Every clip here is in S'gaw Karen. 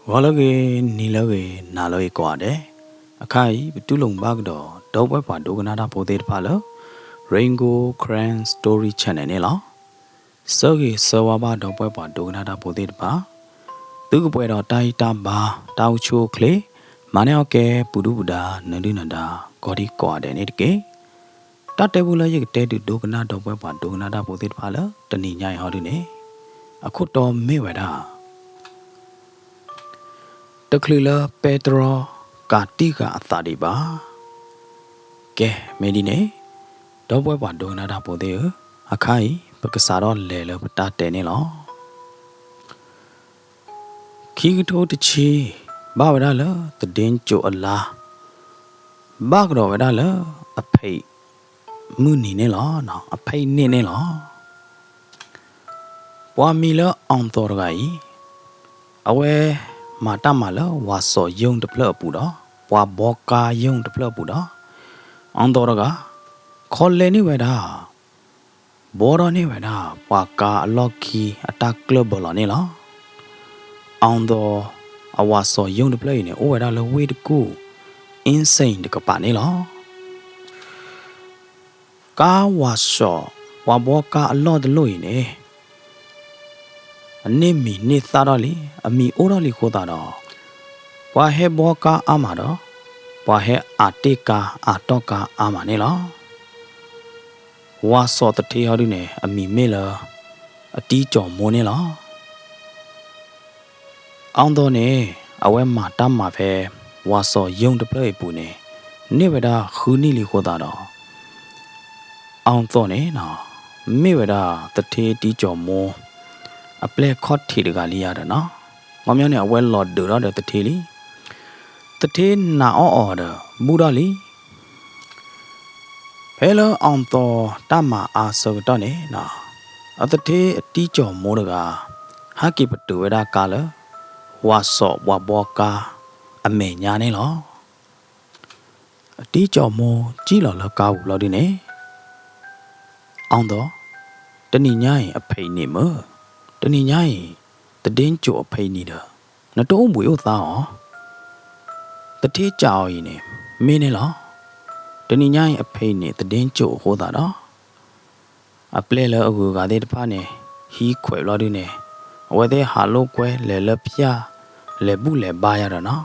ဂီၤလၢအဂ့ၤ, နံၤလၢအဂ့ၤ, နၤလၢအဂ့ၤကိးဂၤဒဲး, အခါအံၤ ပတူၢ်လိာ်မုာ်ဘၣ်ကဒီး ဒီပုၢ်ဝဲၢ်ပှၤဒိကနၣ်တၢ်ဖိသ့ၣ်တဖၣ်လၢ Rain Gold Karen Story Channel န့ၣ်လီၤ. ဆၢဂ့ၤဆၢဝါဘၣ်ဒီပုၢ်ဝဲၢ်ပှၤဒိကနၣ်တၢ်ဖိသ့ၣ်တဖၣ်, သုကပှဲၤဒီးတၢ်ဟံၣ်တၢ်ဘါ, တၢ်အိၣ်ဆူၣ်အိၣ်ချ့, မၤန့ၢ်အီၣ်ကဲ ပူၤဒုၣ်ပူၤဒါ နၢဒုၣ်နၢဒါ ကီဒံကိးဂၤဒဲးန့ၣ်တက့ၢ်. တၢ်တဲဖိလၢယကတဲဒုးဒိကနၣ်ဒီပုၢ်ဝဲၢ်ပှၤဒိကနၣ်တၢ်ဖိသ့ၣ်တဖၣ်လၢတနံၤညါအံၤဟီဒုန့ၣ်, အခိၣ်တီမ့ၢ်ဝဲဒၣ် တချုးလၢပဲတြီ ကးတံၢ်ဃာ်အသးဒံးဘၣ်. ကဲ မ့ၢ်ဒ်န့ၣ်, ဒီပုၢ်ဝဲၢ်ပှၤဒိကနၣ်တၢ်ဖိသ့ၣ်ဧၢ, အခါအံၤ ပကစးထီၣ်လဲၤလၢပတၢ်တဲန့ၣ်လီၤ. ခံကထိတဆံ ဘၣ်ဝဲဒၣ်လၢသဒ့ကၠိအလါ, ဘၣ်ကဒီးဝဲဒၣ်လၢအဖံးမုၢ်နံၤန့ၣ်လီၤ, အဖံးန့ၣ်န့ၣ်လီၤ. ပှၤမံၤလၢအီၣ်သီတဂၤအံၤ, အဝဲမၤတၢ်မၤလၢဝၤစီၤယိၣ်တဖျၢၣ်အပူၤဒီး ပှၤဘှီကါယိၣ်တဖျၢၣ်အပူၤဒီး အီၣ်သီတဂၤ ခီလဲန့ၢ်ဝဲဒၣ် ဘှီထီၣ်န့ၢ်ဝဲဒၣ် ပှၤကါအလီၢ်ခံအတၢ်ကျၢၢ်ဘၢလီၤန့ၣ်လီၤ. အီၣ်သီ အဝၤစီၤယိၣ်တဖျၢၣ်အံၤန့ၣ် အိၣ်ဝဲဒၣ်လၢဝ့ၢ်တကူၣ် အ့စ့ၣ်တကပၤန့ၣ်လီၤ. ကါဝၤစီၤ ပှၤဘှီကါအလီၢ်တလီၢ်အံၤန့ၣ် အန့ၢ်မံၤန့ၢ်သၣ်ထီၣ်လံ, အမံၤအိၣ်ထီၣ်လံအဃိသတးဒီး ပှၤဟဲဘှီကါအါမးဒီး ပှၤဟဲအးတ့ၢ်ကါအးတီၢ်ကါအါမးန့ၣ်လီၤ. ဝၤစီၤသထ့ဟီဒုန့ၣ် အမံၤမ့ၢ်လၢ အတံကၠီၤမိန့ၣ်လီၤ. အီၣ်သီန့ၣ် အဝဲမၤတၢ်မၤဖဲ ဝၤစီၤယိၣ်တဖျၢၣ်အံၤအပူၤန့ၣ် န့ၢ်ဝဲဒၣ်ဃုနံၣ်လံအဃိသတးဒီး အီၣ်သီန့ၣ် မ့ၢ်ဝဲဒၣ်သထ့တံကၠီၤမိ အပျဲၢ်ခီၣ်ထံးတဂၤလံယါဒီးနီၤ. ခီပညီန့ၣ် အဝဲလီၤဒုးထီၣ်ဒီးသထ့လံ. သထ့နာ်အီၣ်အီၤဒီး ဘူၣ်ထီၣ်လံ. ဖဲလၢအီၣ်သီတၢ်မၤအါဆၢကတီၢ်န့ၣ် အသထ့အတံကၠီၤမိတဂၤ ဟဲက့ၤပတုာ်ဝဲဒၣ်ကါလၢ ဝၤစီၤပှၤဘှီကါအမဲာ်ညါန့ၣ်လီၤ. အတံကၠီၤမိစံၣ်လီၤလၢကါပူၤဘျီဒုန့ၣ်, အီၣ်သီ, တနံၤညါအံၤအဖံးနံၤမ့ၢ်, တနံၤညါအံၤ သဒ့ကၠိၤအဖံးနံၤဒီး နတအိၣ်ဘှံးအိၣ်သါအီၤ. သထ့စံးအီၤအံၤန့ၣ် မ့ၢ်န့ၣ်လီၤ. တနံၤညါအံၤအဖံးနံၤသဒ့ကၠိၤအဃိသတးဒီး အပျဲၢ်လၢအဂုၤအဂၤသ့ၣ်တဖၣ်န့ၣ် ဟံးခွဲးဘျီဒုန့ၣ်, အဝဲသ့ၣ်ဟးလိာ်ကွဲလဲၤလၢဖၠၣ် လဲၤဘူၣ်လဲၤဘါယါဒီးနီၤ.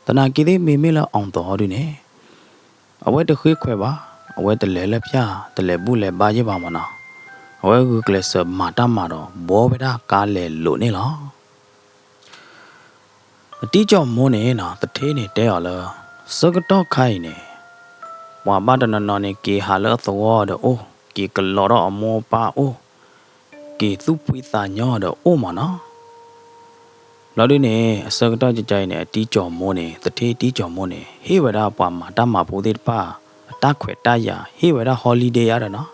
သနာ်က့သ့ၣ်မ့မ့ၢ်လၢအီၣ်သီဟီဒုန့ၣ်, အဝဲတဃ့ခွဲးဘၣ်, အဝဲတလဲၤလၢဖၠၣ် တလဲၤဘူၣ်လဲၤဘါယဲၢ်ဘၣ်မးနီၤ. အဝဲဂုာ်ကျဲးစၢးမၤတၢ်မၤဒီး ဘှီဝဲဒၣ်ကါလဲၤလိာ်န့ၣ်လီၤ. အတံကၠီၤမိန့ၣ်နီၤ သထ့န့ၣ်တဲအီၤလၢ ဆၢကတီၢ်ခါအံၤန့ၣ် ပှၤဘၣ်တနီၤနီၤန့ၣ် က့ၤဟးလၢအသဝီဒီးအိၣ်, က့ၤကလီၤထီၣ်အမိၢ်အပၢ်အိၣ်, က့ၤသူၣ်ဖှံသးညီဒီးအိၣ်မးနီၤ. ဘျီဒုန့ၣ် အဆၢကတီၢ်ကကါအံၤန့ၣ် အတံကၠီၤမိန့ၣ် သထ့တံကၠီၤမိန့ၣ် ဟ့ၣ်ဝဲဒၣ်ပှၤမၤတၢ်မၤဖိသ့ၣ်တဖၣ် အတၢ်ခွဲးတၢ်ယာ် ဟ့ၣ်ဝဲဒၣ် holiday ယါဒီးနီၤ,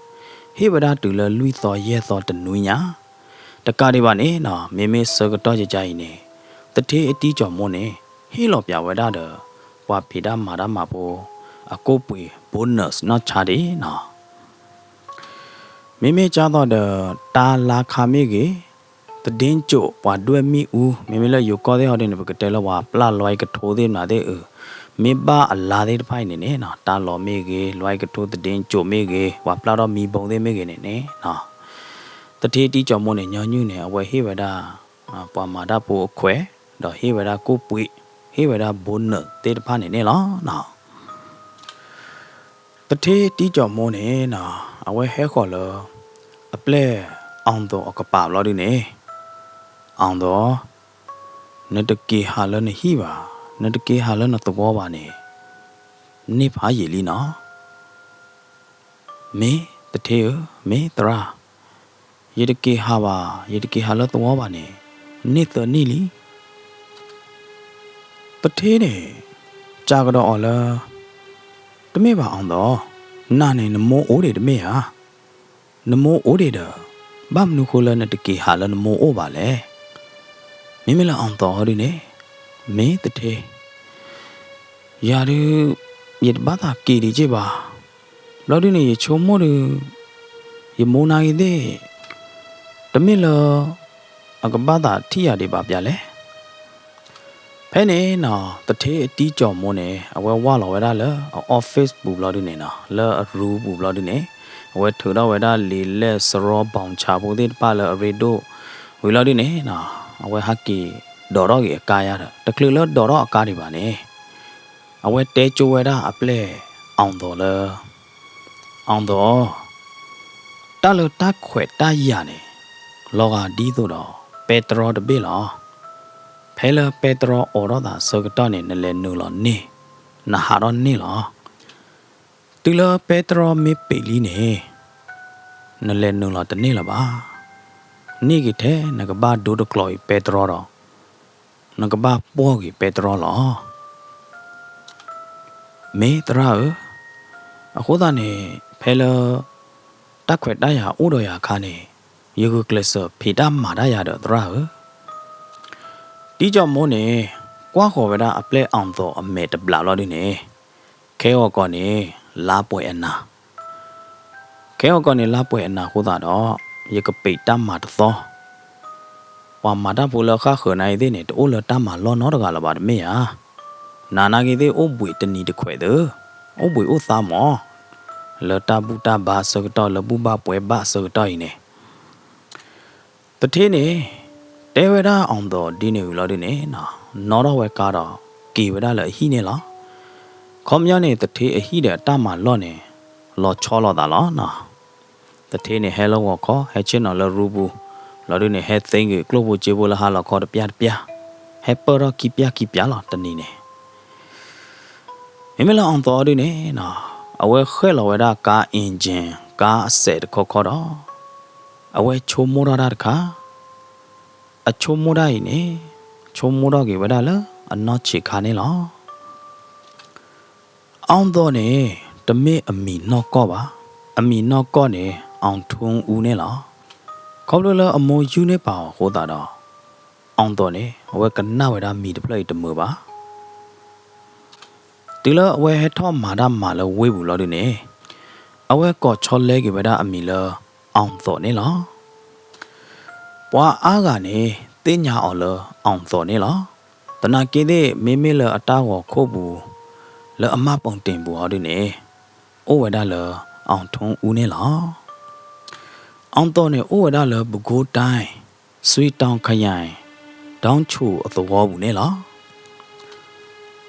ဟ့ၣ်ဝဲဒၣ်တုၤလၢလွံၢ်သီယဲၢ်သီတနွံညါ. တကးဒံးဘၣ်န့ၣ်နီၤ မ့မ့ၢ်ဆၢကတီၢ်ကကါအံၤန့ၣ် သထ့အတံကၠီၤမိန့ၣ် ဟ့ၣ်လီၤပၠးဝဲဒၣ်ဒီး ပှၤဖံးတၢ်မၤတၢ်မၤဖိ အကိၣ်ပှ့ၤ bonus နီၢ်ဆါဒံးနီၤ. မ့မ့ၢ်ကၢ်သိးဒီး တၢ်လါခါမ့ၢ်ဂ့ၤ, သဒ့ကၠိၤပှၤဒွဲၣ်မ့ၣ်အူ, မ့မ့ၢ်လၢယိၤကီၢ်သ့ၣ်ဟီဒုန့ၣ် ပကတဲလၢပှၤပျၢ်လွဲကထိသ့ၣ်မနုၤသ့ၣ်အု, မ့ၢ်ဘၣ်အလါသ့ၣ်တဖၣ်အံၤန့ၣ်န့ၣ်နီၤ တၢ်လီၤမ့ၢ်ဂ့ၤ, လွဲကထိသဒ့ကၠိၤမ့ၢ်ဂ့ၤ, ပှၤပျၢ်ထီၣ်မံဘိသ့ၣ်မ့ၢ်ဂ့ၤန့ၣ်န့ၣ်နီၤ, သထ့တံကၠီၤမိန့ၣ် ညီနုၢ်န့ၣ် အဝဲဟ့ၣ်ဝဲဒၣ် ပှၤမၤတၢ်ဖိအခွဲး, ဒီးဟ့ၣ်ဝဲဒၣ်ကိၣ်ပှ့ၤ, ဟ့ၣ်ဝဲဒၣ် bonus သ့ၣ်တဖၣ်န့ၣ်န့ၣ်လီၤ. သထ့တံကၠီၤမိန့ၣ်နီၤ အဝဲဟဲဃီၤလၢ အပျဲၢ်အီၣ်သီအကပၤဘျီဒုန့ၣ်, အီၣ်သီ, နတက့ၤဟးလၢနဟံၣ်ဘၣ်, နတက့ၤဟးလၢနသဝီဘၣ်န့ၣ် န့ၢ်ဖးယံာ်လံနီၤ. မ့ၢ်သထ့ဧၢ, မ့ၢ်သရၣ်, ယတက့ၤဟးဘၣ်, ယတက့ၤဟးလၢသဝီဘၣ်န့ၣ် န့ၢ်သၢနံၣ်လံ. သထ့န့ၣ် စံးကဒီးအီၤလၢ တမ့ၢ်ဘၣ်အီၣ်သီ, နၤန့ၣ်နမိၢ်အိၣ်ဒံးတမ့ၢ်ဧါ. နမိၢ်အိၣ်ဒံးဒီး ဘၣ်မနုၤဃိလၢနတက့ၤဟးလၢနမိၢ်အိၣ်ဘၣ်လဲၣ်. မ့မ့ၢ်လၢအီၣ်သီဟီဒုန့ၣ်, မ့ၢ်သထ့, ယၤဒုး ယတဘၣ်သးက့ၤဒံးက့ၢ်ဘၣ်. ဘျီဒုန့ၣ် ယဆိကမိၣ်ဒုး ယမိၢ်နၤဂ့ၤသ့ၣ် တမ့ၢ်လၢ အကဘၣ်သးထံၣ်ယၤဒံးဘၣ်ပျၢ်လဲၣ်. ဖဲန့ၣ်နီၤ သထ့အတံကၠီၣ်မိၢ်န့ၣ် အဝဲဝၢ်လီၤဝဲဒၣ်လၢအ office ပူၤဘျီဒုန့ၣ်နီၤ, လၢအ room ပူၤဘျီဒုန့ၣ် အဝဲထုးထီၣ်ဝဲဒၣ်လံာ်လဲၢ်စရီဘီၣ်ဆၣ်ဖိသ့ၣ်တဖၣ်လၢအရ့ဒိၣ်ဝံၤလီၤဒုန့ၣ်နီၤ, အဝဲဟးက့ၤဒိးထီၣ်က့ၤအကါယါဒီး တချုးလၢဒိးထီၣ်အကါဒံးဘၣ်န့ၣ် အဝဲတဲကၠိဝဲဒၣ်အပျဲၢ်အီၣ်သိးလၢ အီၣ်သိး, တၢ်လၢတၢ်ခွဲးတၢ်ယာ်န့ၣ် လီၤဂာ်ဒ်သိးဒီး ပဲတြီတဘ့ၣ်လီၤ. ဖဲလၢပဲတြီအိးထီၣ်သးဆၢကတီၢ်န့ၣ် နလဲၤနုာ်လီၤန့ၢ်, နဟးထီၣ်န့ၢ်လီၤ. တုၤလၢပဲတြီမ့ၢ်ပံာ်လံန့ၣ် နလဲၤနုာ်လီၤတန့ၢ်လၢၤဘၣ်. န့ၢ်က့ၤထဲနကဘၣ်ဒိတကျိၤအံၤပဲတြီဒီး နကဘၣ်ပှီၢ်က့ၤပဲတြီလီၤ. မ့ၢ်သရၣ်ဧၢ, အဃိသတးန့ၣ် ဖဲလၢတၢ်ခွဲးတၢ်ယာ်အိၣ်ဒီးယၤအခါန့ၣ် ယဂုာ်ကျဲးစၢးဖံးတၢ်မၤတၢ်ယၤဒီးသရၣ်ဧၢ. တံကၠီၣ်မိၢ်န့ၣ် ကွၢ်ဃီၤဝဲဒၣ်အပျဲၢ်အီၣ်သိးအမဲာ်တဘျးလီၤဒုန့ၣ်, ခဲဂီၤကီၢ်န့ၣ် လါပှဲၤအနၤ ခဲဂီၤကီၢ်န့ၣ် လါပှဲၤအနၤအဃိသတးဒီး ယကပံးတၢ်မၤတသီ, ပှၤမၤတၢ်ဖိလၢဃၣ်ဃၢၤနၤအံၤသ့ၣ်န့ၣ် တအိၣ်လၢတၢ်မၤလီၢ်နီတဂၤလၢၤဘၣ်တမ့ၢ်ဧါ. နၤနာ်က့ၤသ့ၣ်အိၣ်ဘှံးတနံၤတခွဲးသု, အိၣ်ဘှံးအိၣ်သါမး, လၢတၢ်ဘူၣ်တၢ်ဘါအဆၢကတီၢ် လၢဘူၣ်ဘၣ်ပှဲၤဘၣ်အဆၢကတီၢ်အံၤန့ၣ် သထ့န့ၣ် တဲဝဲဒၣ်အီၣ်သိးဒ်န့ၣ်ဝံၤလီၤဒုန့ၣ် နီၣ်ထီၣ်ဝဲကါဒီး က့ၤဝဲဒၣ်လၢအဟံၣ်န့ၣ်လီၤ. ခီပညီန့ၣ် သထ့အဟံၣ်ဒီးအတၢ်မၤလီၢ်န့ၣ် လီၤဆီလိာ်သးလီၤနီၤ. သထ့န့ၣ်ဟဲလၢဂီၤခီ ဟဲဆ့ၣ်နီၤလၢရူပူၤ, လီၤဒုန့ၣ် ဟဲသ့က့ၤကျိၣ်ဖိစ့ဖိလၢဟါလီၤခီတပျၢ်တပျၢ်, ဟဲပၢၢ်ထီၣ်ခံပျၢ်ခံပျၢ်လီၤတနံၤန့ၣ် မ့မ့ၢ်လၢအီၣ်သိးဒုန့ၣ်နီၤ, အဝဲဃဲၣ်လီၤဝဲဒၣ်ကါ engine ကါအစဲးတခီခီဒီး အဝဲဆိကမိၣ်ထီၣ်တၢ်တခါ, အဆိကမိၣ်တၢ်အံၤန့ၣ် ဆိကမိၣ်ထီၣ်က့ၤဝဲဒၣ်လၢအနီၢ်ဆံးခါန့ၣ်လီၤ. အီၣ်သိးန့ၣ် တမ့ၢ်အမံၤနီၢ်ကီၢ်ဘၣ်, အမံၤနီၢ်ကီၢ်န့ၣ် အီၣ်ထူအူန့ၣ်လီၤ. ခီဖျိလၢအမိၢ်ယုၢ်န့ၢ်ပာ်အီၤအဃိသတးဒီး အီၣ်သိးန့ၣ် အဝဲကနၣ်ဝဲဒၣ်မံၤတဖျၢၣ်အံၤတမုာ်ဘၣ်. တုၤလၢအဝဲဟဲထီၣ်မၤတၢ်မၤလၢဝ့ၢ်ပူၤလီၤဒုန့ၣ်, အဝဲကိးဆီလဲက့ၤဝဲဒၣ်အမံၤလၢ အီၣ်သိးန့ၣ်လီၤ. ပှၤအါဂၤန့ၣ် သ့ၣ်ညါအီၤလၢအီၣ်သိးန့ၣ်လီၤ. သနာ်က့သ့ၣ် မ့မ့ၢ်လၢအတၢ်ဂီၤခိၣ်ပူၤ လၢအမှတ်ပုံတင်ပူၤအီၤဒုန့ၣ် အိၣ်ဝဲဒၣ်လၢ အီၣ်ထူအူန့ၣ်လီၤ. အီၣ်သိးန့ၣ် အိၣ်ဝဲဒၣ်လၢ ပဲခူးတိုင်း စွဲတောင်ခရိုင် တောင်ခြူအသဝီပူၤန့ၣ်လီၤ.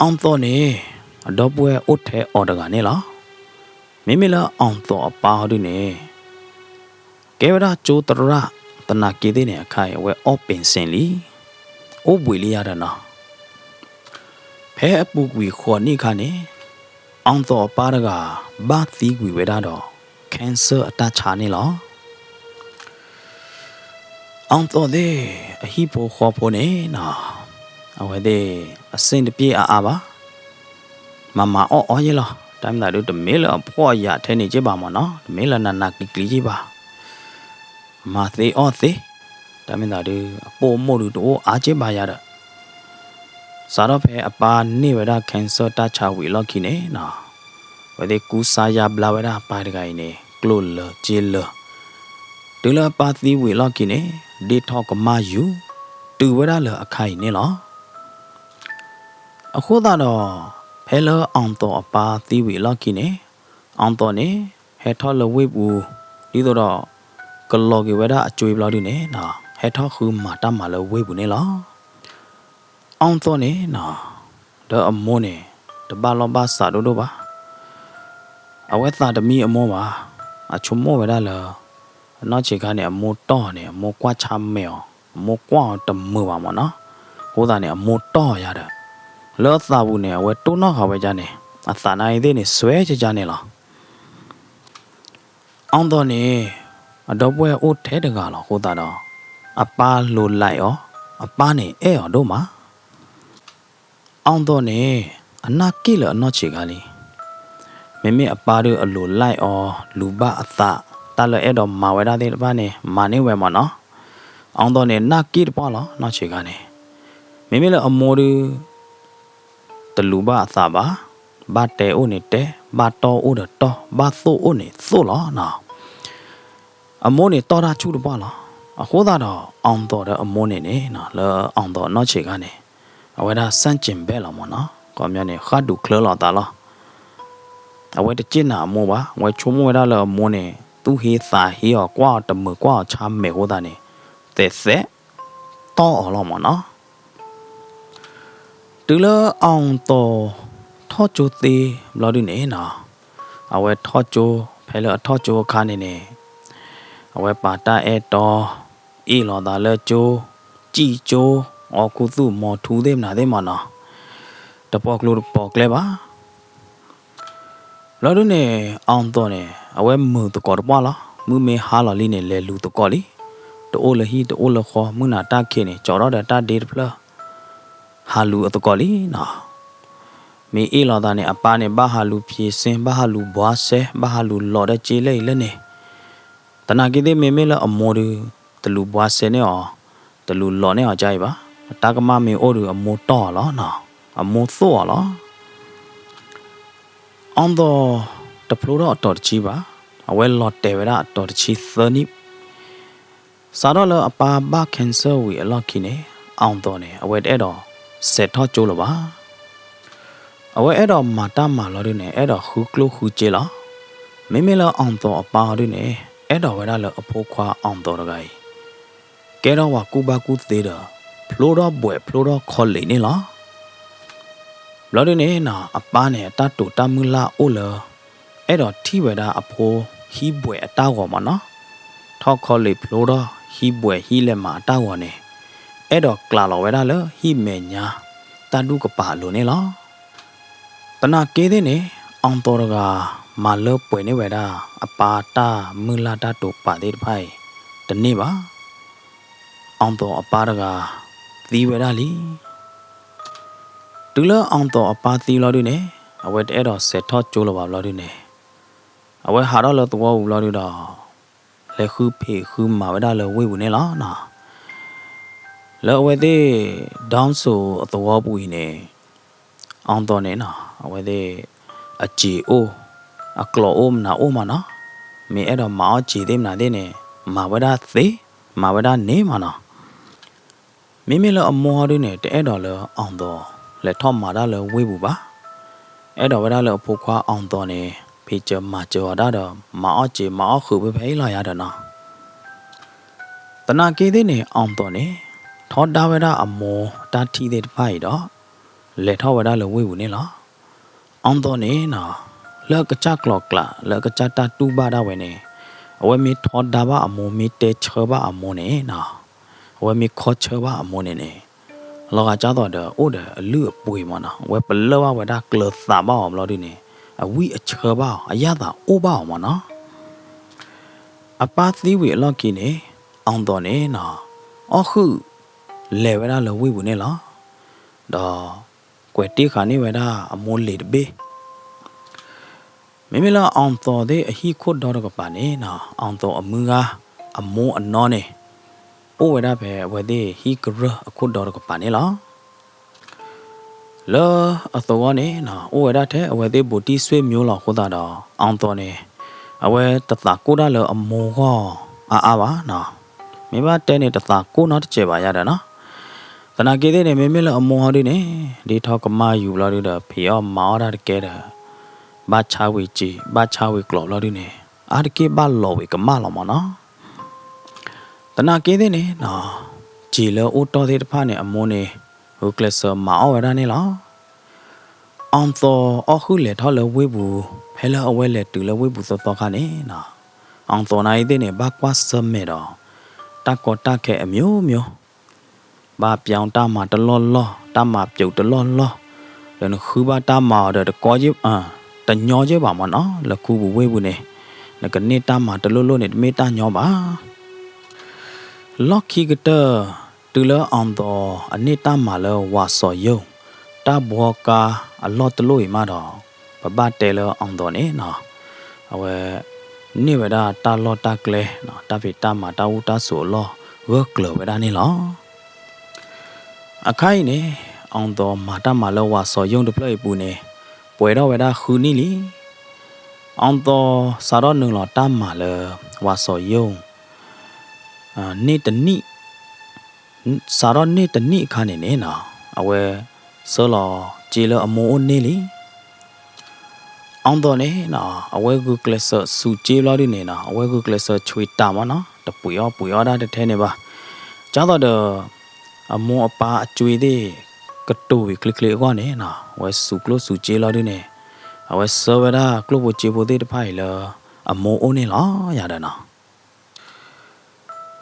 အီၣ်သိးန့ၣ် အဒီပုၢ်ဝဲၢ်အိၣ်ထဲအီၤတဂၤန့ၣ်လီၤ. မ့မ့ၢ်လၢအီၣ်သိးအပၢ်အီၤဒုန့ၣ် ကဲဝဲဒၣ်ကၠိသရၣ်, သနာ်က့သ့ၣ်န့ၣ် အခါအံၤအဝဲအီၣ်ပ့ၣ်စ့ၣ်လံ, အိၣ်ဘှံးလံယၤဒီးနီၤ. ဖဲအပူၤကွံာ်ဃိးနံၣ်အခါန့ၣ် အီၣ်သိးအပၢ်တဂၤ ဘၣ်သံကွံာ်ဝဲဒၣ်ဒီး cancer အတၢ်ဆါန့ၣ်လီၤ. အီၣ်သိးသ့ၣ် အဟံၣ်ဖိဃီဖိန့ၣ်နီၤ, အဝဲသ့ၣ် အဆင်တပြေအါအါဘၣ်. မၤမၤအီၣ်အီယဲလီၤ. တၢ်မ့ၢ်သးဒု တမ့ၢ်လၢအဖှီၣ်အယာ်ထဲန့ၣ်က့ဘၣ်မ့ၢ်နီၤ, တမ့ၢ်လၢနးနးကျံၤကျံၤက့ဘၣ်. မၤသ့အီၣ်သ့, တၢ်မ့ၢ်သးဒု အပိာ်အမိၢ်ဒုတအိၣ်အါက့ဘၣ်ယၤဒီး စးထီၣ်ဖဲအပၢ်န့ၢ်ဝဲဒၣ် cancer တၢ်ဆါဝံၤအလီၢ်ခံန့ၣ်နီၤ, အဝဲသ့ၣ်ကူစါယါဘျါဝဲဒၣ်အပၢ်တဂၤအံၤန့ၣ် ကျိၣ်လၢစ့လၢ. တုၤလၢအပၢ်သံဝံၤအလီၢ်ခံန့ၣ် ဒ့ၣ်ထီၣ်ကမၣ်ယူၤ တုၤဝဲဒၣ်လၢအခါအံၤန့ၣ်လီၤ. အဃိသတးဒီး ဖဲလၢအီၣ်သိးအပၢ်သံဝံၤအလီၢ်ခံန့ၣ် အီၣ်သိးန့ၣ် ဟဲထီၣ်လၢဝ့ၢ်ပူၤ ဒ်သိးဒီး ကလီၤက့ၤဝဲဒၣ်အကွ့ဘျီဒုန့ၣ်နီၤ, ဟဲထီၣ်ဃုမၤတၢ်မၤလၢဝ့ၢ်ပူၤန့ၣ်လီၤ. အီၣ်သိးန့ၣ်နီၤ, ဒီးအမိၢ်န့ၣ် တဘၣ်လီၢ်ဘၣ်စးဒိၣ်ဒိၣ်ဘၣ်. အဝဲသးတမံအမိၢ်ဘၣ်. အဆိကမိၣ်ဝဲဒၣ်လၢ အနီၢ်ဆံးခါန့ၣ် အမိၢ်တီၢ်န့ၣ် အမိၢ်ကွၢ်ဆါမဲာ်အီၤ, အမိၢ်ကွၢ်အီၤတမုာ်ဘၣ်မ့ၢ်နီၤ. အဃိသတးန့ၣ် အမိၢ်တီၢ်ယၤဒီး လၢအသးပူၤန့ၣ် အဝဲတိၢ်နီၣ်ဃာ်ဝဲဒၣ်န့ၣ် အသးနာ်အံၤသ့ၣ်န့ၣ် စွဲကကါန့ၣ်လီၤ. အီၣ်သိးန့ၣ် အဒီပုၢ်ဝဲၢ်အိၣ်ထဲတဂၤလီၤအဃိသတးဒီး အပၢ်လိၤလဲအီၤ, အပၢ်န့ၣ်အဲၣ်အီၤဒိၣ်မး. အီၣ်သိးန့ၣ် အနၢ်က့ၣ်လၢအနီၢ်ဆံးခါလံ. မ့မ့ၢ်အပၢ်ဒုအလိၤလဲအီၤ လူၤဘၣ်အသး, တၢ်လၢအဲၣ်ဒိးမၤဝဲဒၣ်သ့ၣ်တဖၣ်န့ၣ် မၤန့ၢ်ဝဲမ့ၢ်နီၤ. အီၣ်သိးန့ၣ် နၢ်က့ၣ်တပှၢ်လီၤ နီၢ်ဆံးခါန့ၣ်. မ့မ့ၢ်လၢအမိၢ်ဒု တလူၤဘၣ်အသးဘၣ်, ဘၣ်တဲအိၣ်န့ၣ်တဲ, ဘၣ်တီၢ်အိၣ်ဒီးတီၢ်, ဘၣ်သိၣ်အိၣ်န့ၣ်သိၣ်လီၤနီၤ. အမိၢ်န့ၣ်တီၢ်တၢ်ဆူၣ်တပှၢ်လီၤ. အဃိသတးဒီး အီၣ်သိးဒီးအမိၢ်န့ၣ်န့ၣ် လၢအီၣ်သိးနီၢ်ဆံးခါန့ၣ် အဝဲဒၣ်ဆန့်ကျင်ဘက်လီၤမ့ၢ်နီၤ, ခီပညီန့ၣ် ဃၣ်ဒူၣ်ချၢလီၤသးလီၤ. အဝဲတစ့ၣ်နာ်အမိၢ်ဘၣ်, အဝဲဆိကမိၣ်ဝဲဒၣ်လၢအမိၢ်န့ၣ် သူၣ်ဟ့သးဟ့အီၤ ကွၢ်အီၤတမုာ်ကွၢ်အီၤဆါမဲာ်အဃိသတးန့ၣ် သဲးသဲးတီၢ်အီၤလီၤမ့ၢ်နီၤ. တုၤလၢ အောင်သော် ထီၣ်ကၠိသ့ဘျီဒုန့ၣ်နီၤ, အဝဲထီၣ်ကၠိ, ဖဲလၢအထီၣ်ကၠိအခါန့ၣ်န့ၣ် အဝဲပာ်တၢ်အဲၣ်တီ အ့ၣ်လိာ်သးလၢကၠိ, စံၣ်ကၠိ, အီၣ်ခူသူၣ်မီၤထူသ့ၣ်မနုၤသ့ၣ်မနုၤနီၤ, တပိာ်ကျိၤတပိာ်ကျဲဘၣ်. ဘျီဒုန့ၣ် အောင်သော်န့ၣ် အဝဲမုာ်သကိးတပှၢ်လီၤ. မုၢ်မ့ၢ်ဟါလီၤလံန့ၣ် လဲၤလူၤသကိးလံ. တအိၣ်လၢဟံၣ်တအိၣ်လၢဃီ, မုၢ်နၤတၢ်ခံးန့ၣ် ကၠီထီၣ်ဒီးတၢ်ဒ့တဖျၢၣ် ဟးလူၤအသကိးလံနီၤ. မ့ၢ်အ့ၣ်လိာ်သးန့ၣ် အပၢ်န့ၣ် ဘၣ်ဟးလူၤဖံးစ့, ဘၣ်ဟးလူၤဘှါစဲ, ဘၣ်ဟးလူၤလီၤဒီးစ့လၢအံၤလၢန့ၣ်. သနာ်က့သ့ၣ် မ့မ့ၢ်လၢအမိၢ်ဒုး တလူၤဘှါစဲန့ၢ်အီၤ, တလူၤလီၤန့ၢ်အီၤကအံၤဘၣ်. တၢ်ကမၣ်မ့ၢ်အိၣ်ဒီး အမိၢ်တီၢ်အီၤလီၤနီၤ, အမိၢ်သိၣ်အီၤလီၤ. အောင်သော် တဖျိထီၣ်အတီၤတဆံဘၣ်, အဝဲလီၤတဲာ်ဝဲဒၣ်အတီၤတဆံသၢနံၣ်. စးထီၣ်လၢအပၢ်ဘၣ် cancer ဝံၤအလီၢ်ခံန့ၣ် အောင်သော်န့ၣ် အဝဲတအဲၣ်ဒိးစဲးထီၣ်ကၠိလၢၤဘၣ်. အဝဲအဲၣ်ဒိးမၤတၢ်မၤလီၤဒုန့ၣ် အဲၣ်ဒိးဃုကျိၣ်ဃုစ့လီၤ. မ့မ့ၢ်လၢ အောင်သော် အပၢ်အီၤဒုန့ၣ် အဲၣ်ဒိးဝဲဒၣ်လၢအဖိခွါ အောင်သော် တဂၤအံၤ ကဲထီၣ်ဝဲကူၣ်ဘၣ်ကူၣ်သ့ဒီး ဖျိထီၣ်ဘှဲးဖျိထီၣ် college န့ၣ်လီၤ. ဘျီဒုန့ၣ်နီၤ အပၢ်န့ၣ် အတၢ်တိာ်တၢ်မုၢ်လၢ်အိၣ်လၢ အဲၣ်ဒိးထံၣ်ဝဲဒၣ်အဖိဟံးဘှဲးအတၢ်ဂီၤမ့ၢ်နီၤ, ထီၣ် college ဖျိထီၣ် ဟံးဘှဲးဟံးလဲၤမၤအတၢ်ဂီၤန့ၣ် အဲၣ်ဒိးကျးလီၤဝဲဒၣ်လၢဟံၣ်မဲာ်ညါ တၢ်ဒူၣ်ကပၤအလိၤန့ၣ်လီၤ. သနာ်က့သ့ၣ်န့ၣ် အောင်သော် တဂၤ မၤလၢပှဲၤန့ၢ်ဝဲဒၣ် အပၢ်တၢ်မုၢ်လၢ်တၢ်တိာ်ပာ်သ့ၣ်တဖၣ်အံၤ တန့ၢ်ဘၣ်. အောင်သော် အပၢ်တဂၤ သံဝဲဒၣ်လံ. တုၤလၢ အောင်သော် အပၢ်သံလီၤဒုန့ၣ် အဝဲတအဲၣ်ဒိးစဲးထီၣ်ကၠိလၢၤဘၣ်ဘျီဒုန့ၣ် အဝဲဟးထီၣ်လၢသဝီပူၤဘျီဒုဒီး လဲၤဃုဖံးဃုမၤဝဲဒၣ်လၢဝ့ၢ်ပူၤန့ၣ်လီၤ. လၢအဝဲသ့ၣ် ဒွမ်းစိၤ အသဝီပူၤအံၤန့ၣ် အောင်သော် န့ၣ်နီၤ အဝဲသ့ၣ် အစ့ၤအိၣ် အကျိးအိၣ်မနုၤအိၣ်မ့ၢ်နီၤ, မ့ၢ်အဲၣ်ဒိးမၤအီၣ်စ့ၤသ့ၣ်မနုၤသ့ၣ်န့ၣ် မၤဝဲဒၣ်သ့ မၤဝဲဒၣ်န့ၢ်မ့ၢ်နီၤ. မ့မ့ၢ်လၢအမိၢ်ဟီဒုန့ၣ် တအဲၣ်ဒိးလၢ အောင်သော် လဲၤထီၣ်မၤတၢ်လၢဝ့ၢ်ပူၤဘၣ်. အဲၣ်ဒိးဝဲဒၣ်လၢအဖိခွါ အောင်သော် န့ၣ် ဖံးစၢၤမၤစၢၤအီၤဒၣ်ဒီး မၤအီၣ်စ့ၤမၤအီၣ်ဃုာ်ဖဲဖဲအံၤလီၤယၤဒီးနီၤ. သနာ်က့သ့ၣ်န့ၣ် အောင်သော် န့ၣ် ထီဒါဝဲဒၣ်အမိၢ်တၢ်ထံၣ်သ့ၣ်တဖၣ်အံၤဒီး လဲၤထီၣ်ဝဲဒၣ်လၢဝ့ၢ်ပူၤန့ၣ်လီၤ. အောင်သော် န့ၣ်နီၤ လၢအကစၢ်ကျိၤကျဲ လၢအကစၢ်တၢ်တူၢ်ဘၣ်ဒၣ်ဝဲန့ၣ် အဝဲမ့ၢ်ထီဒါဘၣ်အမိၢ် မ့ၢ်တဲဆၢဘၣ်အမိၢ်န့ၣ်နီၤ, အဝဲမ့ၢ်ခီဆၢဘၣ်အမိၢ်န့ၣ်န့ၣ် လီၤဂာ်ဒ်သိးဒီး အိၣ်ဒီးအလုၢ်အပှ့ၤမ့ၢ်နီၤ, အဝဲပလၢၢ်ဘၣ်ဝဲဒၣ်ကျၢၤသးဘၣ်အီၤဘျီဒုန့ၣ် အဝံၣ်အဆၢဘၣ်အီၤ အယၣ်သးအိၣ်ဘၣ်အီၤမ့ၢ်နီၤ. အပၢ်သံဝံၤအလီၢ်ခံန့ၣ် အောင်သော် န့ၣ်နီၤ အီၣ်ဃုာ် လဲၤဝဲဒၣ်လၢဝ့ၢ်ပူၤန့ၣ်လီၤ. ဒီး ကွဲးတ့ၢ်ဃာ်န့ၢ်ဝဲဒၣ်အမိၢ်လံာ်တဘ့ၣ်. မ့မ့ၢ်လၢ အောင်သော် သ့ၣ်အဟံၣ်ခိၣ်ဒီတကပၤန့ၣ်နီၤ, အောင်သော် အမုၢ်ဂၤ အမိၢ်အနီၢ်န့ၣ် အိၣ်ဝဲဒၣ်ဖဲအဝဲသ့ၣ်ဟံၣ်ကရၢၢ်အခိၣ်ဒီတကပၤန့ၣ်လီၤ. လၢအသဝီန့ၣ်နီၤ အိၣ်ဝဲဒၣ်ထဲအဝဲသ့ၣ်ဘူးတံၢ်ဆွေမျိုးလီၤအဃိသတးဒီး အောင်သော် န့ၣ် အဝဲတသးကိၢ်တၢ်လၢအမိၢ်ဂီၢ်အါအါဘၣ်နီၤ. မ့ၢ်ဘၣ်တဲန့ၣ် တသးကိၢ်နီတစဲးဘၣ်ယၤဒီးနီၤ. သနာ်က့သ့ၣ်န့ၣ် မ့မ့ၢ်လၢအမိၢ်ဟီဒုန့ၣ် ဒ်ထီၣ်ကမၣ်ယူၤဘျီဒုဒီး ဖံးအီၣ်မၤအီၣ်တၢ်တကဲဒီး ဘၣ်ဆါဝံၤစ့ၤ ဘၣ်ဆါဝံၤကျိးဘျီဒုန့ၣ် အါတက့ၢ်ဘၣ်လီၤဝံၤကမၣ်လီၤမ့ၢ်နီၤ. သနာ်က့သ့ၣ်န့ၣ်နီၤ စ့ၤလၢအိၣ်တီၢ်သ့ၣ်တဖၣ်န့ၣ် အမိၢ်န့ၣ် ဂုာ်ကျဲးစၢးမၤအီၣ်ဝဲဒၣ်န့ၣ်လီၤ. အောင်သော် အီၣ်ဃုာ်လဲၤထီၣ်လၢဝ့ၢ်ပူၤ ဖဲလၢအဝဲလဲၤတုၤလၢဝ့ၢ်ပူၤသီသီခါန့ၣ်နီၤ, အောင်သော် နာ်အံၤသ့ၣ်န့ၣ် ဘၣ်ကွၢ်ဆၢၣ်မဲာ်ဒီး တၢ်ကီတၢ်ခဲအမျိုးမျိုး ဘၣ်ပြောင်းတၢ်မၤတလီၢ်လီၢ် တၢ်မၤပျိးတလီၢ်လီၢ်, ဒီးနဃုဘၣ်တၢ်မၤအီၤဒီး တကီ တညီယဲၢ်ဘၣ်မ့ၢ်နီၤ, လၢခူပူၤဝ့ၢ်ပူၤန့ၣ် နကန့ၢ်တၢ်မၤတလိၣ်လိၣ်န့ၣ် တမ့ၢ်တၢ်ညီဘၣ်. လီၢ်ခံကတၢၢ် တုၤလၢ အောင်သော် အန့ၢ်တၢ်မၤလၢဝၤစီၤယိၣ် တၢ်ဘှီကါအလီၢ်တလိၣ်အံၤမးဒီး ပဘၣ်တဲလၢ အောင်သော် န့ၣ်နီၤ အဝဲ န့ၢ်ဝဲဒၣ်တၢ်လီၢ်တၢ်ကျဲ တၢ်ဖံးတၢ်မၤတၢ်ဝူတၢ်စိၤအလီၢ် ဂၢၢ်ကျၢၤဝဲဒၣ်န့ၣ်လီၤ. အခါအံၤန့ၣ် အောင်သော် မၤတၢ်မၤလၢဝၤစီၤယိၣ်တဖျၢၣ်အံၤပူၤန့ၣ် ပှဲၤထီၣ်ဝဲဒၣ်ဃုနံၣ်လံ. အောင်သော် စးထီၣ်နုာ်လီၤတၢ်မၤလၢ ဝၤစီၤယိၣ် န့ၢ်တနံၣ် စးထီၣ်န့ၢ်တနံၣ်အခါန့ၣ်န့ၣ်နီၤ အဝဲဆှၢလီၤစ့လၢအမိၢ်အိၣ်န့ၢ်လံ. အီၣ်သီၣ်န့ၣ်နီၤ အဝဲဂုာ်ကျဲးစၢးဆူးစ့ဘျီဒုန့ၣ်နီၤ အဝဲဂုာ်ကျဲးစၢးဆွံတၢ်မးနီၤ တပှ့ၤအီၣ်ပှ့ၤအီၣ်ဒၣ်တထဲန့ၣ်ဘၣ်. ကၢ်သိးဒီး အမိၢ်အပၢ်အကွ့သ့ၣ် ကတိၤဝံၤချ့ချ့အဂီၢ်န့ၣ်နီၤ အဝဲဆူးကျိၣ်ဆူးစ့လီၤဒုန့ၣ် အဝဲဆှၢဝဲဒၣ်ကျိၣ်ဖိစ့ဖိသ့ၣ်တဖၣ်အံၤလၢ အမိၢ်အိၣ်န့ၣ်လီၤယၤဒီးနီၤ.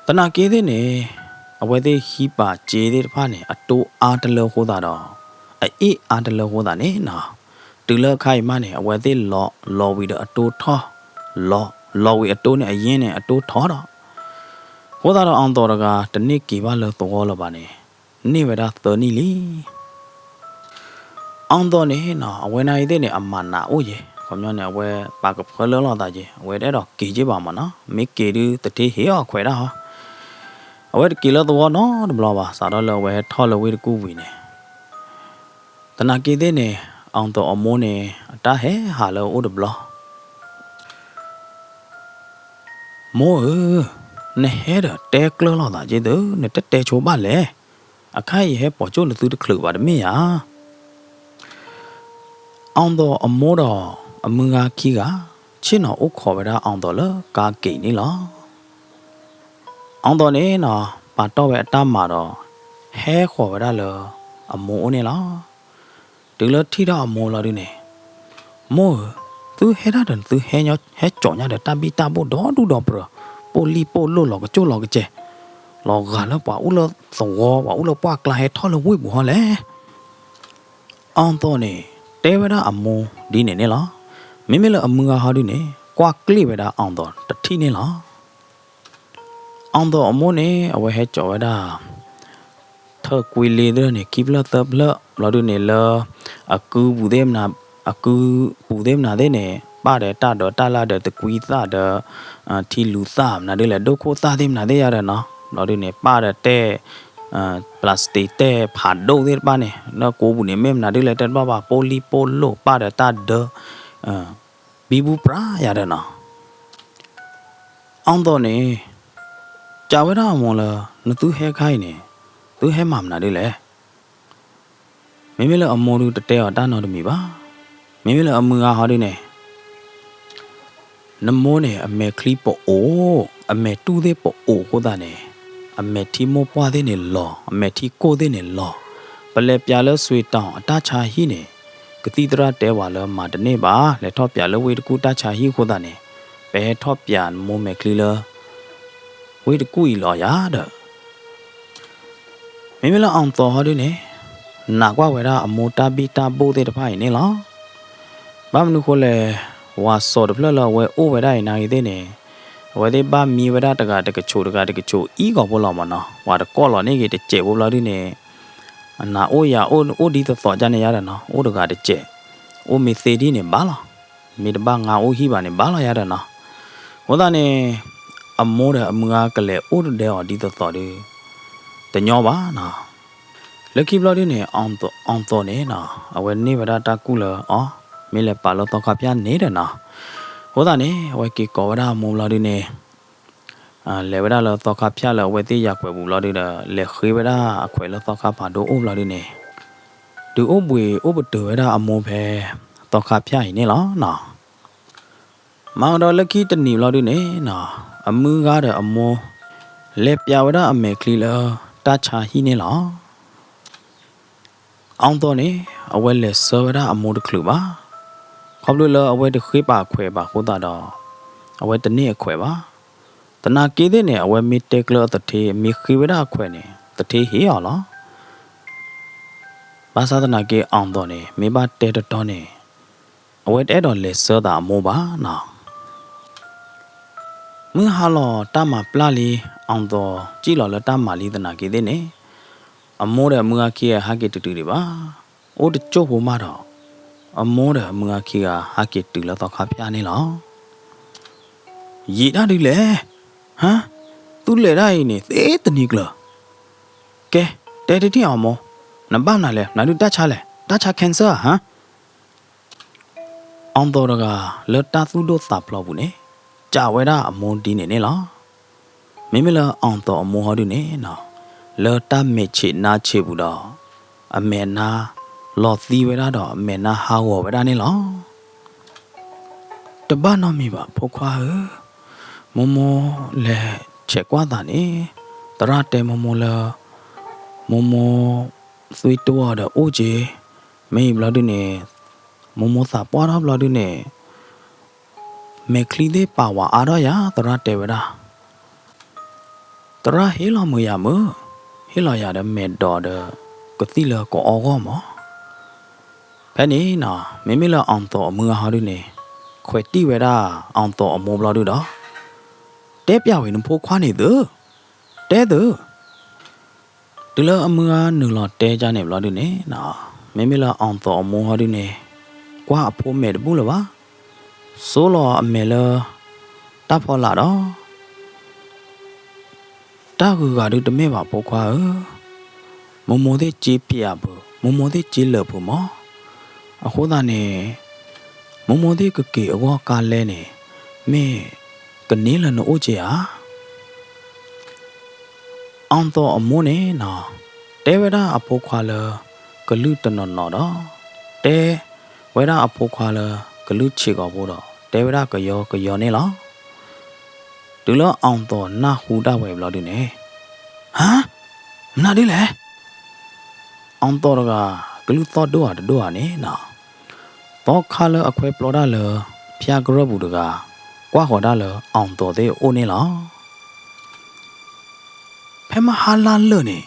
သနာ်က့သ့ၣ်န့ၣ် အဝဲသ့ၣ်ဟံးပာ်စ့သ့ၣ်တဖၣ်န့ၣ် အတိၢ်အါတလၢအဃိသတးဒီး အအ့ၣ်အါတလၢအဃိသတးန့ၣ်နီၤ တုၤလၢအခါအံၤမးန့ၣ် အဝဲသ့ၣ်လီၤ လီၤဝံၤဒီးအတိၢ်ထီၣ် လီၤ လီၤဝံၤအတိၢ်န့ၣ်အယ့ၢ်န့ၣ် အတိၢ်ထီၣ်ဒီး အဃိသတးဒီးအီၣ်သီၣ်တဂၤ တန့ၢ်က့ၤဘၣ်လၢသဝီလၢၤဘၣ်န့ၣ် န့ၢ်ဝဲဒၣ်သၢနံၣ်လံ. အီၣ်သီၣ်န့ၣ်နီၤ အဝဲနၤအံၤသ့ၣ်န့ၣ် အမၤနးအိၣ်ယဲ ခီပညီန့ၣ် အဝဲပာ်ကဖၢလၢလိာ်သးယဲ အဝဲတအဲၣ်ဒိးက့ၤက့ၤဘၣ်မးနီၤ မ့ၢ်က့ၤဒုးတထ့ဟ့ၣ်အီၤခွဲးဒၣ်ဟီ အဝဲတက့ၤလၢသဝီနီတဘျီဘၣ် စးထီၣ်လၢအဝဲဟဲထီၣ်လၢဝ့ၢ်တကူၣ်ဝံၤန့ၣ် သနာ်က့သ့ၣ်န့ၣ် အီၣ်သီၣ်အမိၢ်န့ၣ် အတၢ်ဟဲဟးလၢအအိၣ်တဘျီ မိၢ်ဧၢ, နဟဲဒီးတဲကျၢၤလိာ်သးက့ၤသု, နတတဲဆိဘၣ်လဲၣ်. အခါအံၤယဟဲပိာ်ကၠိၣ်နသုတချုးဘၣ်တမ့ၢ်ဧါ. အီၣ်သီၣ်အမိၢ်ဒီး အမုၢ်ဂၤခံဂၤ ဆ့ၣ်နီၤအိၣ်ခိးဝဲဒၣ်အီၣ်သီၣ်လၢကါက့ၤန့ၣ်လီၤ. အီၣ်သီၣ်န့ၣ်နီၤ ပာ်တီၢ်ဝဲအတၢ်မၤဒီး ဟဲဃီၤဝဲဒၣ်လၢအမိၢ်အိၣ်န့ၣ်လီၤ. တုၤလၢထံၣ်ထီၣ်အမိၢ်လီၤဒုန့ၣ်, မိၢ်ဧၢ, သုဟဲဒၣ်ဒီးသုဟဲကၠီညါဒီးတၢ်ဘံၣ်တၢ်ဘိၣ်ဒီဒူၣ်ဒီပြၢၤ, ပိၢ်လံၢ်ပိၢ်လိၢ်လီၤကကၠိၣ်လီၤကစဲၤ, လီၤဂာ်လၢပှၤအိၣ်လၢသဝီ ပှၤအိၣ်လၢပှၢ်ကျါဟဲထီၣ်လၢဝ့ၢ်ပူၤဟီလဲၣ်. အီၣ်သီၣ်န့ၣ် တဲဝဲဒၣ်အမိၢ်ဒ်န့ၣ်န့ၣ်လီၤ. မ့မ့ၢ်လၢအမုၢ်ဂၤဟီဒုန့ၣ် ကွၢ်ကျ့ၣ်ဝဲဒၣ်အီၣ်သီၣ်တထံၣ်န့ၣ်လီၤ. အီၣ်သီၣ်အမိၢ်န့ၣ် အဝဲဟဲကၠီဝဲဒၣ် ထၢၣ်ကွံလ့သ့ၣ်န့ၣ် ခံဖျၢၣ်သၢဖျၢၣ် ဘျီဒုန့ၣ်လၢ အကုပူၤသ့ၣ်မနုၤ အကုပူၤသ့ၣ်မနုၤသ့ၣ်န့ၣ် ပၣ်ဒီးတၢ်ဒိးတၢ်လၢဒီးသကွံသၣ်ဒီး ထံလူၤသၣ်မနုၤဒ်လဲၣ် ဒိၣ်ခိၣ်သၣ်သ့ၣ်မနုၤသ့ၣ်ယါဒီးနီၤ ဘျီဒုန့ၣ် ပၣ်ဒီးတဲ plastic တဲဖးဒိၣ်သ့ၣ်တဖၣ်န့ၣ် လၢကိးပူၤန့ၣ် မ့ၢ်မနုၤဒ်လဲၣ်တဲတဘၣ်ဘၣ် ပိၢ်လံၢ်ပိၢ်လိၢ် ပၣ်ဒီးတၢ်ဒၢ ဘံဘူပြးယါဒီးနီၤ အီၣ်သီၣ်န့ၣ် ကးဝဲဒၣ်အမိၢ်လၢ နသုဟဲခါအံၤန့ၣ် သုဟဲမၤမနုၤဒ်လဲၣ်. မ့မ့ၢ်လၢအမိၢ်ဒုတတဲအီၤတၢ်နီတမံၤဘၣ်. မ့မ့ၢ်လၢအမုၢ်ဂၤဟီဒုန့ၣ် နမိၢ်န့ၣ် အမဲာ်ချံပအိၣ်, အမဲာ်တူၢ်သ့ၣ်ပအိၣ်အဃိသတးန့ၣ် အမဲာ်ထံမိၢ်ပှၢ်သ့ၣ်န့ၣ်လီၤ, အမဲာ်ထံကိၢ်သ့ၣ်န့ၣ်လီၤ. ပလဲၤပၠးလၢစွ့ၤတီၤအတၢ်ဆါဟံၣ်န့ၣ် ကသံၣ်သရၣ်တဲပှၤလၢမၤတန့ၢ်ဘၣ်, လဲၤထီၣ်ပၠးလၢဝ့ၢ်တကူၣ်တၢ်ဆါဟံၣ်အဃိသတးန့ၣ် ပဟဲထီၣ်ပၠးနမိၢ်မဲာ်ချံလၢ ဝ့ၢ်တကူၣ်အံၤလီၤယၤဒီး မ့မ့ၢ်လၢအီၣ်သီၣ်ဟီဒုန့ၣ် နာ်ကွၢ်ဝဲဒၣ်အမိၢ်တၢ်ဘံၣ်တၢ်ဘိၣ်သ့ၣ်တဖၣ်အံၤန့ၣ်လီၤ. ဘၣ်မနုၤဃိလဲၣ်, ဝၤစိၤတဖျၢၣ်လၢအဝဲအိၣ်ဝဲဒၣ်အံၤနာ်ဂ့ၤသ့ၣ်န့ၣ် အဝဲသ့ၣ်ဘၣ်မံဝဲဒၣ်တဂၤတကဆိးတဂၤတကဆိးအံၤဂီၤဖိလီၤမးနီၤ, ဝၤတကီၢ်လီၤန့ၣ်ဂ့ၤတစဲးဖိဘျီဒုန့ၣ် အနၢ်အိၣ်ယၤအိၣ်ဒ်သိးသိးကန့ၣ်ယါဒီးနီၤ, အိၣ်တဂၤတစဲး, အိၣ်မ့ၢ်သ့ဒ်န့ၣ်ဘၣ်လီၤ. မ့ၢ်တဘၣ်ငါအိၣ်ဟံၣ်ဘၣ်န့ၣ်ဘၣ်လီၤယါဒီးနီၤ. အဃိသတးန့ၣ် အမိၢ်ဒီးအမုၢ်ဂၤကလဲၤအိၣ်တဒၢအီၤဒ်သိးသိးဒီး တညီဘၣ်နီၤ. လၢခံဘျီဒုန့ၣ် အီၣ်သီၣ်န့ၣ်နီၤ အဝဲန့ၢ်ဝဲဒၣ်တၢ်ကူၣ်လၢအီၤ မ့ၢ်လဲၤပာ်လၢသီခါဖၠၣ်န့ၣ်ဒီးနီၤ. အဃိသတးန့ၣ် အဝဲက့ၤကိးဝဲဒၣ်အမိၢ်ဘျီဒုန့ၣ် လဲၤဝဲဒၣ်လၢသီခါဖၠၣ်လၢအဝဲသ့ၣ်ယၤခွဲးပူၤဘျီဒုဒီး လဲၤဃ့ဝဲဒၣ်အခွဲးလၢသီခါဖးဒိၣ်အိၣ်ဘျီဒုန့ၣ် ဒုးအိၣ်ဘှံးအိၣ်ပတုာ်ဝဲဒၣ်အမိၢ်ဖဲသီခါဖၠၣ်အံၤန့ၣ်လီၤနီၤ. မၤကဒီးလၢခံတနံၤဘျီဒုန့ၣ်နီၤ အမုၢ်ဂၤဒီးအမိၢ် လဲၤပၠးဝဲဒၣ်အမဲာ်ချံလၢတၢ်ဆါဟံၣ်န့ၣ်လီၤ. အီၣ်သီၣ်န့ၣ် အဝဲလဲၤဆှၢဝဲဒၣ်အမိၢ်တချုးဘၣ်. ခီဖျိလၢအဝဲတဃ့ပာ်အခွဲးဘၣ်အဃိသတးဒီး အဝဲတန့ၢ်အခွဲးဘၣ်. သနာ်က့သ့ၣ်န့ၣ် အဝဲမ့ၢ်တဲကျၢၤအသထ့ မ့ၢ်ဃ့ဝဲဒၣ်အခွဲးန့ၣ် သထ့ဟ့ၣ်အီၤလီၤ. ဘၣ်ဆၣ်သနာ်က့အီၣ်သီၣ်န့ၣ် မ့ၢ်ဘၣ်တဲတတီန့ၣ် အဝဲတအဲၣ်ဒိးလဲၤဆှၢသးအမိၢ်ဘၣ်နီၤ. မုၢ်ဟါလီၤတၢ်မၤပျၢ်လံ အီၣ်သီၣ်စံၣ်လီၤလၢတၢ်မၤလံသနာ်က့သ့ၣ်န့ၣ် အမိၢ်ဒီးအမုၢ်ဂၤခံဂၤဟးက့ၤတုၤတုၤဒံးဘၣ်. အိၣ်တကၠိၢ်ဖိမးဒီး အမိၢ်ဒီးအမုၢ်ဂၤခံဂၤဟးက့ၤတုၤလၢသီခါဖၠၣ်န့ၣ်လီၤ. ယံာ်တၢ်ဒုးလဲၣ်, ဟါ, သုလဲၤဒၣ်အံၤန့ၣ် သ့တနံၤကျၢၤ. ကဲ, တဲတထံၣ်အီၤမိၢ်, နဘၣ်မနုၤလဲၣ်, မနုၤဒုးတၢ်ဆါလဲၣ်, တၢ်ဆါ cancer ဧါ, ဟါ. အီၣ်သီၣ်တဂၤလၢတၢ်သူၣ်ဒိၣ်သးဖျိးပူၤန့ၣ် ကးဝဲဒၣ်အမိၢ်ဒ်န့ၣ်န့ၣ်လီၤ. မ့မ့ၢ်လၢအီၣ်သီၣ်အမိၢ်ဟီဒုန့ၣ်နီၤ လၢတၢ်မဲာ်ဆံးနါဆံးပူၤဒီး အမဲာ်နါလီၤသံဝဲဒၣ်ဒီး အမဲာ်နါဟးဂီၤဝဲဒၣ်န့ၣ်လီၤ. တဘၣ်နီတမံၤဘၣ် ဖိခွါဧၢ, မိၢ်မိၢ်လဲၤဆဲးကွၢ်သးန့ၣ်, သရၣ်တဲမိၢ်မိၢ်လၢ မိၢ်မိၢ်သွံၣ်တိၢ်အီၤဒီးအိၣ်က့ၤ, မ့ၢ်အံၤဘျီဒုန့ၣ် မိၢ်မိၢ်သးပှၢ်ထီၣ်ဘျီဒုန့ၣ် မဲာ်ချံသ့ၣ်ပာ်ဝးအါထီၣ်ယၤ သရၣ်တဲဝဲဒၣ်. သရၣ်ဟ့ၣ်လီၤမုာ်ယၤမုာ်, ဟ့ၣ်လီၤယၤဒီးမဲာ်ဒိးဒီး ကသံၣ်လၢကအီၣ်ဂီၢ်မး. ဖဲန့ၣ်နီၤ မ့မ့ၢ်လၢ အောင်သော် အမုၢ်ဂၤဟီဒုန့ၣ် ခွဲးတံၢ်ဝဲဒၣ် အောင်သော် အမိၢ်ဘျီဒုဒီး တဲပျးဝံၤနဖိခွါန့ၣ်သု, တဲသု. တုၤလၢအမုၢ်ဂၤနုာ်လီၤတဲကၢ်န့ၣ်ဘျီဒုန့ၣ်နီၤ မ့မ့ၢ်လၢ အောင်သော် အမိၢ်ဟီဒုန့ၣ် ကွၢ်အဖိမဲာ်တဘူၣ်လၢၤဘၣ်. စိလီၤအမဲာ်လၢ တၢ်ဖီလာ်ဒီး တၢ်ဂုၤဂၤဒုတမ့ၢ်ဘၣ်ဖိခွါဧၢ, မိၢ်မိၢ်သ့ၣ်ကၠ့ပျးဖုး, မိၢ်မိၢ်သ့ၣ်ကၠ့လၢာ်ဖုးမး. အဃိသတးန့ၣ် မိၢ်မိၢ်သ့ၣ်ကက့ၤအဂီၢ်ကါလဲၣ်န့ၣ် မ့ၢ်ကန့ၢ်လၢနအိၣ်က့ၤဧါ. အောင်သော် အမိၢ်န့ၣ်နီၤ တဲဝဲဒၣ်အဖိခွါလၢ ကလုၢ်တနီၤနီၤဒီး တဲဝဲဒၣ်အဖိခွါလၢကလုၢ်ဆံးကိာ်ဖိဒီး တဲဝဲဒၣ်ကယီကယီန့ၣ်လီၤ. တုၤလၢ အောင်သော် နၢ်ဟူဒၣ်ဝဲဘျီဒုန့ၣ်, ဟါ, မနုၤဒ်လဲၣ်. အောင်သော် တဂၤ ကလုၢ်သီၣ်ဒိၣ်ဧါတဒိၣ်ဧါန့ၣ်နီၤ သီခါလၢအခွဲပျီတၢ်လၢ ဖၠါကရၢၢ်ပူၤတဂၤ ကွၢ်ဃီၤတၢ်လၢ အောင်သော် သ့ၣ်အအိၣ်န့ၣ်လီၤ. ဖဲမဟါလါလၢာ်န့ၣ်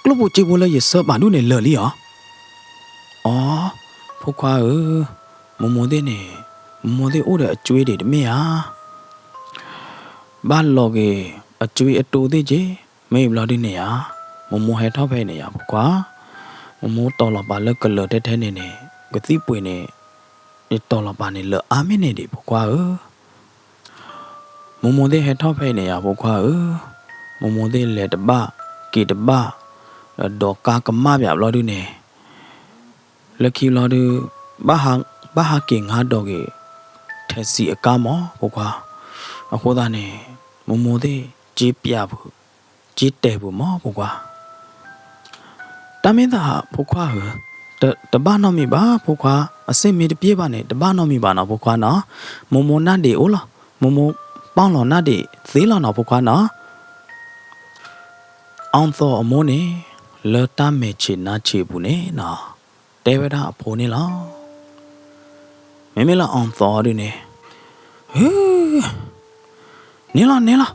ကျိၣ်ဖိစ့ဖိလၢယဆှၢပာ်ဒူၣ်န့ၣ်လၢာ်လံဧါ. အိ, ဖိခွါဧၢ, မိၢ်မိၢ်သ့ၣ်န့ၣ် မိၢ်မိၢ်သ့ၣ်အိၣ်ဒီးအကွ့ဒံးတမ့ၢ်ဧါ. ဘၣ်လီၤက့ၤအကွ့အတိသ့ၣ်က့ၤ, မ့ၢ်အံၤဘျီဒုန့ၣ်ဧါ, မိၢ်မိၢ်ဟဲထီၣ်ဖဲအံၤန့ၣ်ယၤဖိခွါ, မိၢ်မိၢ်တီၤလီၤပာ်လၢကလၢာ်ထဲထဲန့ၣ်န့ၣ် ကသံၣ်ပှ့ၤန့ၣ် ယတီၤလီၤပာ်န့ၣ်လၢာ်အါမ့ၢ်န့ၣ်ဒံးဖိခွါဧၢ. မိၢ်မိၢ်သ့ၣ်ဟဲထီၣ်ဖဲအံၤန့ၣ်ယၤ ဖိခွါဧၢ, မိၢ်မိၢ်သ့ၣ်လဲၤတဘၣ် က့ၤတဘၣ်, ဒီးဒိးကါကမၣ်ပၠးဘျီဒုန့ၣ်, လၢခံဘျီဒု ဘၣ်ဟးက့ၤငါဒိးက့ၤ ထဲးစံးအကါမး ဖိခွါ, အဃိသတးန့ၣ် မိၢ်မိၢ်သ့ၣ်ကၠ့ပျးဖုး, ကၠ့တဲာ်ဖုးမး ဖိခွါ. တၢ်မ့ၢ်သး ဖိခွါဧၢ, တဘၣ်နီတမံၤဘၣ် ဖိခွါ, အစ့ၣ်မ့ၢ်တပျဲၢ်ဘၣ်န့ၣ် တဘၣ်နီတမံၤဘၣ်နီၤ ဖိခွါနီၤ, မိၢ်မိၢ်နၢ်ဒ့းအိၣ်လီၤ, မိၢ်မိၢ်ပာ်လီၤနၢ်ဒ့းသ့လီၤနီၤ ဖိခွါနီၤ. အောင်သော် အမိၢ်န့ၣ် လၢတၢ်မဲာ်ဆံးနါဆံးအပူၤန့ၣ်နီၤ, တဲဝဲဒၣ်အဖိန့ၣ်လီၤ. မ့မ့ၢ်လၢ အောင်သော် ဒုန့ၣ်, ဟ့, န့ၣ်လီၤ န့ၣ်လီၤ,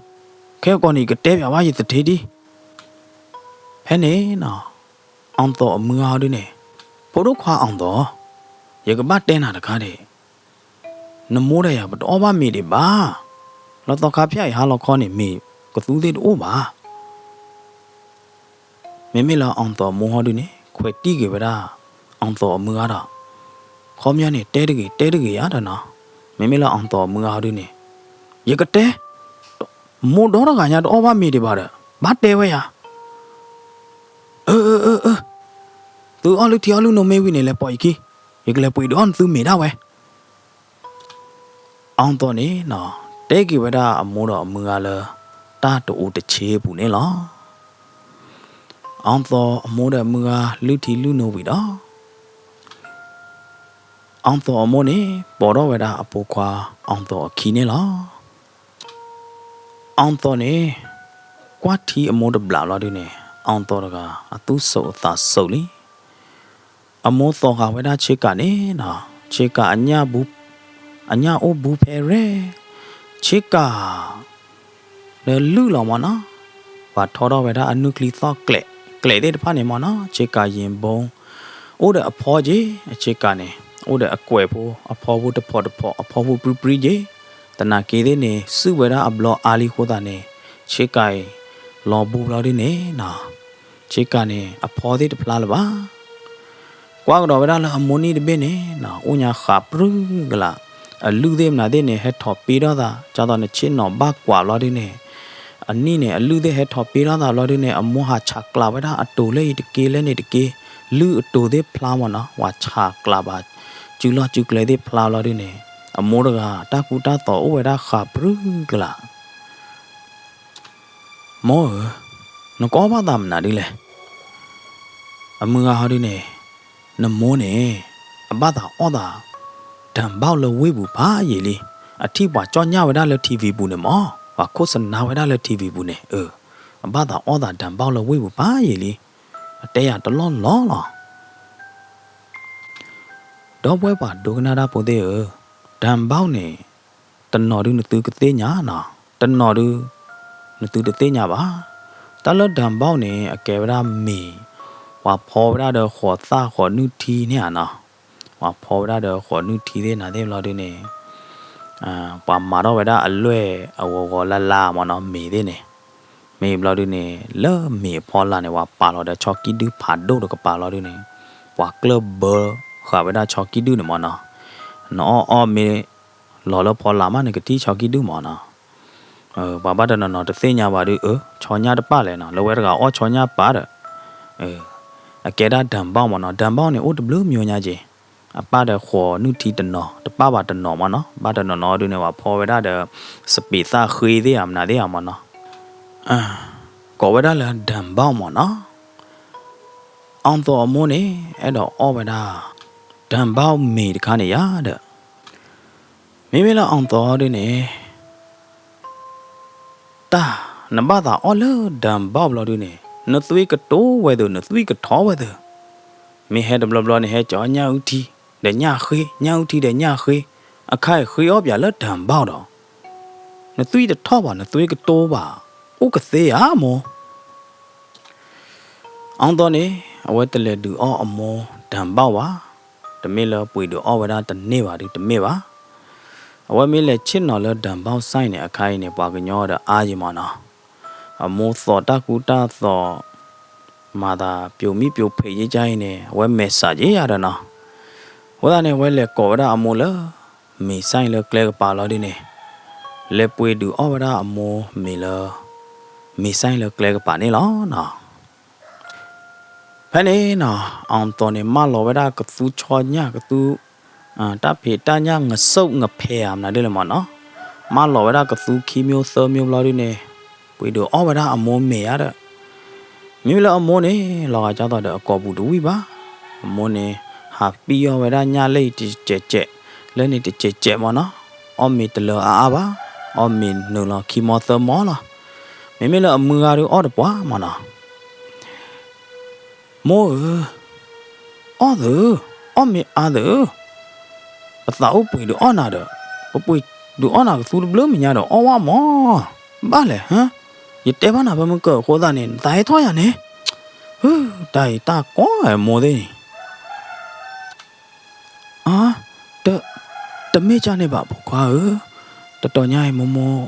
ခဲကိာ်န့ၣ် ယကတဲပၠးဘၣ်ယသထ့ဒံး. ဖဲန့ၣ်နီၤ, အောင်သော် အမုၢ်ဂၤဒုန့ၣ်, ဖိဒိၣ်ခွါ အောင်သော်, ယကဘၣ်တဲနၤတခါဒံး, နမိၢ်ဒီးယၤ ပတအီၣ်ဘၣ်မ့ၤဒံးဘၣ်. လီၤသီခါဖၠၣ်အံၤဟါလီၤခီန့ၣ် မ့ၤကသူသ့ၣ်တအိၣ်ဘၣ်. မ့မ့ၢ်လၢ အောင်သော် အမိၢ်ဟီဒုန့ၣ် ခွဲးတံၢ်က့ၤဝဲဒၣ် အောင်သော် အမုၢ်ဂၤဒီး, ခီပညီန့ၣ် တဲတဂ့ၤ တဲတဂ့ၤယၤဒီးနီၤ, မ့မ့ၢ်လၢ အောင်သော် အမုၢ်ဂၤဟီဒုန့ၣ်, ယကတဲ, မိၢ်ဒီတဂၤညါတအီၣ်ဘၣ်မ့ၤဒံးဘၣ်ဒီး ဘၣ်တဲဝဲယၤ. အၢ အၢ အၢ အၢ, သုအီၣ်လုၢ်ထံအီၣ်လုၢ်နိမ့ၢ်ဝံၤန့ၣ် လဲၤပိာ်ယခံ, ယကလဲၤပှ့ၤဒုးအီၣ်နသုမ့ၤဒၣ်ဝဲ. အောင်သော် န့ၣ်နီၤ, တဲက့ၤဝဲဒၣ်အမိၢ်ဒီးအမုၢ်ဂၤလၢ တၢ်တအိၣ်တဆ့အပူၤန့ၣ်လီၤ. အောင်သော် အမိၢ်ဒီးအမုၢ်ဂၤ လုၢ်ထံလုၢ်နိဝံၤဒီး, အောင်သော် အမိၢ်န့ၣ် ပိာ်ထီၣ်ဝဲဒၣ်အဖိခွါ အောင်သော် အခံန့ၣ်လီၤ. အောင်သော် န့ၣ် ကွၢ်ထံအမိၢ်တဘျီလီၤဒုန့ၣ်, အောင်သော် တဂၤ အသူၣ်ဆူးအသးဆူးလံ. အမိၢ်သီဃာ်ဝဲဒၣ်ဆ့ကၤန့ၣ်နီၤ, ဆ့ကၤ အညၣ်အိၣ်ဘူးဖဲရဲၣ်, ဆ့ကၤ လၢလုၢ်လီၤမၢ်နီၤ, ပှၤထီထီၣ်ဝဲဒၣ်အနုၢ်ချံသီၣ်ကျဲး, ကျဲးသ့ၣ်တဖၣ်န့ၣ်မၢ်နီၤ, ဆ့ကၤ ရင်ဘုံ, အိၣ်ဒီးအဖီက့ၤ, အဆ့ကၤန့ၣ် အိၣ်ဒီးအကွဲးဖိ, အဖီဖိတဖီတဖီ, အဖီဖိပြံပြံက့ၤ, သနာ်က့သ့ၣ်န့ၣ် စုၣ်ဝဲဒၣ်အဘျီအါလံအဃိသတးန့ၣ်, ဆ့ကၤအံၤ လီၤဘူးဘျီဒုန့ၣ်နီၤ, ဆ့ကၤန့ၣ် အဖီသ့ၣ်တဖျါလၢၤဘၣ်. ကွၢ်ကဒီးဝဲဒၣ်လၢအမိၢ်နံၣ်တဘ့ၣ်န့ၣ်နီၤ, အိၣ်ညါဃးပြူၢ်ကလာ်, အလုၢ်သ့ၣ်မနုၤသ့ၣ်န့ၣ် ဟဲထီၣ်ပ့ထီၣ်သး, ဒ်သိးနဆ့ၣ်နီၤဘၣ်ကွၢ်ဘျီဒုန့ၣ်, အနံၣ်န့ၣ် အလုၢ်သ့ၣ်ဟဲထီၣ်ပ့ထီၣ်သးဘျီဒုန့ၣ်, အမိၢ်ဟးဆးကျးဝဲဒၣ်အတိၤလၢအံၤတက့ၢ်လၢန့ၣ်တက့ၢ်, လုၢ်အတိၤသ့ၣ်ဖျါမၢ်နီၤ, ပှၤဆးကျးဘၣ် စုလီၢ်စုကျဲသ့ၣ်ဖျါဘျီဒုန့ၣ်, အမိၢ်တဂၤ တၢ်ကူတၢ်သိးအိၣ်ဝဲဒၣ်ဃးပြူၢ်ကလာ်. မိၢ်ဧၢ, နကအီၣ်ဘၣ်သးမနုၤဒ်လဲၣ်. အမုၢ်ဂၤဟီဒုန့ၣ်, နမိၢ်န့ၣ် အဘၣ်သးအီၣ်သး တၢ်ဘီၣ်လၢဝ့ၢ်ပူၤဖးယံာ်လံ, အထံၣ်ပှၤကၠီၣ်ညၣ်ဝဲဒၣ်လၢ ထံၣ်ဝံၣ် ပူၤန့ၣ်မး, ပှၤခိၣ်စနါဝဲဒၣ်လၢ ထံၣ်ဝံၣ် ပူၤန့ၣ်, အဘၣ်သးအီၣ်သး တၢ်ဘီၣ်လၢဝ့ၢ်ပူၤဖးယံာ်လံ, အတဲယၤတလီၢ်လီၢ်လီၤ. ဒီပုၢ်ဝဲၢ်ပှၤဒိကနၣ်တၢ်ဖိသ့ၣ်ဧၢ, တၢ်ဘီၣ်န့ၣ် တနီၤဒုးနသုကသ့ၣ်ညါနီၤ, တနီၤဒုး နသုတသ့ၣ်ညါဘၣ်. တၢ်လၢတၢ်ဘီၣ်န့ၣ် အကဲဝဲဒၣ်မ့ၢ် ပှၤဖီဝဲဒၣ်ဒီးဃိးသၣ်ဃိးနုၢ်ထံန့ၣ်ဧါနီၤ, ပှၤဖီဝဲဒၣ်ဒီးဃိးနုၢ်ထံသ့ၣ်နၤသ့ၣ်ဘျီဒုန့ၣ်, ပှၤမၤထီၣ်ဝဲဒၣ်အလွဲၢ်အဂီၤဂီၤလၢ်လၢ်မးနီၤ, မ့ၢ်ဘျီဒုန့ၣ် လၢမ့ၢ်အဖီလာ်န့ၣ် ပှၤပာ်လီၤဒီးဆီကံၣ်ဒုၣ်ဖးဒိၣ်တကပၤလီၤဒုန့ၣ်, ပှၤကျၢၢ်ဘၢဃာ်ဝဲဒၣ်ဆီကံၣ်ဒုၣ်န့ၣ်မးနီၤ, နအီၣ်အီၣ်မ့ၢ်လီၤလၢဖီလာ်မး နကထံၣ်ဆီကံၣ်ဒုၣ်မးနီၤ. ပှၤဘၣ်တနီၤနီၤတသ့ၣ်ညါဘၣ်ဒုး အၢ ဆီညၣ်တပၣ်လဲၣ်နီၤ, လၢဝဲတဂၤအီၣ်ဆီညၣ်ပာ်ဒီး, အကဲဒၣ်တၢ်ဘီၣ်မးနီၤ, တၢ်ဘီၣ်န့ၣ် အိၣ်တဘျုးမံၤညါက့ၤ, အပၣ်ဒီးဃိးနုၢ်ထံတနီၤ, တပၣ်ဘၣ်တနီၤမးနီၤ, ဘၣ်တနီၤနီၤဒုန့ၣ် ပှၤဖီဝဲဒၣ်ဒီး စပံးသၣ်ဃ့သ့ၣ်ဧါမနုၤသ့ၣ်ဧါမးနီၤ, ကိးဝဲဒၣ်လၢတၢ်ဘီၣ်မးနီၤ. အီၣ်သိးအမိၢ်န့ၣ် အဲၣ်ဒိးအီၣ်ဝဲဒၣ် တၢ်ဘီၣ်မ့ၤတခါန့ၣ်ယါဒီး, မ့မ့ၢ်လၢအီၣ်သိးဒုန့ၣ် တၢ်နဘၣ်သးအီၣ်လၢတၢ်ဘီၣ်ဘျီဒုန့ၣ် နသွံၣ်ကတိၤဝဲသ့ၣ် နသွံၣ်ကထီဝဲသ့ၣ်, မ့ၢ်ဟဲတဘျီဘျီန့ၣ် ဟဲကၠီညၣ်အုၣ်ထံ ဒီးညၣ်ဃ့ ညၣ်အုၣ်ထံဒီးညၣ်ဃ့, အခါအံၤဃ့အီၣ်ပၠးလၢတၢ်ဘီၣ်ဒီး နသွံၣ်တထီၣ်ဘၣ် နသွံၣ်ကတိၤဘၣ် အိၣ်ကသ့ဧါမိၢ်. အီၣ်သိးန့ၣ် အဝဲတလဲၤဒုးအီၣ်အမိၢ်တၢ်ဘီၣ်ဘၣ်, တမ့ၢ်လၢပှ့ၤဒုးအီၣ်ဝဲဒၣ်တန့ၢ်ဘၣ်ဒုးတမ့ၢ်ဘၣ်. အဝဲမ့ၢ်လဲၤဆ့ၣ်နီၤလၢတၢ်ဘီၣ်စဲန့ၣ် အခါအံၤန့ၣ် ပှၤကညီဒီးအါယံၤမးနီၤ, အမိၢ်သိးတၢ်ကူတၢ်သိး မၤသးပျိးမံပျိးဖံးယကါအံၤန့ၣ် အဝဲမဲာ်ဆှးက့ၤယါဒီးနီၤ. အဃိသတးန့ၣ် အဝဲလဲၤကိးဝဲဒၣ်အမိၢ်လၢ မ့ၤစဲလၢကျဲကပၤလီၤဒုန့ၣ်, လဲၤပှ့ၤဒုးအီၣ်ဝဲဒၣ်အမိၢ်မ့ၤလၢ မ့ၤစဲလၢကျဲကပၤန့ၣ်လီၤနီၤ. ဖဲန့ၣ်နီၤ အီၣ်သိးန့ၣ် မၢလီၤဝဲဒၣ်ကသူဆီညၣ်ကသူ တၢ်ဖံးတၢ်ညၣ်ငစိၣ်ငဖဲဧါမနုၤဒ်လဲၣ်မးနီၤ, မၢလီၤဝဲဒၣ်ကသူခံမျိုးသၢမျိုးဘျီဒုန့ၣ် ပှ့ၤဒုးအီၣ်ဝဲဒၣ်အမိၢ်မ့ၤယါဒီး, မ့မ့ၢ်လၢအမိၢ်န့ၣ် လီၤဂာ်ကၢ်သိးဒီးအကိာ်ပူၤတဝံၣ်ဘၣ်, အမိၢ်န့ၣ် ဟးပံၢ်အီၣ်ဝဲဒၣ်ညၣ်လၢတစဲးစဲး လၢန့ၣ်တစဲးစဲးမးနီၤ, အီၣ်မ့ၤတလၢအါအါဘၣ်, အီၣ်မ့ၤနုာ်လီၤခံမီသၢမီလီၤ. မ့မ့ၢ်လၢအမုၢ်ဂၤဒုးအီၣ်တပှၢ်မးနီၤ မိၢ်ဧၢ, အီၣ်သု, အီၣ်မ့ၤအါသု, ပသးအိၣ်ပှ့ၤဒုးအီၣ်နၤဒီး, ပပှ့ၤဒုးအီၣ်နၤကသူတဘျုးမဲာ်ညါဒီးအီၣ်ဝဲမး, ဘၣ်လဲၣ်, ယတဲဘၣ်နၤဖဲမုၢ်ကၢၢ်အဃိသတးန့ၣ် နသးဟဲထီၣ်ယၤန့ၣ်, တၢ်အံၤတၢ်ကီမိၢ်သ့ၣ်န့ၣ် အါ, တမ့ၢ်ကၢ်န့ၣ်ဘၣ်ဖိခွါဧၢ, တတီၤညါအံၤမိၢ်မိၢ်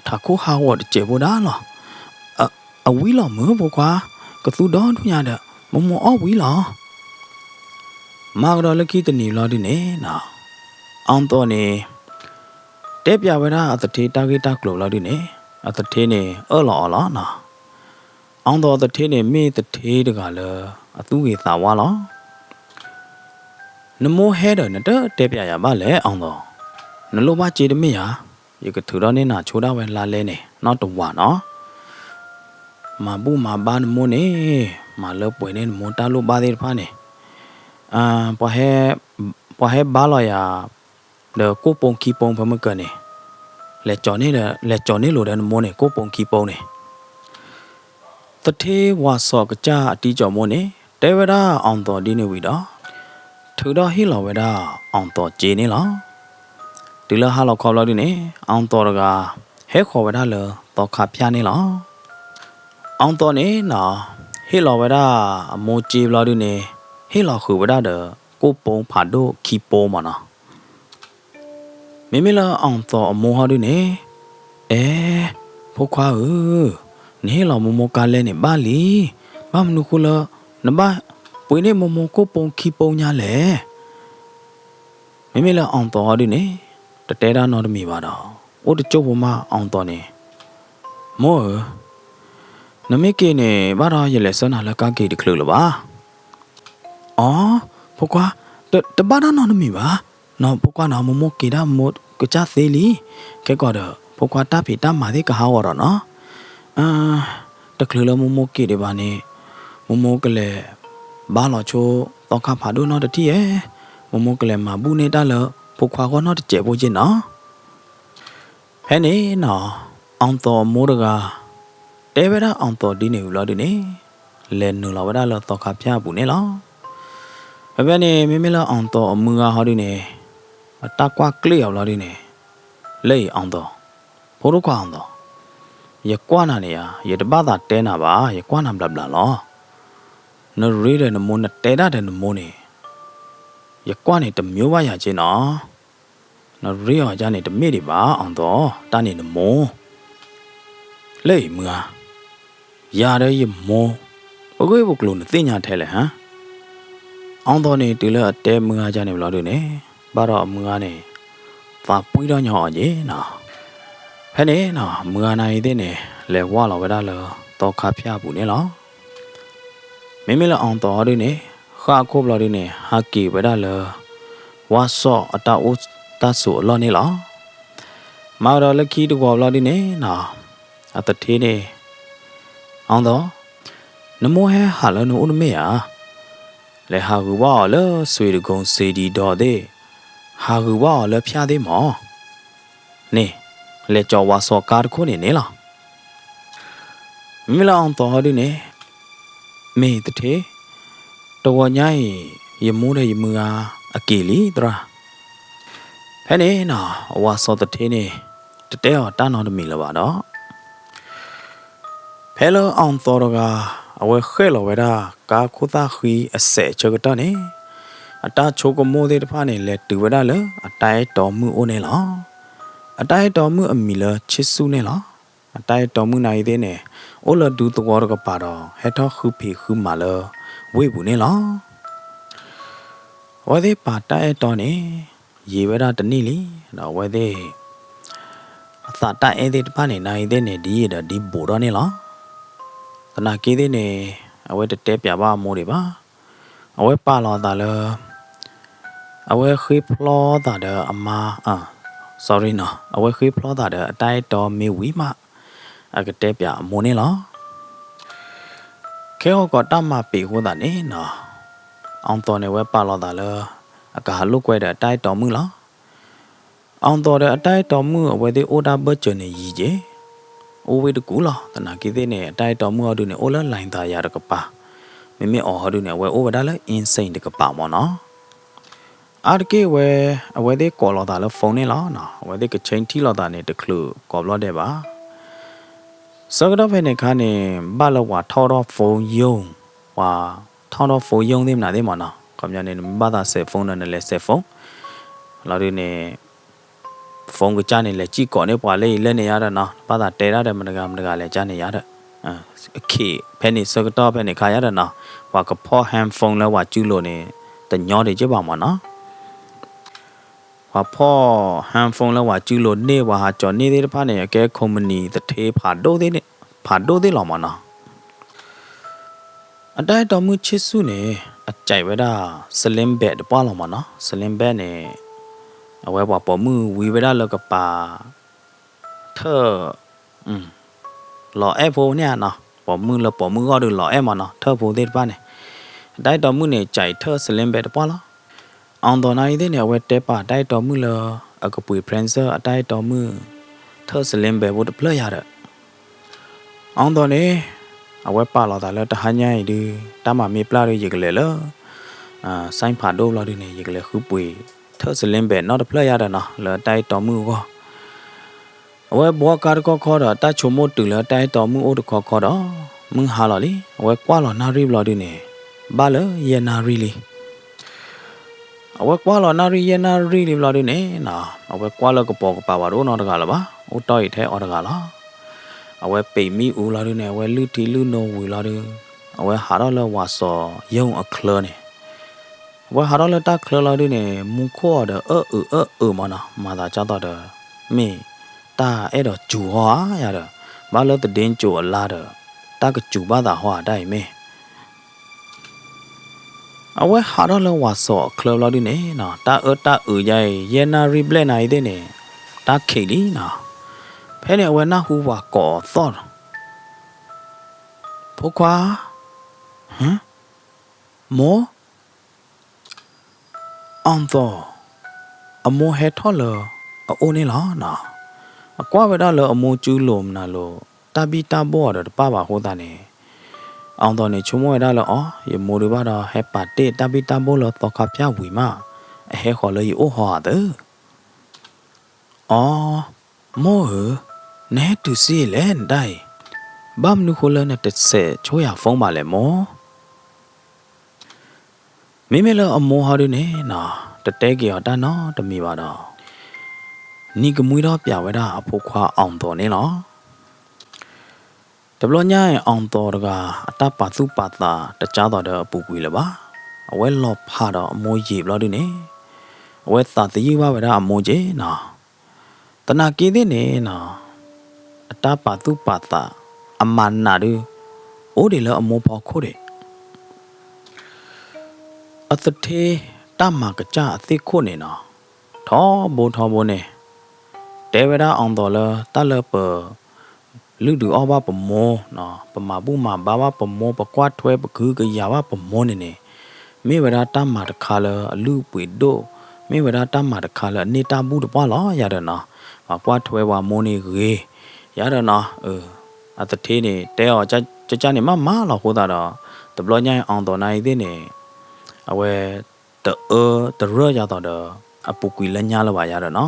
ထးခိၣ်ဟးဂီၤတစဲးဖိဒၣ်လီၤ. အဝံလီၤမုၢ်ဖိခွါ, ကသူဒီဒူၣ်ညါဒီး မိၢ်မိၢ်အီၣ်ဝံလီၤ. မၤကဒီးလၢခံတနံၤလီၤဒုန့ၣ်နီၤ, အီၣ်သိးန့ၣ် တဲပျးဝဲဒၣ်အသထ့တၢ်ဂ့ၢ်တၢ်ကျိၤလီၤဒုန့ၣ်, အသထ့န့ၣ်အၢၣ်လီၤအီၤလီၤနီၤ. အီၣ်သိးအသထ့န့ၣ် မ့ၢ်သထ့တဂၤလၢ အသူၣ်ဂ့ၤသးဝါလီၤ. နမိၢ်ဟဲဒီး နတတဲပျးယၤဘၣ်လဲၣ်အီၣ်သိး, နလိၣ်ဘၣ်စ့တမ့ၢ်ဧါ, ယကထုးထီၣ်န့ၢ်နၤဆိဒၣ်ဝဲလါလဲန့ၣ် နီတဝၤနီၤ. မၤဘူၣ်မၤဘါနမိၢ်န့ၣ်, မၤလၢပှဲၤန့ၢ်နမိၢ်တၢ်လိၣ်ဘၣ်သ့ၣ်တဖၣ်န့ၣ်, ပှၤဟဲဘါလီၤယၤ ဒီးကိၣ်ပိခံပိဖဲမုၢ်ကၢၢ်န့ၣ်, လဲၤကၠီၤန့ၢ်လိာ်ဒီးနမိၢ်န့ၣ် ကိၣ်ပိခံပိန့ၣ်. သထ့ဝၤစီၤကစၢ်အတံကၠီၤမိၢ်န့ၣ် တဲဝဲဒၣ်အီၣ်သိးဒ်န့ၣ်ဝံၤဒီး, ထုးထီၣ်ဟ့ၣ်လီၤဝဲဒၣ်အီၣ်သိးစ့န့ၣ်လီၤ. တုၤလၢဟါလီၤခီဘျီဒုန့ၣ် အီၣ်သိးတဂၤ ဟဲဃီၤဝဲဒၣ်လၢသီခါဖၠၣ်န့ၣ်လီၤ. အီၣ်သိးန့ၣ်နီၤ, ဟ့ၣ်လီၤဝဲဒၣ်အမိၢ်စ့ဘျီဒုန့ၣ်, ဟ့ၣ်လီၤဃုာ်ဝဲဒၣ်ဒီး ကိၣ်ပိဖးဒိၣ်ခံပိမးနီၤ. မ့မ့ၢ်လၢအီၣ်သိးအမိၢ်ဟီဒုန့ၣ်, အဲ, ဖိခွါဧၢ, နဟ့ၣ်လီၤမိၢ်မိၢ်ကါလဲန့ၣ်ဘၣ်လံ, ဘၣ်မနုၤဃိလၢ နဘၣ်ပှ့ၤန့ၢ်မိၢ်မိၢ်ကိၣ်ပိခံပိညါလဲၣ်. မ့မ့ၢ်လၢအီၣ်သိးဟီဒုန့ၣ်, တတဲတၢ်နီတမံၤဘၣ်ဒီး, အိၣ်တကၠိၢ်ဖိမးအီၣ်သိးန့ၣ်, မိၢ်ဧၢ, နမ့ၢ်က့ၤန့ၣ် ဘၣ်ဒီးယလဲၤဆှၢနၤလၢကါက့ၤတချုးလၢၤဘၣ်. အီ, ဖိခွါ, တဘၣ်တၢ်နီတမံၤဘၣ်. နီၤဖိခွါနီၤ မိၢ်မိၢ်က့ၤဒၣ်မိၢ်ကစၢ်သ့လံ. ခဲကီးဒီး ဖိခွါတၢ်ဖံးတၢ်မၤသ့ၣ်ကဟးဂီၤဒီးနီၤ. တချုးလၢမိၢ်မိၢ်က့ၤဒံးဘၣ်န့ၣ်, မိၢ်မိၢ်ကလဲၤ ဘၣ်လီၤဆိသီခါဖးဒိၣ်နီတထံၣ်ဧၢ, မိၢ်မိၢ်ကလဲၤမၤဘူၣ်န့ၢ်တၢ်လၢဖိခွါဂီၢ်နီတစဲးဖိက့နီၤ. ဖဲန့ၣ်နီၤ, အီၣ်သီအမိၢ်တဂၤ တဲဝဲဒၣ်အီၣ်သီဒ်န့ၣ်ဝံၤလီၤဒုန့ၣ်, လဲၤနုာ်လီၤဝဲဒၣ်လၢသီခါဖၠၣ်အပူၤန့ၣ်လီၤ. ဖဲဖဲန့ၣ် မ့မ့ၢ်လၢအီၣ်သီအမုၢ်ဂၤဟီဒုန့ၣ်, အတၢ်ကွၢ်ကျ့ၣ်အီၤလီၤဒုန့ၣ်, လၢအံၤအီၣ်သီ, ဖိဒိၣ်ခွါအီၣ်သီ, ယကွၢ်နၤန့ၣ်ဧါ, ယတဘၣ်သးတဲနၤဘၣ်, ယကွၢ်နၤဘျးဘျးလီၤ. နရ့ဒီးနမိၢ် နတဲဒၣ်ဒီးနမိၢ်န့ၣ်, ယကွၢ်န့ၣ်တမ့ၢ်ဘၣ်ယၤက့နီၤ. နရ့အီၤဒ်န့ၣ်တမ့ၢ်ဒံးဘၣ် အီၣ်သီ, တၢ်န့ၣ်နမိၢ် လၢအံၤမုၢ်ဂၤ, ယၤဒီးယမိၢ် ပဂ့ၢ်ပကျိၤနသ့ၣ်ညါထဲလဲၣ်ဟါ. အီၣ်သီန့ၣ် တုၤလၢအတဲမုၢ်ဂၤဒ်န့ၣ်ဘျီဒုန့ၣ်, ဘၣ်ဒီးအမုၢ်ဂၤန့ၣ် သးပှံၢ်ထီၣ်ညီအီၤက့နီၤ. ဖဲန့ၣ်နီၤ မုၢ်ဂၤနၤအံၤသ့ၣ်န့ၣ် လဲၤဝၢ်လီၤဝဲဒၣ်လၢသီခါဖၠၣ်အပူၤန့ၣ်လီၤ. မ့မ့ၢ်လၢအီၣ်သီဒုန့ၣ်, ဃၣ်အခိၣ်ဘျီဒုန့ၣ် ဟးက့ၤဝဲဒၣ်လၢ ဝၣ်စီၣ်အတၢ်အိၣ်တၢ်ဆိးအလီၢ်န့ၣ်လီၤ. မၤကဒီးလၢခံတဂီၤဘျီဒုန့ၣ်နီၤ, အသထ့န့ၣ်, အီၣ်သီ, နမိၢ်ဟဲဟးလၢနအိၣ်တမ့ၢ်ဧါ. လဲၤဟးဂုာ်ဘၣ်အီၤလၢ စွ့ၤတကိစ့ဒံဒီသ့ၣ်, ဟးဂုာ်ဘၣ်အီၤလၢဖၠၣ်သ့ၣ်မး န့ၣ်, လဲၤကၠီၤဝၣ်စီၣ်ကါတခိၣ်န့ၣ်န့ၣ်လီၤ. မ့မ့ၢ်လၢအီၣ်သီဟီဒုန့ၣ်, မ့ၢ်သထ့, တဂီၤညါအံၤ ယမိၢ်ဒီးယမုၢ်ဂၤအက့ၤလံသရၣ်. ဖဲန့ၣ်နီၤ ဝၣ်စီၣ်သထ့န့ၣ် တတဲအီၤတၢ်နီတမံၤလၢၤဘၣ်ဒီး ဖဲလၢအီၣ်သီတဂၤ အဝဲဃဲၣ်လီၤဝဲဒၣ် ကါခိၣ်သၣ်ဃံအစဲးအဆၢကတီၢ်န့ၣ်, အတၢ်ဆိကမိၣ်သ့ၣ်တဖၣ်န့ၣ် လဲၤတုၤဝဲဒၣ်လၢအတၢ်အဲၣ်တီမုၣ်အိၣ်န့ၣ်လီၤ. အတၢ်အဲၣ်တီမုၣ်အမံၤလၢဆ့ၣ်စူၣ်န့ၣ်လီၤ. အတၢ်အဲၣ်တီမုၣ်နၤအံၤသ့ၣ်န့ၣ် အိၣ်လၢဒူသဝီတကပၤဒီး ဟဲထီၣ်ဃုဖံးဃုမၤလၢဝ့ၢ်ပူၤန့ၣ်လီၤ. အဝဲသ့ၣ်ပာ်တၢ်အဲၣ်တီန့ၣ် ယံာ်ဝဲဒၣ်တနံၣ်လံ, ဒီးအဝဲသ့ၣ် အသးတၢ်အဲၣ်သ့ၣ်တဖၣ်န့ၣ် နၤအံၤသ့ၣ်န့ၣ် ဒ်ယံာ်ဒီးဒ်ဘူးထီၣ်န့ၣ်လီၤ. သနာ်က့သ့ၣ်န့ၣ် အဝဲတတဲပျးဘၣ်အမိၢ်ဒံးဘၣ်. အဝဲပာ်လီၤအသးလၢ အဝဲဃ့ဖျီသးဒီးအမါ, sorry နီၤ, အဝဲဃ့ဖျီသးဒီးအတၢ်အဲၣ်တီမ့ၢ်ဝံၤမး အကတဲပျးအမိၢ်န့ၣ်လီၤ. ခဲဂီၤကီးတၢ်မၤပံာ်အဃိသတးန့ၣ်နီၤ, အီၣ်သီန့ၣ် အဝဲပာ်လီၤသးလၢ အကဟးလိာ်ကွဲဒီးအတၢ်အဲၣ်တီမုၣ်လီၤ. အီၣ်သီဒီးအတၢ်အဲၣ်တီမုၣ် အဝဲသ့ၣ်အိၣ်တၢ်ဘၢၣ်စၢၤန့ၣ်ယံာ်က့ၤ, အိၣ်ဝ့ၢ်တကူၣ်လီၤ. သနာ်က့သ့ၣ်န့ၣ် အတၢ်အဲၣ်တီမုၣ်ဟီဒုန့ၣ် အိၣ်လၢ လိုင်သာယာ တကပၤ, မ့မ့ၢ်အီၤဟီဒုန့ၣ် အဝဲအိၣ်ဝဲဒၣ်လၢ အင်းစိန် တကပၤမ့ၢ်နီၤ. အါတက့ၢ်ဝဲ အဝဲသ့ၣ်ကိးလီၤသးလၢ phone န့ၣ်လီၤ. အဝဲသ့ၣ်ကဆဲထံၣ်လိာ်သးန့ၣ် တချုးကိးဘျီဒဲးဘၣ်. ဆၢကတီၢ်ဖဲန့ၣ်အခါန့ၣ် ဘၣ်လၢပှၤထီၣ်ထီၣ် phone ယိာ်, ပှၤထီၣ်ထီၣ် phone ယိာ်သ့ၣ်မနုၤသ့ၣ်မ့ၢ်နီၤ, ခီပညီန့ၣ် နဘၣ်သးစဲး phone ဒီး နလဲၤစဲး phone လီၤဒုန့ၣ် phone ကစၢ်န့ၣ် လဲၤစံၣ်ကိးန့ၢ်ပှၤလၢအံၤလၢန့ၣ်ယါဒီးနီၤ, နဘၣ်သးတဲဒၣ်ဒီးမတဂၤမတဂၤလဲၤကၢ်န့ၣ်ယါဒီး, အခ့ဖဲန့ၣ်ဆၢကတီၢ်ဖဲန့ၣ်ခါယါဒီးနီၤ, ပှၤကဖီၣ် handphone လၢပှၤစုလိၤန့ၣ် တညီဒံးက့ဘၣ်မ့ၢ်နီၤ. ပှၤဖီၣ် handphone လၢပှၤစုလိၤန့ၢ် ပှၤဟးကၠီၤန့ၢ်သ့ၣ်တဖၣ်န့ၣ် အကဲ company သထ့ဖးဒိၣ်သ့ၣ်လီၤမ့ၢ်နီၤ. အတၢ်အဲၣ်တီမုၣ်ဆ့ၣ်စူၣ်န့ၣ် အကဲဝဲဒၣ် sling bag တပှၢ်လီၤမ့ၢ်နီၤ. sling bag န့ၣ် အဝဲပှၤပိာ်မုၣ်ဝံဝဲဒၣ်လၢကပၤ ထၢၣ် လီၤအဲၣ်ဖိန့ၣ်ဧါနီၤ, ပိာ်မုၣ်လၢပိာ်မုၣ်ဂီၢ်ဒုးလီၤအဲၣ်မ့ၢ်နီၤ, ထၢၣ်ဖိသ့ၣ်တဖၣ်န့ၣ်, အတၢ်အဲၣ်တီမုၣ်န့ၣ် ကဲထၢၣ် sling bag တပှၢ်လီၤ. အီၣ်သီနၤအံၤသ့ၣ်န့ၣ် အဝဲတဲပာ်တၢ်အဲၣ်တီမုၣ်လၢ အကပှ့ၤ present အတၢ်အဲၣ်တီမုၣ် ထၢၣ် sling bag ဖိတဖျၢၣ်ယါဒီး အီၣ်သီန့ၣ် အဝဲပာ်လီၤသးလၢတဟါညါအံၤဒုး တၢ်မၤမ့ၢ်ပျၢ်ဒီး ယကလဲၤလၢ စဲၣ်ဖးဒိၣ်ဘျီဒုန့ၣ် ယကလဲၤဃုပှ့ၤ ထၢၣ် sling bag နီတဖျၢၣ်ယါဒီးနီၤ လၢတၢ်အဲၣ်တီမုၣ်အဂီၢ်. အဝဲဘှီကါတခီခီဒီး တၢ်ဆိကမိၣ်တုၤလၢတၢ်အဲၣ်တီမုၣ်အိၣ်တခီခီဒီး မုၢ်ဟါလီၤလံ. အဝဲကွၢ်လီၤနၣ်ရံၣ်ဘျီဒုန့ၣ် ဘၣ်လၢယဲၢ်နၣ်ရံၣ်လံ. အဝဲကွၢ်လီၤနၣ်ရံၣ်ယဲၢ်နၣ်ရံၣ်လံဘျီဒုန့ၣ်နီၤ အဝဲကွၢ်လၢကပိာ်ကပၤ ပှၤတအိၣ်နီတဂၤလၢၤဘၣ်, အိၣ်တီၢ်အံၤထဲအီၤတဂၤလီၤ. အဝဲပ့ၤမံအူလီၤဒုန့ၣ် အဝဲလုၢ်ထံလုၢ်နိဝံၤလီၤဒု အဝဲဟးထီၣ်လၢဝၤစီၤယိၣ်အချၢန့ၣ်, အဝဲဟးထီၣ်လၢတၢ်ချၢလီၤဒုန့ၣ် မူခိၣ်အီၤဒီးအၢအုးအၢအုးမ့ၢ်နီၤ, မၤသးဒ်သိးဒီး မ့ၢ်တၢ်အဲၣ်ဒိးစူၤဟီဧါယါဒီး ဘၣ်လၢသဒ့ကၠိၤအလါဒီး တၢ်ကစူၤဘၣ်သးဟီဧါတၢ်အံၤမ့ၢ် အဝဲဟးထီၣ်လၢဝၤစီၤအချၢဘျီဒုန့ၣ်နီၤ တၢ်အၢတၢ်အုးယါအံၤ ယဲၢ်နၣ်ရံၣ်ဘျဲၣ်နၤအံၤသ့ၣ်န့ၣ် တၢ်ခံးလံနီၤ. ဖဲန့ၣ်အဝဲနၢ်ဟူပှၤကိးအသီၣ် ဖိခွါ, ဟၢ မိၢ်, အီၣ်သီၣ်, အမိၢ်ဟဲထီၣ်လၢအအိၣ်န့ၣ်လီၤနီၤ. အကွၢ်ဝဲဒၣ်လၢအမိၢ်စုလိၤမနုၤလိၤ, တၢ်ဘံၣ်တၢ်ဘိၣ်အီၤဒီးတပၣ်ဘၣ်အဃိသတးန့ၣ်, အီၣ်သီၣ်န့ၣ်ဆိကမိၣ်ဝဲဒၣ်လၢအီၤ, ယမိၢ်ဒုးဘၣ်ဒီးဟဲပာ်တ့ၢ်တၢ်ဘံၣ်တၢ်ဘိၣ်လၢသီခါဖၠၣ်ဝံၤမး, အဟဲဃီၤလၢယအိၣ်ဟီဧါသၢ. အီ, မိၢ်ဧၢ, နဟဲတုၤဆံးလဲၣ်နတၢ်အံၤ, ဘၣ်မနုၤဃိလၢနတစဲးဆိယၤ phone ဘၣ်လဲၣ်မိၢ်. မ့မ့ၢ်လၢအမိၢ်ဟီဒုန့ၣ်နီၤ, တတဲက့ၤအီၤတၢ်နီတမံၤဘၣ်ဒီး, နံၤကမှံထီၣ်ပျးဝဲဒၣ်အဖိခွါအီၣ်သီၣ်န့ၣ်လီၤ. တဘျီညါအံၤ အီၣ်သီၣ်တဂၤ အတၢ်ပာ်သူၣ်ပာ်သးတကၢ်သိးဒီးအပူၤကွံာ်လၢၤဘၣ်. အဝဲလီၤဖးဒီးအမိၢ်ယံာ်ဘျီဒုန့ၣ်, အဝဲသးသယုၢ်ဘၣ်ဝဲဒၣ်အမိၢ်က့နီၤ. သနာ်က့သ့ၣ်န့ၣ်နီၤ, အတၢ်ပာ်သူၣ်ပာ်သး အမၤနးဒု အိၣ်ဒံးလၢအမိၢ်ဖီခိၣ်ဒံး. အသထ့တၢ်မၤကစၢ်အသ့ၣ်ခိၣ်န့ၣ်နီၤ, ထီဘိထီဘိန့ၣ်, တဲဝဲဒၣ်အီၣ်သီၣ်လၢ တၢ်လၢပ လုၢ်ဒုးအီၣ်ဘၣ်ပမိၢ်, ပမၤဘူၣ်မၤဘါဘၣ်ပမိၢ်, ပကွၢ်ထွဲပကဟုကယာ်ဘၣ်ပမိၢ်န့ၣ်န့ၣ်, မ့ၢ်ဝဲဒၣ်တၢ်မၤတခါလၢအလုၢ်အပှ့ၤဒိၣ်, မ့ၢ်ဝဲဒၣ်တၢ်မၤတခါလၢအန့ၢ်တၢ်ဘူၣ်တပှၢ်လီၤ ယၤဒီးနီၤ. ပှၤကွၢ်ထွဲပှၤမိၢ်န့ၣ်ဂ့ၤ, ယၤဒီးနီၤ, အသထ့န့ၣ် တဲအီၤကကန့ၣ်မးမးလီၤအဃိသတးဒီး, တဘျီညါအံၤ အီၣ်သီၣ်နၤအံၤသ့ၣ်န့ၣ်, အဝဲ တအၢတရၢၢ်ယၤသိးဒီး အပူၤကွံာ်လၢညါလၢၤဘၣ်ယၤဒီးနီၤ.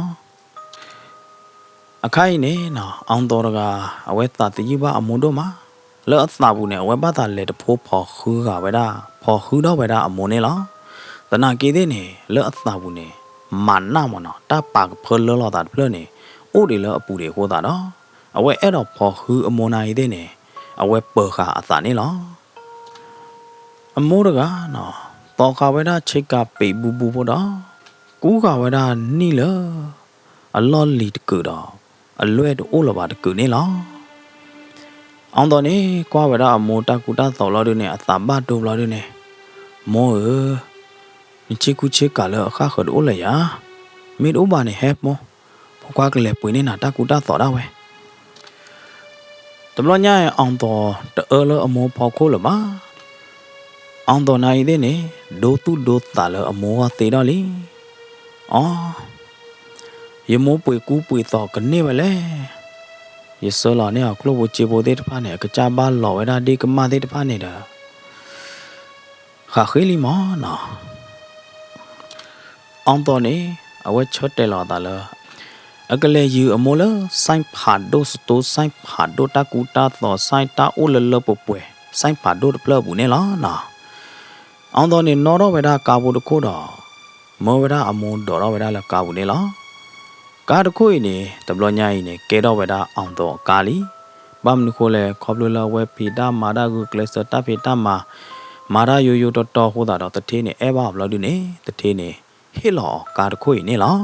အခါအံၤန့ၣ်နီၤ, အီၣ်သီၣ်တဂၤ အဝဲသးသယုၢ်ဘၣ်အမိၢ်ဒိၣ်မး, လၢအသးပူၤန့ၣ် အဝဲဘၣ်သးလဲၤတဖိဖီၣ်ဃုဂၤဝဲဒၣ်, ဖီၣ်ဃုထီၣ်ဝဲဒၣ်အမိၢ်န့ၣ်လီၤ. သနာ်က့သ့ၣ်န့ၣ် လၢအသးပူၤန့ၣ် မၤနးမးနီၤ, တၢ်ပာ်ကဖၢလၢလီၤသးတဖျၢၣ်န့ၣ် အိၣ်ဒံးလၢအပူၤဒံးအဃိသတးဒီး, အဝဲအဲၣ်ဒိးဖီၣ်ဃုအမိၢ်နၤအံၤသ့ၣ်န့ၣ်, အဝဲပၢၤဃာ်အသးန့ၣ်လီၤ. အမိၢ်တဂၤနီၤ, သီဃာ်ဝဲဒၣ်ဆ့ကၤပံးဘူးဘူးဖိဒီး, ကူဃာ်ဝဲဒၣ်နံၣ်လၢ အလီၢ်လံၤတကုာ်ဒီး, အလွဲၢ်တအိၣ်လၢၤဘၣ်တကုာ်န့ၣ်လီၤ. အီၣ်သီၣ်န့ၣ် ကွၢ်ဝဲဒၣ်အမိၢ်တၢ်ကူတၢ်သိးဘျီဒုန့ၣ် အသးဘၣ်ဒိဘျီဒုန့ၣ်, မိၢ်ဧၢ, နဆ့ကူဆ့ကၤလၢအဃၣ်ဃၢၤတအိၣ်လၢၤယၤ, မ့ၢ်တအိၣ်ဘၣ်န့ၣ်ဟဲမိၢ်, ဖိခွါကလဲၤပှ့ၤန့ၢ်နၤတၢ်ကူတၢ်သိးဒၣ်ဝဲ တဘျီညါအံၤ အီၣ်သီၣ်တအၢလၢအမိၢ်ဖီခိၣ်လၢၤဘၣ်. အီၣ်သီၣ်နၤအံၤသ့ၣ်န့ၣ် ဒိသူၣ်ဒိသးလၢအမိၢ်ဂီၢ်သ့ဒီးလံ. အီ, ယမိၢ်ပှ့ၤကူပှ့ၤသိးကန့ၢ်ဝဲလဲၣ်. ယဆှၢလီၤန့ၢ်အီၤကျိၣ်ဖိစ့ဖိသ့ၣ်တဖၣ်န့ၣ် အကစၢ်ဘၣ်လီၤဝဲဒၣ်ဒ့ၣ်ကမၣ်သ့ၣ်တဖၣ်န့ၣ်ဒီး ဃးဃ့လံမၢ်နီၤ. အီၣ်သီၣ်န့ၣ် အဝဲဆၢတဲာ်လီၤအသးလၢ အကလဲၤယုၢ်အမိၢ်လၢ ဆိုင်ဖးဒိၣ် စတိဆိုင်ဖးဒိၣ် တၢ်ကူတၢ်သိး ဆိုင်တၢ်အိၣ်လၢလၢပှဲၤပှဲၤ ဆိုင်ဖးဒိၣ်တဖျၢၣ်အပူၤန့ၣ်လီၤနီၤ. အီၣ်သီၣ်န့ၣ် နီၣ်ထီၣ်ဝဲဒၣ်ကါဖိတခိၣ်ဒီး မၢဝဲဒၣ်အမိၢ်ဒိးထီၣ်ဝဲဒၣ်လၢကါပူၤန့ၣ်လီၤ. ကါတခိၣ်အံၤန့ၣ် တဘျီညါအံၤန့ၣ် ကဲထီၣ်ဝဲဒၣ်အီၣ်သီၣ်အကါလံ. ဘၣ်မနုၤဃိလဲၣ် ခီဖျိလၢအဝဲဖံးတၢ်မၤတၢ်ဂုာ်ကျဲးစၢးတၢ်ဖံးတၢ်မၤ မၤတၢ်ယိယိတီတီအဃိသတးဒီး သထ့န့ၣ် အဲၣ်ဘၣ်အီၤဘျီဒုန့ၣ် သထ့န့ၣ် ဟ့ၣ်လီၤအီၤကါတခိၣ်အံၤန့ၣ်လီၤ.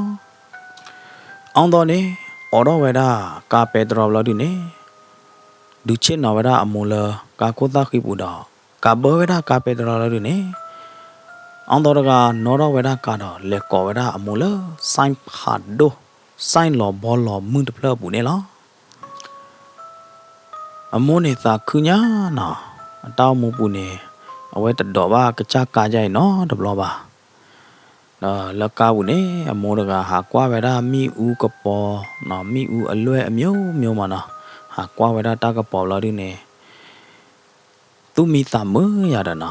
အီၣ်သီၣ်န့ၣ် အိးထီၣ်ဝဲဒၣ်ကါပဲတြီဘျီဒုန့ၣ် ဒုးဆ့ၣ်နီၤဝဲဒၣ်အမိၢ်လၢကါခိၣ်သၣ်ဃံပူၤဒီး ကးဘၢဝဲဒၣ်ကါပဲတြီဘျီဒုန့ၣ် အီၣ်သီၣ်တဂၤနီၣ်ထီၣ်ဝဲဒၣ်ကါဒီး လဲၤကိးဝဲဒၣ်အမိၢ်လၢ ဆိုင်ဖးဒိၣ် ဆိုင်လီၤဘီလီၤမုၢ်တဖျၢၣ်အပူၤန့ၣ်လီၤ. အမိၢ်န့ၣ်သးခုညါနီၤ, အတၢ်အိၣ်မူပူၤန့ၣ် အဝဲတဒိးဘၣ်ကစၢ်ကါယါအံၤနီတဘျီဘၣ်. ဒီးလၢကါပူၤန့ၣ် အမိၢ်တဂၤဟးကွၢ်ဝဲဒၣ်မ့ၣ်အူကပီၤ, မ့ၣ်အူအလွဲၢ်အမျိုးမျိုးမးနီၤ, ဟးကွၢ်ဝဲဒၣ်တၢ်ကပီၤဘျီဒုန့ၣ် သူၣ်မံသးမုာ်ယၤဒီးနီၤ,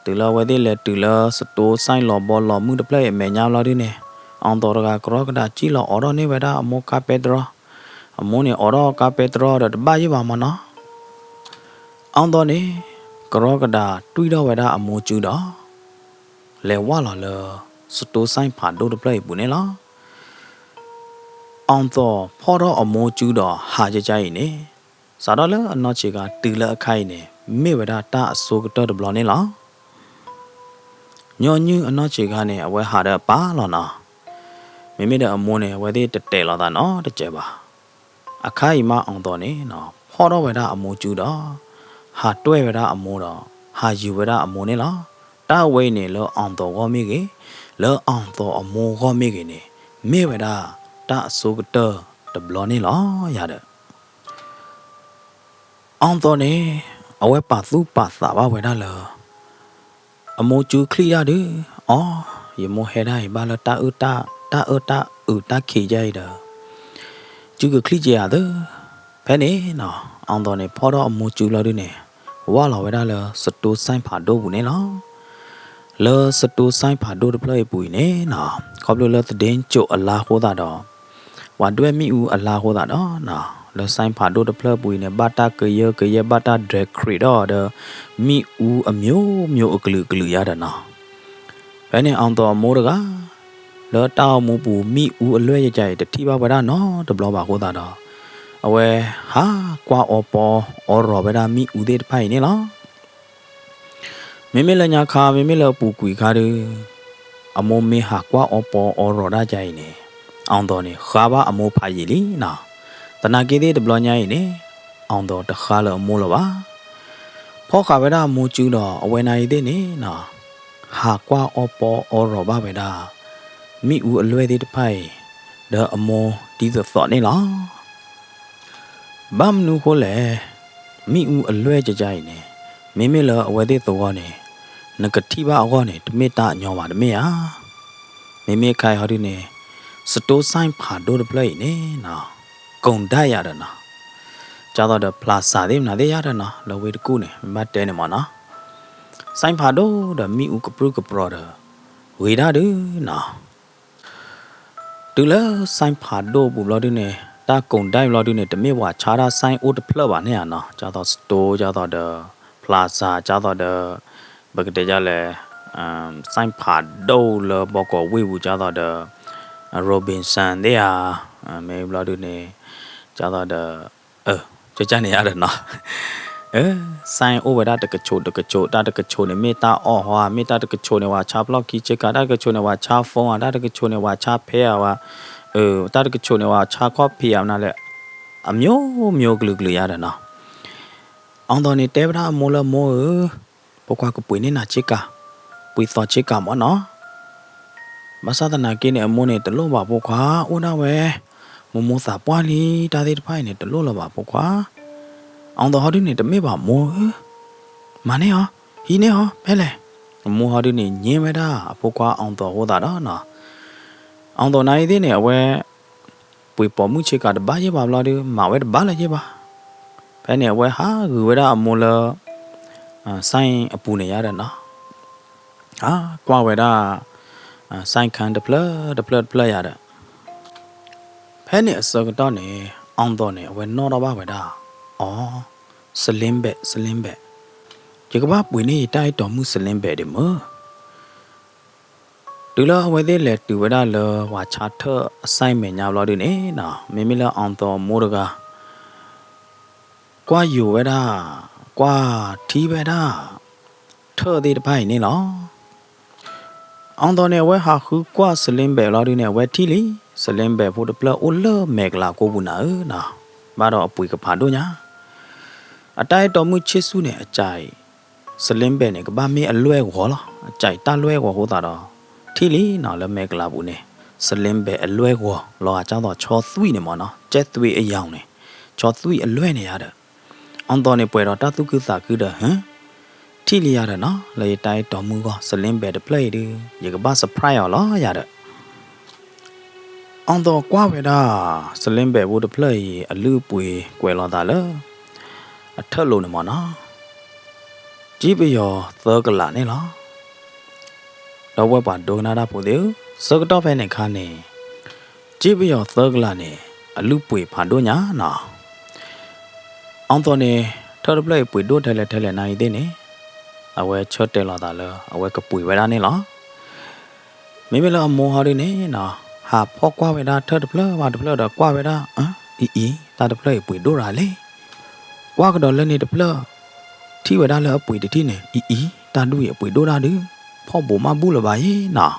တုၤလၢအဝဲသ့ၣ်လဲၤတုၤလၢ စတိ ဆိုင်လီၤဘီလီၤမုၢ်တဖျၢၣ်အံၤအမဲာ်ညါဘျီဒုန့ၣ် အီၣ်သီၣ်တဂၤကရီကဒးစံၣ်လီၤအိးထီၣ်န့ၢ်ဝဲဒၣ်အမိၢ်ကါပဲတြီ, အမိၢ်န့ၣ်အိးထီၣ်ကါပဲတြီဒီးတဘၣ်ယံၣ်ဘၣ်မးနီၤ. အီၣ်သီၣ်န့ၣ် ကရီကဒးတွံၢ်ထီၣ်ဝဲဒၣ်အမိၢ်စုဒီး လဲၤဝၢ်လီၤလၢ စတိ ဆိုင်ဖးဒိၣ်တဖျၢၣ်အံၤပူၤန့ၣ်လီၤ. အီၣ်သီၣ်ဖီၣ်ထီၣ်အမိၢ်စုဒီးဟးကကါအံၤန့ၣ် စးထီၣ်လၢအနီၢ်ဆံးခါတုၤလၢအခါအံၤန့ၣ် မ့ၢ်ဝဲဒၣ်တၢ်အဆိကတၢၢ်တဘျီန့ၣ်လီၤ. ညီနုၢ်အနီၢ်ဆံးခါန့ၣ် အဝဲဟးဒီးအပၢ်လီၤနီၤ. မ့မ့ၢ်ဒီးအမိၢ်န့ၣ် အဝဲသ့ၣ်တတဲာ်လီၤသးနီတစဲးဘၣ်. အခါအံၤမးအီၣ်သီၣ်န့ၣ် ဖီၣ်ထီၣ်ဝဲဒၣ်အမိၢ်စုဒီး ဟးတွဲၢ်ဝဲဒၣ်အမိၢ်ဒီး ဟးယုၢ်ဝဲဒၣ်အမိၢ်န့ၣ်လီၤ. တၢ်ဝဲအံၤန့ၣ် လၢအီၣ်သီၣ်ဂီၢ်မ့ၢ်ဂ့ၤ, လၢအီၣ်သီၣ်အမိၢ်ဂီၢ်မ့ၢ်ဂ့ၤန့ၣ် မ့ၢ်ဝဲဒၣ်တၢ်အဆိကတၢၢ်တဘျီန့ၣ်လီၤ ယၤဒီး အီၣ်သီၣ်န့ၣ် အဝဲပာ်သူၣ်ပာ်သးဘၣ်ဝဲဒၣ်လၢ အမိၢ်စုချံၣ်တၢ်ဒုး, အိ, ယမိၢ်ဟဲဒၣ်အံၤဘၣ်လၢတၢ်အၢတၢ်, တၢ်အၢတၢ်အုးတၢ်ခံးယါအံၤဒီး, စုကချံၣ်က့ၤဧါသၢ. ဖဲန့ၣ်နီၤ အီသိးန့ၣ် ဖီၣ်ထီၣ်အမိၢ်စုလီၤဒုးန့ၣ်, ဝၢ်လီၤဝဲဒၣ်လၢစတိစဲၣ်ဖးဒိၣ်ပူၤန့ၣ်လီၤ. လၢစတိစဲၣ်ဖးဒိၣ်တဖျၢၣ်အံၤပူၤအံၤန့ၣ်နီၤ, ခီဖျိလၢသဒ့ကၠိးအလါအဃိသတးဒီး ပှၤဒွဲၣ်မ့ၣ်အူအလါအဃိသတးဒီးနီၤ, လၢစဲၣ်ဖးဒိၣ်တဖျၢၣ်ပူၤအံၤန့ၣ် ဘၣ်တၢ်ကယၢကယဲ ဘၣ်တၢ်ဒြဲးခရံးထီၣ်ဒီး မ့ၣ်အူအမျိုးမျိုးအကလုာ်ကလုာ်ယါဒီးနီၤ. ဖဲန့ၣ်အီသိးအမိၢ်တဂၤ လၢတၢ်အိၣ်မူပူၤ မ့ၣ်အူအလွဲၢ်ယါအံၤ တထံၣ်ဘၣ်ဝဲဒၣ်နီတဘျီဘၣ်အဃိသတးဒီး, အဝဲဟးကွၢ်အီပီအီရီၤဝဲဒၣ်မ့ၣ်အူသ့ၣ်တဖၣ်အံၤန့ၣ်လီၤ. မ့မ့ၢ်လၢညါခါ မ့မ့ၢ်လၢအပူၤကွံာ်ခါဒုး, အမိၢ်မ့ၢ်ဟးကွၢ်အီပီအီရီၤဒၣ်ယါအံၤန့ၣ်, အီသိးန့ၣ် ဃါဘၣ်အမိၢ်ဖးယံာ်လံနီၤ. သနာ်က့သ့ၣ်တဘျီညါအံၤန့ၣ်, အီသိးတဃါလၢအမိၢ်လၢၤဘၣ်. ဖီၣ်ဃာ်ဝဲဒၣ်အမိၢ်စုဒီး အဝဲနၤအံၤသ့ၣ်န့ၣ်နီၤ, ဟးကွၢ်အီပီအီရီၤဘၣ်ဝဲဒၣ် မ့ၣ်အူအလွဲၢ်သ့ၣ်တဖၣ်အံၤ ဒီးအမိၢ်ဒ်သိးသိးန့ၣ်လီၤ. ဘၣ်မနုၤဃိလဲၣ်, မ့ၣ်အူအလွဲၢ်ကကါအံၤန့ၣ်, မ့မ့ၢ်လၢအဝဲသ့ၣ်သဝီန့ၣ်, နကထံၣ်ဘၣ်အဂီၢ်န့ၣ် တမ့ၢ်တၢ်အညီဘၣ်တမ့ၢ်ဧါ. မ့မ့ၢ်ခါအံၤဟီဒုန့ၣ်, စတိစဲၣ်ဖးဒိၣ်တဖျၢၣ်အံၤန့ၣ်နီၤ, ကိၣ်ဒၣ်ယါဒီးနီၤ, ကၢ်သိးဒီး plaza သ့ၣ်မနုၤသ့ၣ်ယါဒီးနီၤ, လၢဝ့ၢ်တကူၣ်န့ၣ် မ့ၢ်ဘၣ်တဲန့ၣ်မ့ၢ်နီၤ, စဲၣ်ဖးဒိၣ်ဒီးမ့ၣ်အူကပြုၢ်ကပြီၤဒီး ဂ့ၤဒၣ်ဒုနီၤ. တုၤလၢစဲၣ်ဖးဒိၣ်ပူၤဘျီဒုန့ၣ်, တၢ်ကိၣ်ဒၣ်ဘျီဒုန့ၣ် တမ့ၢ်ပှၤဆါတၢ်စဲၣ်အိၣ်တဖျၢၣ်ဘၣ်န့ၣ်ဧါနီၤ, ကၢ်သိး store ကၢ်သိးဒီး plaza ကၢ်သိးဒီး ပကတဲဒ်လဲၣ်, စဲၣ်ဖးဒိၣ်လၢဘီကီးဝ့ၢ်ပူၤကၢ်သိးဒီး Robinson သ့ၣ်ဧါ, မ့ၢ်ဘျီဒုန့ၣ် ကၢ်သိးဒီး ကကါန့ၣ်ယါဒီးနီၤ, စဲၣ်အိၣ်ဝဲဒၣ်တကဆိးတကဆိး, တၢ်တကဆိးန့ၣ် မ့ၢ်တၢ်အီၣ်ဟီဧါ, မ့ၢ်တၢ်တကဆိးန့ၣ် ပှၤဆါဖျီၣ်ခံဆ့ကၤ, တၢ်တကဆိးန့ၣ် ပှၤဆါ phone ဧါ, တၢ်တကဆိးန့ၣ် ပှၤဆါဖဲဧါဝဲ, တၢ်တကဆိးန့ၣ် ပှၤဆါခီၣ်ဖံးဧါမနုၤလဲၣ်, အမျိုးမျိုးကလုာ်ကလုာ်ယါဒီးနီၤ. အီသိးန့ၣ်တဲဝဲဒၣ်အမိၢ်လၢမိၢ်ဧၢ, ဖိခွါကပှ့ၤန့ၢ်နၤဆ့ကၤ, ပှ့ၤသီဆ့ကၤမ့ၢ်နီၤ. ဘၣ်ဆၣ်သနာ်က့န့ၣ် အမိၢ်န့ၣ် တလိၣ်ဘၣ်ဖိခွါ, အိၣ်ဒၣ်ဝဲ, မိၢ်မိၢ်သးပှၢ်လံ, တၢ်သ့ၣ်တဖၣ်အံၤန့ၣ် တလိၣ်လၢၤဘၣ်ဖိခွါ. အီသိးဟီဒုန့ၣ် တမ့ၢ်ဘၣ်မိၢ်ဧၢ, မၤန့ၢ်အီၤ, ဟံးန့ၢ်အီၤ ဖဲလဲၣ်. အမိၢ်ဟီဒုန့ၣ် ငြင်းဝဲဒၣ်အဖိခွါအီသိးအဃိသတးဒီးနီၤ, အီသိးနၤအံၤသ့ၣ်န့ၣ် အဝဲ ပှ့ၤပိာ်မုၣ်ဆ့ကၤတဘၣ်ယဲၢ်ဘၣ်ဘျီဒု မၤဝဲတဘၣ်လၢၤယဲၢ်ဘၣ်. ဖဲန့ၣ်အဝဲဟးဂုာ်ဝဲဒၣ်အမိၢ်လၢ စဲၣ်အပူၤန့ၣ်ယါဒီးနီၤ, ဟးကွၢ်ဝဲဒၣ် စဲၣ်ခါတဖျၢၣ်တဖျၢၣ်တဖျၢၣ်ယါဒီး ဖဲန့ၣ်အဆၢကတီၢ်န့ၣ် အီသိးန့ၣ် အဝဲနီၣ်ထီၣ်ဘၣ်ဝဲဒၣ်, အိ, စလ့ဘဲး စလ့ဘဲး, ယကဘၣ်ပှ့ၤန့ၢ်ယတၢ်အဲၣ်တီမုၣ်စလ့ဘဲးဒံးမုၢ်. တုၤလၢအဝဲသ့ၣ်လဲၤတုၤဝဲဒၣ်လၢပှၤဆါထၢၣ်အစဲၣ်မဲာ်ညါဘျီဒုန့ၣ်နီၤ, မ့မ့ၢ်လၢအီသိးမိၢ်တဂၤ ကွၢ်ယိာ်ဝဲဒၣ်, ကွၢ်ထံဝဲဒၣ် ထၢၣ်သ့ၣ်တဖၣ်အံၤန့ၣ်လီၤ. အီသိးန့ၣ် အဝဲဟးဃုကွၢ်စလ့ဘဲးဘျီဒုန့ၣ် အဝဲထံၣ်လံ, စလ့ဘဲးဖိတဖျၢၣ်အိၣ်လၢမဲာ်ကလၤကိပူၤနၤဧၢနီၤ, ဘၣ်ဒီးအပှ့ၤကဖးဒိၣ်ညါ. အတၢ်အဲၣ်တီမုၣ်ဆ့ၣ်ဆူၣ်န့ၣ် အစဲၣ် စလ့ဘဲးန့ၣ် ကဘၣ်မ့ၢ်အလွဲၢ်ဂီၤလီၤ, အစဲၣ်တၢ်လွဲၢ်ဂီၤအဃိသတးဒီး ထံၣ်လံနီၤ လၢမဲာ်ကလၤပူၤန့ၣ် စလ့ဘဲးအလွဲၢ်ဂီၤ လီၤဂာ်ကၢ်သိးဆီသွံၣ်န့ၣ်မ့ၢ်နီၤ, ကဲသွံၣ်အယီၤန့ၣ် ဆီသွံၣ်အလွဲၢ်န့ၣ်ယါဒီး အီသိးန့ၣ်ပှဲၤဒီးတၢ်သူၣ်ခုသးခုဒီး ဟၢ ထံၣ်လံယါဒီးနီၤ လၢယတၢ်အဲၣ်တီမုၣ်ဂီၢ် စလ့ဘဲးတဖျၢၣ်အံၤဒု ယကဘၣ် surprise အီၤလီၤယါဒီး အီသိးကွၢ်ဝဲဒၣ် စလ့ဘဲးဖိတဖျၢၣ်အံၤ အလုၢ်အပှ့ၤကွဲးလီၤသးလၢ အထၢၣ်လိၤန့ၣ်မ့ၢ်နီၤ, ကံပယီၤသၢကလးန့ၣ်လီၤ. ဒီပုၢ်ဝဲၢ်ပှၤဒိကနၣ်တၢ်ဖိသ့ၣ်ဧၢ, ဆၢကတီၢ်ဖဲန့ၣ်အခါန့ၣ် ကံပယီၤသၢကလးန့ၣ် အလုၢ်ပှ့ၤဖးဒိၣ်ညါနီၤ. အီသိးန့ၣ် ထၢၣ်တဖျၢၣ်အံၤပှ့ၤဒိၣ်ထဲလဲၣ်ထဲလဲၣ်နၤအံၤသ့ၣ်န့ၣ် အဝဲဆၢတဲာ်လီၤသးလၢ အဝဲကပှ့ၤဝဲဒၣ်န့ၣ်လီၤ. မ့မ့ၢ်လၢအမိၢ်ဟီဒုန့ၣ်နီၤ ဟးဖီၣ်ကွၢ်ဝဲဒၣ်ထၢၣ်တဖျၢၣ်ဘၣ်တဖျၢၣ်ဒီးကွၢ်ဝဲဒၣ် အံၤအံၤ တၢ်တဖျၢၣ်အံၤပှ့ၤဒိၣ်ရၤလဲၣ်. ကွၢ်ကဒီးလၢန့ၣ်တဖျၢၣ် ထံၣ်ဝဲဒၣ်လၢအပှ့ၤတထံၣ်န့ၣ် အံၤအံၤ တၢ်ဒုၣ်အံၤအပှ့ၤဒိၣ်တၢ်ဒု ဖီၣ်ဘိးမးဘူၣ်လၢၤဘၣ်ယဲနီၤ.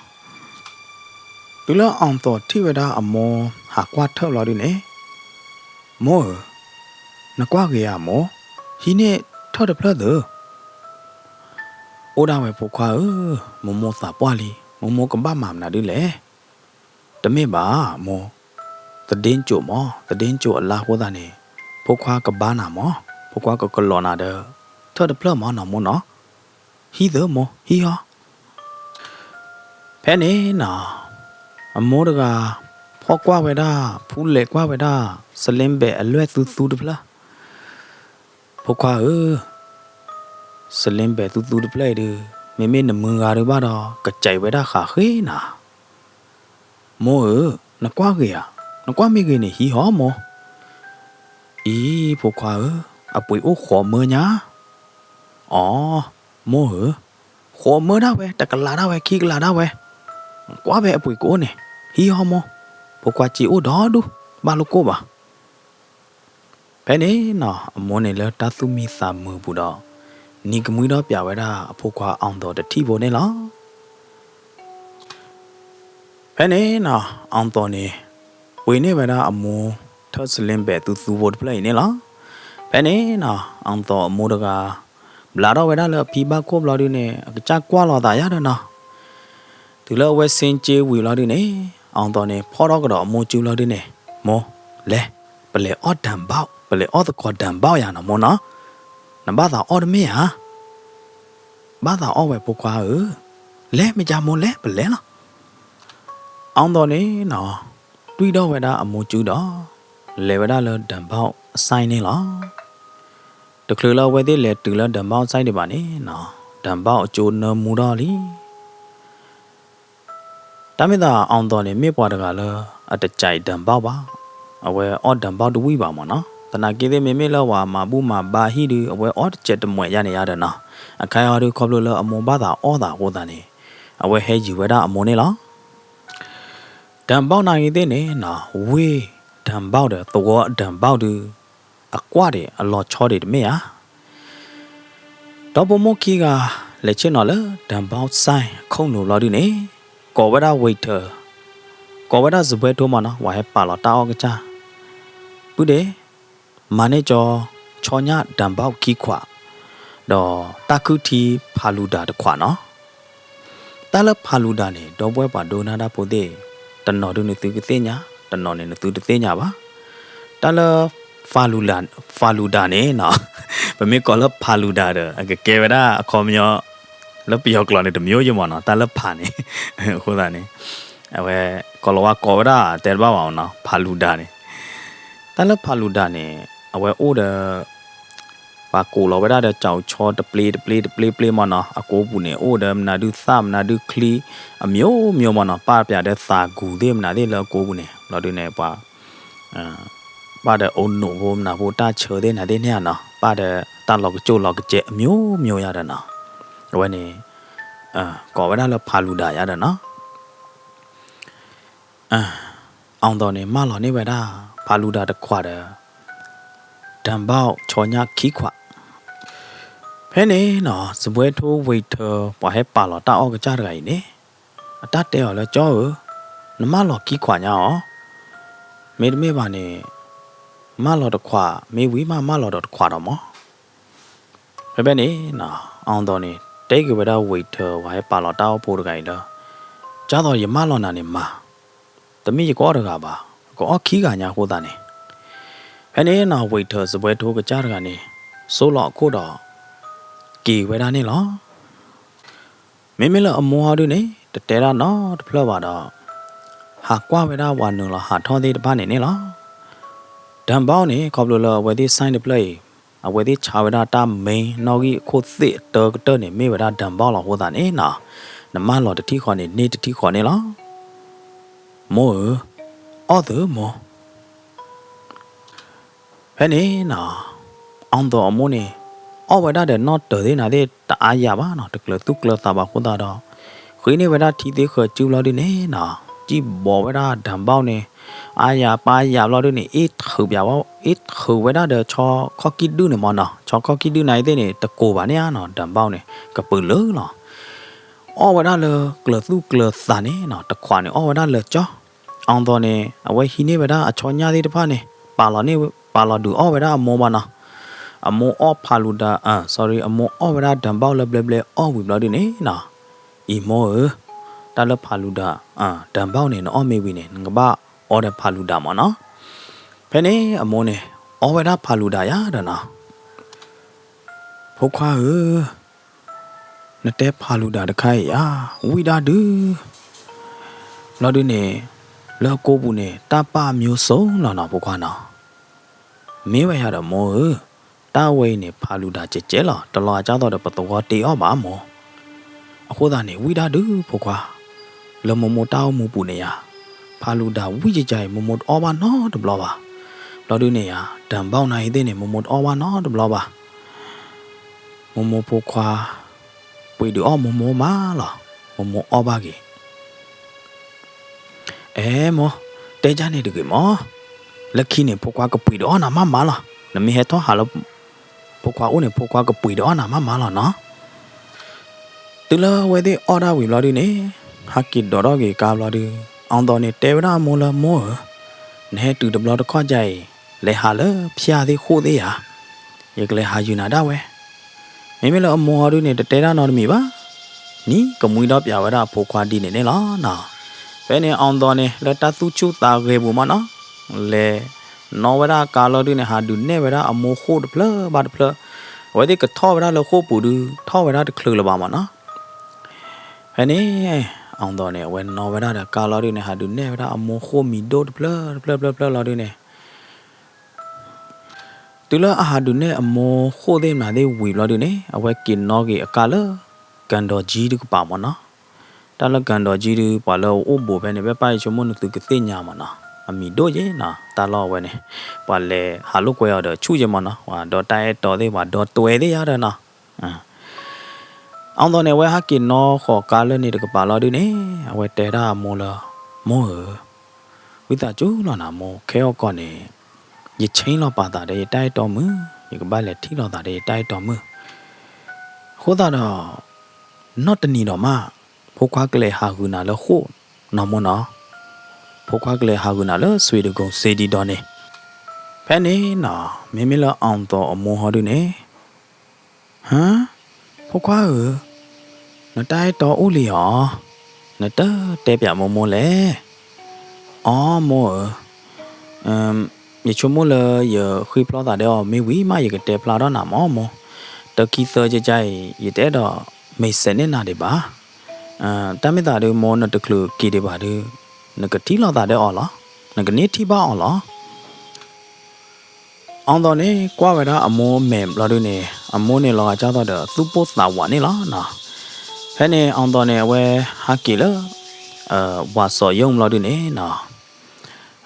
တုၤလၢအီသိးထံၣ်ဝဲဒၣ်အမိၢ်ဟးကွၢ်ထၢၣ်ဘျီဒုန့ၣ် မိၢ်ဧၢ, နကွၢ်ဂ့ၤဧါမိၢ်, ဟံးန့ၢ်ထၢၣ်တဖျၢၣ်သု အိၣ်ဒၣ်ဝဲဖိခွါဧၢ, မိၢ်မိၢ်သးပှၢ်လံ, မိၢ်မိၢ်ကဘၣ်မၤမနုၤဒုလဲၣ်. တမ့ၢ်ဘၣ်မိၢ်, သဒ့ကၠိးမၢ်, သဒ့ကၠိးအလါအဃိသတးန့ၣ် ဖိခွါကဘါနၤမၢ်, ဖိခွါကကလီၤနၤဒီး ထၢၣ်တဖျၢၣ်မၢ်နီၤမိၢ်နီၤ. ဟံးသုမိၢ်, ဟံးဟီ ဖဲန့ၣ်နီၤ, အမိၢ်တဂၤ ဖီၣ်ကွၢ်ဝဲဒၣ်, ဖူလဲးကွၢ်ဝဲဒၣ် စလ့ဘဲးအလွဲၢ်သူသူတဖျၢၣ်, ဖိခွါဧၢ, စလ့ဘဲးသူသူတဖျၢၣ်အံၤဒုး, မ့မ့ၢ်နမုၢ်ဂၤဒုးဘၣ်ဒီး ကစဲးဝဲဒၣ်ဃးဃ့နၤ. မိၢ်ဧၢ, နကွၢ်ဂ့ၤဧါ, နကွၢ်မ့ၢ်ဂ့ၤန့ၣ် ဟံးဟီမိၢ်. အံၤ ဖိခွါဧၢ, အပှ့ၤအိၣ်ဃိးမၢညါ. အိ, မိၢ်ဧၢ, ဃိးမၢဒၣ်ဝဲ, တကလးဒၣ်ဝဲ, ခံကလးဒၣ်ဝဲ, ကွၢ်ဖဲအပှ့ၤကအိၣ်န့ၣ်, ဟံးဟီမိၢ်, ဖိခွါစ့အိၣ်ဒီဒူၣ်, ဘၣ်လိၣ်ကိၢ်ဘၣ်. ဖဲန့ၣ်နီၤ အမိၢ်န့ၣ်လၢတၢ်သူၣ်မံသးမုာ်ပူၤဒီး နံၤကမှံဒီးပျးဝဲဒၣ်အဖိခွါ အောင်သော် တထံၣ်ဖိန့ၣ်လီၤ. ဖဲန့ၣ်နီၤ အောင်သော် န့ၣ် ပှ့ၤန့ၢ်ဝဲဒၣ်အမိၢ်ထၢၣ်စလ့ဘဲးသူသူဖိတဖျၢၣ်အံၤန့ၣ်လီၤ. ဖဲန့ၣ်နီၤ အောင်သော် အမိၢ်တဂၤ ဘျးထီၣ်ဝဲဒၣ်လၢအဖံဘၣ်ခိၣ်ဘျီဒုန့ၣ် အကစၢ်ကွၢ်လီၤသးယါဒီးနီၤ တုၤလၢအဝဲဆ့က့ဝံၤဘျီဒုန့ၣ် အောင်သော် န့ၣ် ဖီၣ်ထီၣ်ကဒီးအမိၢ်စုဘျီဒုန့ၣ် မိၢ်, လဲၤ, ပလဲၤအီၣ်တၢ်ဘၣ်, ပလဲၤအီၣ်သကိးတၢ်ဘၣ်ယၤနီၤမိၢ်နီၤ, နဘၣ်သးအီၣ်တမ့ၢ်ဧါ. ဘၣ်သးအီၣ်ဝဲဖိခွါဧၢ, လဲၤမ့ၢ်ကမိၢ်လဲၤ ပလဲၤလီၤ. အောင်သော် န့ၣ်နီၤ တွံၢ်ထီၣ်ဝဲဒၣ်အမိၢ်စုဒီး လဲၤဝဲဒၣ်လၢတၢ်ဘၣ်အဆိုင်န့ၣ်လီၤ. တချုးလၢအဝဲသ့ၣ်လဲၤတုၤလၢတၢ်ဘၣ်အဆိုင်ဒံးဘၣ်န့ၣ်နီၤ တၢ်ဘၣ်အကၠိနၢမူထီၣ်လံ. တၢ်မ့ၢ်သး အောင်သော် န့ၣ် မ့ၢ်ပှၤတဂၤလၢ အတစဲးတၢ်ဘၣ်ဘၣ်, အဝဲအီၣ်တၢ်ဘၣ်တဝံၣ်ဘၣ်မၢ်နီၤ, သနာ်က့သ့ၣ် မ့မ့ၢ်လၢပှၤမၤဘူၣ်မၤဘါဟံၣ်ဒုး အဝဲအီၣ်တစဲးတမှဲးယါန့ၣ်ယါဒီးနီၤ, အခဲအံၤဒုး ခီဖျိလၢအမိၢ်ဘၣ်သးအီၣ်သးအဃိသတးန့ၣ် အဝဲဟဲယုၤဝဲဒၣ်အမိၢ်န့ၣ်လီၤ. တၢ်ဘၣ်နာ်က့သ့ၣ်န့ၣ်နီၤ ဝ့ၢ်တၢ်ဘၣ်ဒီး သဝီတၢ်ဘၣ်ဒုး အကွၢ်ဒံးအလီၤဆီဒံးတမ့ၢ်ဧါ. ဒီဖိမိၢ်ခံဂၤ လဲၤဆ့ၣ်နီၤလၢတၢ်ဘၣ်ဆိုင်အခိၣ်နူာ်ဘျီဒုန့ၣ် ကိးဝဲဒၣ် waiter, ကိးဝဲဒၣ်စပွဲထိမၢ်နီၤ ပှၤဟဲပာ်လီၤတၢ်အီၣ်ကစၢ်, ပုၢ်ဒ့ၣ်, မၤန့ၢ်ကၠီ ဆီညၣ်တၢ်ဘၣ်ခံခွး, ဒီးတၢ်ခုၣ်ထံဖးလူၤဒၤတခွးနီၤ. တၢ်လၢဖးလူၤဒၤန့ၣ် ဒီပုၢ်ဝဲၢ်ပှၤဒိကနၣ်တၢ်ဖိသ့ၣ်, တနီၤဒုးနသုကသ့ၣ်ညါ, တနီၤန့ၣ်နသုတသ့ၣ်ညါဘၣ်. တၢ်လၢ ဖးလူၤဒၤန့ၣ်နီၤ, ပမ့ၢ်ကိးလၢဖးလူၤဒၤဒီး အကကဲဝဲဒၣ်အခီပညီ လၢပယီၤကျိာ်န့ၣ် တမျိုးယမၢ်နီၤ, တၢ်လၢဖးန့ၣ်, အဃိသတးန့ၣ် အဝဲ ကိးလီၤဝါကိးဝဲဒၣ်တဲတဘၣ်ဘၣ်မၢ်နီၤ, ဖးလူၤဒၤန့ၣ်, တၢ်လၢဖးလူၤဒၤန့ၣ် အဝဲအိၣ်ဒီး ပှၤကိးလီၤဝဲဒၣ်ဒီး ကၠီၤဆှီတပျ့တပျ့တပျ့တပျ့မၢ်နီၤ, အကိပူၤန့ၣ် အိၣ်ဒီးမနုၤဒုးသၣ်မနုၤဒုးချံ အမျိုးမျိုးမၢ်နီၤ, ပာ်ပျးဒီးသးကူၤသ့ၣ်မနုၤသ့ၣ်လၢအကိပူၤန့ၣ် ဘျီဒုန့ၣ် ပှၤ ပာ်ဒီးအိၣ်နိၣ်ဖိမနုၤဖိတၢ်ဆၢသ့ၣ်နၤသ့ၣ်န့ၣ်ဧါနီၤ, ပာ်ဒီးတၢ်လီၤကစူၣ်လီၤကစဲးအမျိုးမျိုးယါဒီးနီၤ, အဝဲန့ၣ် ကိးဝဲဒၣ်လၢဖးလူၤဒၤယါဒီးနီၤ. အောင်သော် န့ၣ် မၢလီၤန့ၢ်ဝဲဒၣ် ဖးလူၤဒၤတခွးဒီး တၢ်ဘၣ်ဆီညၣ်ခံခွး. ဖဲန့ၣ်နီၤ စပွဲထိ waiter ပှၤဟဲပာ်လီၤတၢ်အီၣ်ကစၢ်တဂၤအံၤန့ၣ် အတၢ်တဲအီၤလၢ ကၠီဧၢ, နမၢလီၤခံခွးညါအီၤ, မ့တမ့ၢ်ဘၣ်န့ၣ် မၢလီၤတခွး, မ့ၢ်ဝံၤမး မၢလီၤဒီးတခွးဒီးမၢ်. ဖဲဖဲန့ၣ်နီၤ အောင်သော် န့ၣ် တဲက့ၤဝဲဒၣ် waiter ပှၤဟဲပာ်လီၤတၢ်အီၣ်ဖိတဂၤအံၤလၢ ကၠီသော် ယမၢလီၤနၤန့ၣ်မး, တမ့ၢ်ယကအီၣ်တဂၤဘၣ်, ကအီၣ်ခံဂၤညါအဃိသတးန့ၣ်. ဖဲန့ၣ်နီၤ waiter စပွဲထိကစၢ်တဂၤန့ၣ် စိလီၤအခိၣ်ဒီး က့ၤဝဲဒၣ်န့ၣ်လီၤ. မ့မ့ၢ်လၢအမိၢ်ဟီဒုန့ၣ် တတဲဒၣ်နီတဖျၢၣ်ဘၣ်ဒီး ဟးကွၢ်ဝဲဒၣ်ပှၤနုာ်လီၤဟးထီၣ်သ့ၣ်တဖၣ်န့ၣ်န့ၣ်လီၤ. တၢ်ဘၣ်န့ၣ် ခီဖျိလၢအဝဲသ့ၣ် ဆိုင် တဖျၢၣ်အံၤ အဝဲသ့ၣ်ဆါဝဲဒၣ်တၢ် main နီၣ်ဂံၢ်အခိၣ်သ့ၣ်အတၢကတၢၢ်န့ၣ် မ့ၢ်ဝဲဒၣ်တၢ်ဘၣ်လီၤအဃိသတးန့ၣ်နီၤ, နမၢလီၤတထံၣ်ဃီန့ၣ် န့ၢ်တထံၣ်ဃီန့ၣ်လီၤ. မိၢ်ဧၢ, အီၣ်သုမိၢ်. ဖဲန့ၣ်နီၤ အောင်သော် အမိၢ်န့ၣ် အီၣ်ဝဲဒၣ်ဒီးနီၣ်တၢၤသ့ၣ်နၤသ့ၣ်တအါယၤဘၣ်နီၤ, တကျၢၤသူၣ်ကျၢၤသးဘၣ်အဃိသတးဒီး ဃ့န့ၢ်ဝဲဒၣ်ထံသ့ၣ်ဃၢၤစုဘျီဒုန့ၣ်နီၤ စံၣ်ဘီဝဲဒၣ်တၢ်ဘၣ်န့ၣ် အါယၤပၢ်ယၤဘျီဒုန့ၣ် အ့ၣ်ထုးပၠးဝဲ အ့ၣ်ထုးဝဲဒၣ်ဒီးဆီခီၣ်ကံၢ်ဒုၣ်န့ၣ်မၢ်နီၤ, ဆီခီၣ်ကံၢ်ဒုၣ်နၤသ့ၣ်န့ၣ် တကိၤဘၣ်န့ၣ်ဧါနီၤ, တၢ်ဘၣ်န့ၣ် ကပုာ်လၢလီၤ. အီၣ်ဝဲဒၣ်လၢကျၢၤသူၣ်ကျၢၤသးန့ၣ်နီၤ တခွးန့ၣ် အီၣ်ဝဲဒၣ်လၢကၠီ အောင်သော် န့ၣ် အဝဲဟံးန့ၢ်ဝဲဒၣ်အဆီညၣ်သ့ၣ်တဖၣ်န့ၣ် ပာ်လီၤန့ၣ် ပာ်လီၤဒုးအီၣ်ဝဲဒၣ်အမိၢ်ဘၣ်နီၤ. အမိၢ်အီၣ်ဖးလူၤဒၤ, အ, sorry, အမိၢ်အီၣ်ဝဲဒၣ်တၢ်ဘၣ်လၢဘျဲဘျဲအီၣ်ဝံၤဘျီဒုန့ၣ်နီၤ, အံၤမိၢ်ဧၢ, တၢ်လၢဖးလူၤဒၤ, တၢ်ဘၣ်န့ၣ် နအီၣ်မ့ၢ်ဝံၤန့ၣ် နကဘၣ်အီဒီးဖးလူၤဒၤမၢ်နီၤ. ဖဲန့ၣ်အမိၢ်န့ၣ် အီၣ်ဝဲဒၣ်ဖးလူၤဒၤယါဒီးနီၤ ဖိခွါဧၢ, နတဲဖးလူၤဒၤတခါအံၤဧါ, ဝံၣ်ဒၣ်ဒုး, ဘျီဒုန့ၣ် လၢကိးပူၤန့ၣ် တၢ်ပာ်မျိုးစုံလီၤနီၤ ဖိခွါနီၤ. မ့ၢ်ဝဲယၤဒီးမိၢ်ဧၢ, တၢ်ဝဲအံၤန့ၣ် ဖးလူၤဒၣ်ကဲးကဲးလီၤ, တလီၤအကၢ်သိးဒီး ပသဝီတ့အီၣ်ဘၣ်မိၢ်. အဃိသတးန့ၣ် ဝံၣ်ဒၣ်ဒုးဖိခွါ, လၢမိၢ်မိၢ်တၢ်အိၣ်မူပူၤန့ၣ်ယၤ, ဖးလူၤဒၣ်ဝံၣ်ကဲးကဲးအံၤ မိၢ်မိၢ်တအီၣ်ဘၣ်နီတဘျီဘၣ်. ဘျီဒုန့ၣ်ယၤ တၢ်ဘၣ်နၤအံၤသ့ၣ်န့ၣ် မိၢ်မိၢ်တအီၣ်ဘၣ်နီတဘျီဘၣ်. မိၢ်မိၢ်ဖိခွါ ပှ့ၤဒုးအီၣ်မိၢ်မိၢ်မးလီၤ, မိၢ်မိၢ်အီၣ်ဘၣ်က့ၤ. အဲမိၢ်, တဲဒ်န့ၣ်တဂ့ၤမိၢ်, လၢခံန့ၣ် ဖိခွါကပှ့ၤဒုးအီၣ်နၤမးမးလီၤ. နမ့ၢ်ဟဲထီၣ်ဟးလၢ ဖိခွါအိၣ်န့ၣ် ဖိခွါကပှ့ၤဒုးအီၣ်နၤမးမးလီၤနီၤ. တုၤလၢအဝဲသ့ၣ်အီၣ်ဒၣ်ဝံၤဘျီဒုန့ၣ်, ဟးက့ၤဒိးထီၣ်က့ၤကါဘျီဒု, အီၣ်သီန့ၣ်တဲဝဲဒၣ်အမိၢ်လၢမိၢ်ဧၢ, နဟဲတုၤတဘျီတခီၣ်ကါအံၤ, လဲၤဟးလၢဖၠၣ်သ့ၣ်ဃိၣ်သ့ၣ်ဧါ, ယကလဲၤဟးယုာ်နၤဒၣ်ဝဲ. မ့မ့ၢ်လၢအမိၢ်ဟီဒုန့ၣ် တတဲတၢ်နီတမံၤဘၣ်, နံၤကမှံဒီးပျးဝဲဒၣ်အဖိခွါဒ်န့ၣ်န့ၣ်လီၤနီၤ. ဖဲန့ၣ်အီၣ်သီန့ၣ် လၢတၢ်သူၣ်ဆူၣ်သးဂဲၤပူၤမးနီၤ, လဲၤနီၣ်ဝဲဒၣ်ကါလီၤဒုန့ၣ် ဟးဒုးနဲၣ်ဝဲဒၣ်အမိၢ်ဃိၣ်တဖျၢၣ်ဘၣ်တဖျၢၣ်, အဝဲသ့ၣ်ကထီၣ်ဝဲဒၣ်လၢဃိၣ်ပူၤဒု ထီၣ်ဝဲဒၣ်တချုးလၢၤဘၣ်မးနီၤ. ဖဲန့ၣ် အီၣ်သီန့ၣ် အဝဲနီၣ်ဝဲဒၣ်ဒီးကါလီၤဒုန့ၣ် ဟးဒုးနဲၣ်ဝဲဒၣ်အမိၢ်ဃိၣ်မံၤဒိၣ်တဖျၢၣ်တဖျၢၣ်တဖျၢၣ်တဖျၢၣ်လီၤဒုန့ၣ် တုၤလၢအဟးဒုးနဲၣ်အမိၢ်ဃိၣ်သ့ၣ်မနုၤသ့ၣ်ဝံၤဘျီဒုန့ၣ် အဝဲက့ၤနီၣ်က့ၤအကါလၢ ကၣ်ဒီၣ်ကၠံတကပၤမးနီၤ. တၢ်လၢကၣ်ဒီၣ်ကၠံဒု ပှၤလၢအအိၣ်ဘူးဖဲန့ၣ် ဖဲပၢ်ယဆိကမိၣ်နသုကသ့ၣ်ညါမးနီၤ, အမံၤဒိၣ်ယဲနီၤ, တၢ်လီၢ်အဝဲန့ၣ် ပှၤလဲၤဟးလိာ်ကွဲအီၤဒီးဆူၣ်ယဲမးနီၤ, ပှၤဒီတၢ်အဲၣ်တီသ့ၣ် ပှၤဒီတွဲသ့ၣ်ယါဒီးနီၤ. အီၣ်သီန့ၣ် အဝဲဟးက့ၤနီၣ်ဃီၤကါလၢန့ၣ်တကပၤလီၤဒုန့ၣ် အဝဲတဲဒၣ်အမိၢ်လၢ မိၢ်ဧၢ, ဝံသးစူၤလီၤနၤမိၢ်, ခဲအံၤကီၢ်န့ၣ် ယဆ့လီၤပာ်သးဒီးယတၢ်အဲၣ်တီမုၣ်, ယကဘၣ်လဲၤထံၣ်လိာ်သးဒီးယတၢ်အဲၣ်တီမုၣ်. အဃိသတးဒီး နီၢ်တနံၤဒီးမး ဖိခွါကလဲၤဟးဂုာ်နၤလၢဃိၣ်နီၤမိၢ်နီၤ, ဖိခွါကလဲၤဟးဂုာ်နၤလၢ ဆွ့တကုံ စ့ဒံဒီန့ၣ်. ဖဲန့ၣ်နီၤ မ့မ့ၢ်လၢအီၣ်သီအမိၢ်ဟီဒုန့ၣ် ဟါ, ဖိခွါဧၢ, နတၢ်အဲၣ်တီအိၣ်လံဧါ, နတတဲပၠးမိၢ်မိၢ်လဲၣ်. အီ မိၢ်ဧၢ, ယဆိကမိၣ်လၢယဃ့ဖျီသးဒီးအီၤမ့ၢ်ဝံၤမး ယကတဲဖျါထီၣ်နၤမးမိၢ်, တခံသၢကကါအံၤ ယတအဲၣ်ဒိး message န့ၢ်နၤဒံးဘၣ်. တၢ်မ့ၢ်သးဒု မိၢ်နတချုးက့ၤဒံးဘၣ်ဒု, နကထံၣ်လိာ်သးဒီးအီၤလီၤ, နကန့ၢ်ထံၣ်ဘၣ်အီၤလီၤ. အီၣ်သီန့ၣ် ကွၢ်ဝဲဒၣ်အမိၢ်မဲာ်ဘျီဒုန့ၣ် အမိၢ်န့ၣ်လီၤဂာ်ကၢ်သီဒီး သူၣ်ပိၢ်သးဝးန့ၣ်လီၤနီၤ. ဖဲန့ၣ် အီၣ်သီန့ၣ် အဝဲဟးက့ၤလၢ ဝၢ်စီၤယိၣ်ဘျီဒုန့ၣ်နီၤ,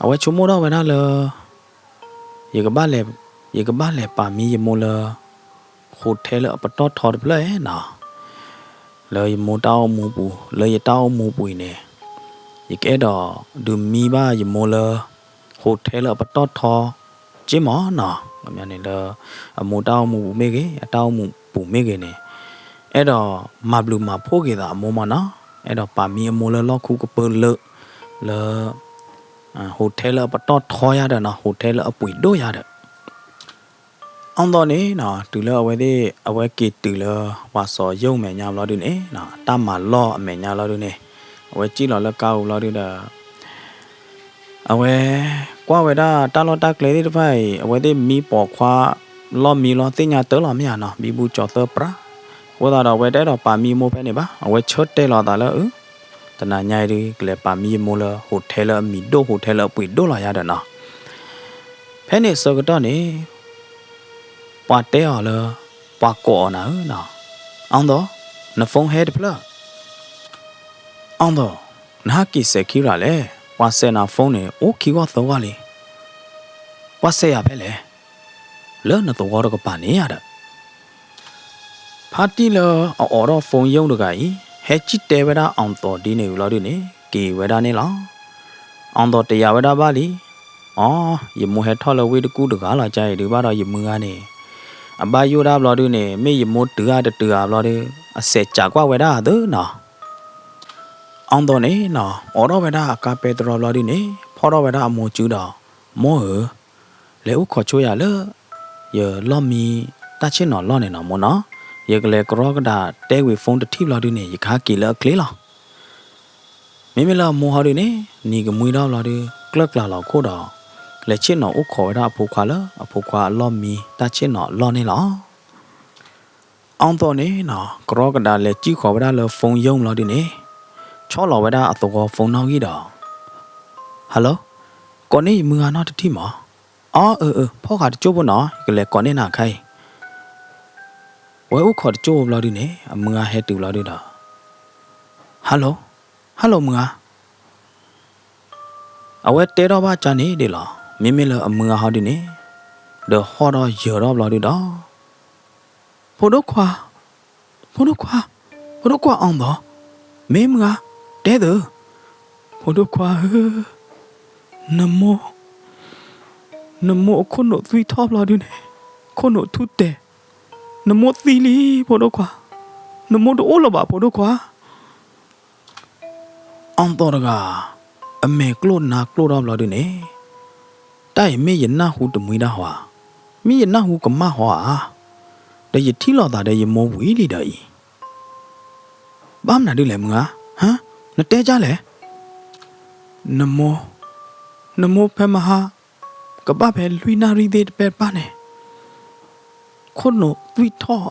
အဝဲဆိကမိၣ်ထီၣ်ဝဲဒၣ်လၢ ယကဘၣ်လဲၤ, ယကဘၣ်လဲၤပာ်မံယမိၢ်လၢ hotel လၢအပတီၢ်ထီတဖျၢၣ်နီၤ. လၢယမိၢ်တၢ်အိၣ်မူပူၤ, လၢယတၢ်အိၣ်မူပူၤအံၤန့ၣ် ယကအဲၣ်ဒိးဒုးမံဘၣ်ယမိၢ်လၢ hotel လၢအပတီၢ်ထီ က့မးနီၤ. န့ၣ်လၢ အမိၢ်တၢ်အိၣ်မူပူၤမ့ၢ်ဂ့ၤ, အတၢ်အိၣ်မူပူၤမ့ၢ်ဂ့ၤန့ၣ် အဲၣ်ဒိးမၤဘျုးမၤဖှိၣ်က့ၤသးအမိၢ်မးနီၤ. အဲၣ်ဒိးပာ်မံအမိၢ်လၢလီၢ်ခူကပၢလၢ လၢ hotel လၢအပတီၢ်ထီယါဒီးနီၤ, hotel လၢအပှ့ၤဒိၣ်ယါဒီး အီၣ်သီန့ၣ်နီၤ, တုၤလၢအဝဲသ့ၣ် အဝဲက့ၤတုၤလၢ ဝၢ်စီၤယိၣ်အမဲာ်ညါဘျီဒုန့ၣ်နီၤ, တၢ်မၤလီၢ်အမဲာ်ညါဘျီဒုန့ၣ် အဝဲစံၣ်လီၤလၢကါပူၤဘျီဒုဒီး အဝဲကွၢ်ဝဲဒၣ်တၢ်လီၢ်တၢ်ကျဲသ့ၣ်တဖၣ်အံၤ အဝဲသ့ၣ်မံပိာ်ခွါ လီၢ်မံလီၤသ့ၣ်ညါတၢ်လီၤမ့ၢ်ဧါနီၤ, ဘံဘူကၠီၤသၢပြၢ်. အဃိသတးဒီး အဝဲတအဲၣ်ဒိးပာ်မံမိၢ်ဖဲန့ၣ်ဘၣ်, အဝဲဆၢတဲာ်လီၤသးလၢ အၢ တနၤညါအံၤဒု ကလဲၤပာ်မံယမိၢ်လၢ hotel လၢအမံၤဒိၣ် hotel လၢအပှ့ၤဒိၣ်လီၤယါဒီးနီၤ. ဖဲန့ၣ်ဆၢကတီၢ်န့ၣ် ပှၤတဲအီၤလၢ ပှၤကိးအီၤနၤဧၢနီၤ, အီၣ်သီ, န phone ဟဲတဖျၢၣ်. အီၣ်သီ, နဟးက့ၤစဲးခံရၤလဲၣ်, ပှၤစဲးနၤ phone န့ၣ် အိၣ်ခံဂီၢ်သၢဂီၢ်လံ. ပှၤစဲးယၤဖဲလဲၣ်, လၢနသဝီတကပၤန့ၣ်ယါဒီး ဖါတံၢ်လၢအအိးထီၣ် phone ယိၣ်တဂၤအံၤ ဟဲစံၣ်တဲဝဲဒၣ်အီၣ်သီဒ်န့ၣ်ဝံၤလီၤဒုန့ၣ် က့ၤဝဲဒၣ်န့ၣ်လီၤ. အီၣ်သီတယာ်ဝဲဒၣ်ဘၣ်လံ. အီ, ယမိၢ်ဟဲထီၣ်လၢဝ့ၢ်တကူၣ်တဂၤလီၤ ကါအံၤဒု ဘၣ်ဒီးယမုၢ်ဂၤန့ၣ် အဘၣ်ယိၣ်ဒၣ်ဘျီဒုန့ၣ် မ့ၢ်ယမိၢ်တုၤဂၤတတုၤဂၤဘျီဒု အစဲးစးကွၢ်ဝဲဒၣ်အသးနီၤ. အီၣ်သီန့ၣ်နီၤ အိးထီၣ်ဝဲဒၣ်အကါပဲတြီဘျီဒုန့ၣ် ဖီၣ်ထီၣ်ဝဲဒၣ်အမိၢ်စုဒီး မိၢ်ဧၢ, လဲၤအိၣ်ခိးဆိယၤလၢ ယလီၢ်မံတၢ်ဆ့ၣ်နီၤလီၢ်န့ၣ်နီၤမိၢ်နီၤ, ယကလဲၤကရီကဒးတဲဝံၤ phone တထံၣ်ဘျီဒုန့ၣ် ယကဟဲက့ၤလၢအချ့လီၤ. မ့မ့ၢ်လၢအမိၢ်ဟီဒုန့ၣ် နံၤကမှံထီၣ်ဘျီဒု ကျၢၢ်ကျါလီၤခိၣ်ဒီး လဲၤဆ့ၣ်နီၤအိၣ်ခိးဝဲဒၣ်အဖိခွါလၢ အဖိခွါအလီၢ်မံတၢ်ဆ့ၣ်နီၤလီၢ်န့ၣ်လီၤ. အီၣ်သီန့ၣ်နီၤ ကရီကဒးလဲၤစံၣ်ဃီၤဝဲဒၣ်လၢ phone ယိၣ်ဘျီဒုန့ၣ် ဆီၣ်လီၤဝဲဒၣ်အသဝီ phone နီၣ်ဂံၢ်ဒီး, Hello, ကိးန့ၢ်ယမုၢ်ဂၤနီတထံၣ်မး. အီ အၢ အၢ ဖီၣ်ဃာ်တကၠိၢ်ဖိနီၤ, ယကလဲၤကိးန့ၢ်နၤအခါအံၤ. ဝဲအိၣ်ခိးတကၠိၢ်ဖိဘျီဒုန့ၣ် အမုၢ်ဂၤဟဲတုၤဘျီဒုဒီး, Hello, Hello မုၢ်ဂၤ. အဝဲတဲထီၣ်ဘၣ်ကန့ၣ်ဒ်လီၤ, မ့မ့ၢ်လၢအမုၢ်ဂၤဟီဒုန့ၣ်, ဒီးဟီၣ်ဒီးယၢၤထီၣ်ဘျီဒုဒီး, ဖိဒိၣ်ခွါ, ဖိဒိၣ်ခွါ, ဖိဒိၣ်ခွါအီၣ်သီၣ်, မ့ၢ်မုၢ်ဂၤ, တဲသၢ, ဖိဒိၣ်ခွါဧၢ, နမိၢ်, နမိၢ်အခိၣ်နူာ်သွံၣ်ထီၣ်ဘျီဒုန့ၣ်, ခိၣ်နူာ်ထူၣ်တဲာ်, နမိၢ်သံလံ ဖိဒိၣ်ခွါ, နမိၢ်တအိၣ်လၢၤဘၣ် ဖိဒိၣ်ခွါ. အီၣ်သီၣ်တဂၤ, အမဲာ်ကျိၣ်နါကျိၣ်ထီၣ်ဘျီဒုန့ၣ်, တၢ်အံၤမ့ၢ်ယနၢ်ဟူတမှံတၢ်ဟီဧါ, မ့ၢ်ယနၢ်ဟူကမၣ်ဟီဧါ, ဒီးယထံၣ်လိာ်သးဒီးယမိၢ်ဝံၤလံဒီးအံၤ, ဘၣ်မနုၤဒ်လဲၣ်မုၢ်ဧါ, ဟါ, နတဲဒ်လဲၣ်. နမိၢ်, နမိၢ်ဖဲမဟါ, ကဘၣ်ဖဲလွံၢ်နၣ်ရံၣ်သ့ၣ်တဖၣ်န့ၣ်, ခိၣ်နူာ်သွံၣ်ထီၣ်,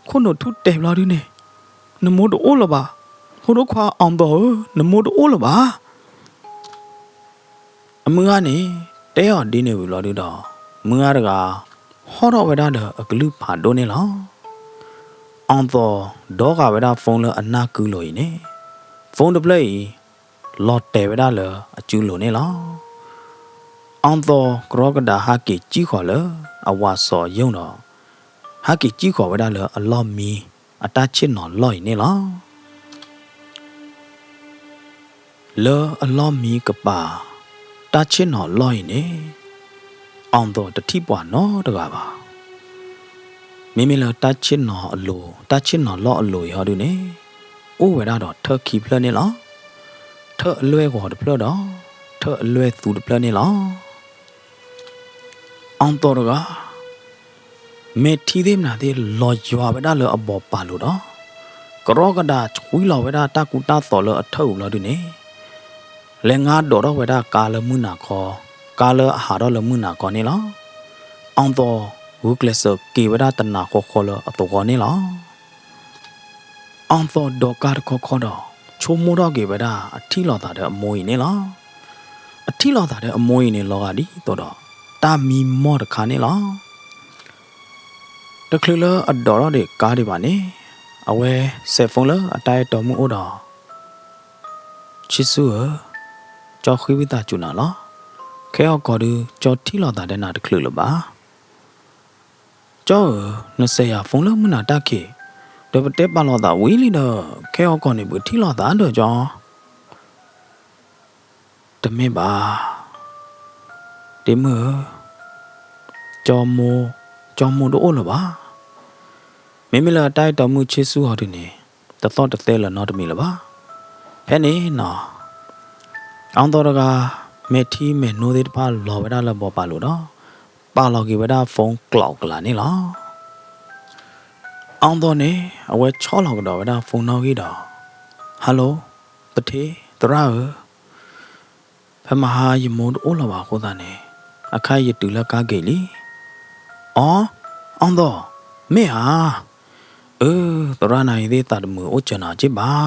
ခိၣ်နူာ်ထူၣ်တဲာ်ဘျီဒုန့ၣ်, နမိၢ်တအိၣ်လၢၤဘၣ်, ဖိဒိၣ်ခွါအီၣ်သီၣ်ဧၢ, နမိၢ်တအိၣ်လၢၤဘၣ်. အမုၢ်ဂၤန့ၣ်, တဲအီၤဒ်န့ၣ်ဝံၤဘျီဒုဒီး, မုၢ်ဂၤတဂၤ, ဟီၣ်ထီၣ်ဝဲဒၣ်ဒီးအကလုၢ်ဖးဒိၣ်န့ၣ်လီၤ. အီၣ်သီၣ်ဒီးဃာ်ဝဲဒၣ် phone လၢအနၢ်ကုလိၤအံၤန့ၣ်, phone တဖျၢၣ်အံၤ, လီၤတဲာ်ဝဲဒၣ်လၢအစုလိၤန့ၣ်လီၤ. အီၣ်သီၣ်ကရီကဒးဟးက့ၤစံၣ်ဃီၤလၢအဝၤစီၤယိၣ်ဒီး, ဟးက့ၤစံၣ်ဃီၤဝဲဒၣ်လၢအလီၢ်မံအတၢ်ဆ့ၣ်နီၤလီၢ်အံၤန့ၣ်လီၤ. လၢအလီၢ်မံကပၤ, တၢ်ဆ့ၣ်နီၤလီၢ်အံၤန့ၣ်, အီၣ်သီၣ်တထံၣ်ပှၤနီတဂၤဘၣ်. မ့မ့ၢ်လၢတၢ်ဆ့ၣ်နီၤအလိၤ, တၢ်ဆ့ၣ်နီၤလီၢ်အလိၤအံၤဟီဒုန့ၣ်, အိၣ်ဝဲဒၣ်ဒီးထၢၣ်ခံဖျၢၣ်န့ၣ်လီၤ. ထၢၣ်အလွဲၢ်ဂီၤတဖျၢၣ်ဒီး, ထၢၣ်အလွဲၢ်သူတဖျၢၣ်န့ၣ်လီၤ. အီၣ်သီၣ်တဂၤ, မဲာ်ထံသ့ၣ်မနုၤသ့ၣ်လီၤယွၤဝဲဒၣ်လၢအဘီၣ်ပာ်လိၤဒီး, ကရီကဒးဆှံလီၤဝဲဒၣ်တၢ်ကူတၢ်သိးလၢအထၢၣ်အံၤဘျီဒုန့ၣ်, လဲၤငါဒိးထီၣ်ဝဲဒၣ်ကါလၢမုၢ်နၤခီ, ကါလၢအဟးထီၣ်လၢမုၢ်နၤခီန့ၣ်လီၤ. အီၣ်သီၣ်ဂုာ်ကျဲးစၢးက့ၤဝဲဒၣ်တနၤဃီဃီလၢအသဝီန့ၣ်လီၤ. အီၣ်သီၣ်ဒိးကါတခီခီဒီး, ဆိကမိၣ်ထီၣ်က့ၤဝဲဒၣ်အထံၣ်လိာ်သးဒီးအမိၢ်အံၤန့ၣ်လီၤ. အထံၣ်လိာ်သးဒီးအမိၢ်အံၤန့ၣ်လီၤဂာ်ဒ်သိးဒီး, တၢ်မံမီၢ်တခါန့ၣ်လီၤ. တချုးလၢအဒိးထီၣ်ဒံးကါဒံးဘၣ်န့ၣ်, အဝဲစဲး phone လၢအတၢ်အဲၣ်တီမုၣ်အိၣ်ဒီး, ဆံဆူဧၢ, ကၠီဃ့ဝံသးစူၤနၤလီၤ. ခဲအံၤကီၢ်ဒုး ကၠီထံၣ်လိာ်သးဒီးနၤတချုးလၢၤဘၣ်. ကၠီဧၢ, နစဲးယၤ phone လၢမုၢ်နၤတၢ်ခံး, ဒီးပတဲပာ်လိာ်သးဝံၤလံဒီး, ခဲအံၤကီၢ်န့ၣ် ပကထံၣ်လိာ်သးဒီးကၠီ တမ့ၢ်ဘၣ်, တ့မုၣ်ဧၢ, ကၠီမိၢ်, ကၠီမိၢ်တအိၣ်လၢၤဘၣ်. မ့မ့ၢ်လၢအတၢ်အဲၣ်တီမုၣ်ဆ့ဆူဟီဒုန့ၣ်, တသီၣ်တသဲလၢၤနီတမံၤလၢၤဘၣ်. ဖဲန့ၣ်နီၤ, အီၣ်သီၣ်တဂၤ, မဲာ်ထံမဲာ်နိသ့ၣ်တဖၣ်လီၤဝဲဒၣ်လၢဘီပာ်လိၤဒီး, ပာ်လီၤက့ၤဝဲဒၣ် phone ကျိးကလာ်န့ၣ်လီၤ. အီၣ်သီၣ်န့ၣ် အဝဲဆီၣ်လီၤကဒီးဝဲဒၣ် phone နီၣ်ဂံၢ်ဒီး, Hello, ပထ့, သရၣ်ဧၢ, ဖဲမဟါယမိၢ်တအိၣ်လၢၤဘၣ်အဃိသတးန့ၣ်, အခါအံၤယတုၤလၢကါဂ့ၤလံ. အီ, အီၣ်သီၣ်, မ့ၢ်ဧါ. အၢ, သရၣ်နၤအံၤသ့ၣ်သးတမုာ်အိၣ်စၢၤနၤက့ဘၣ်.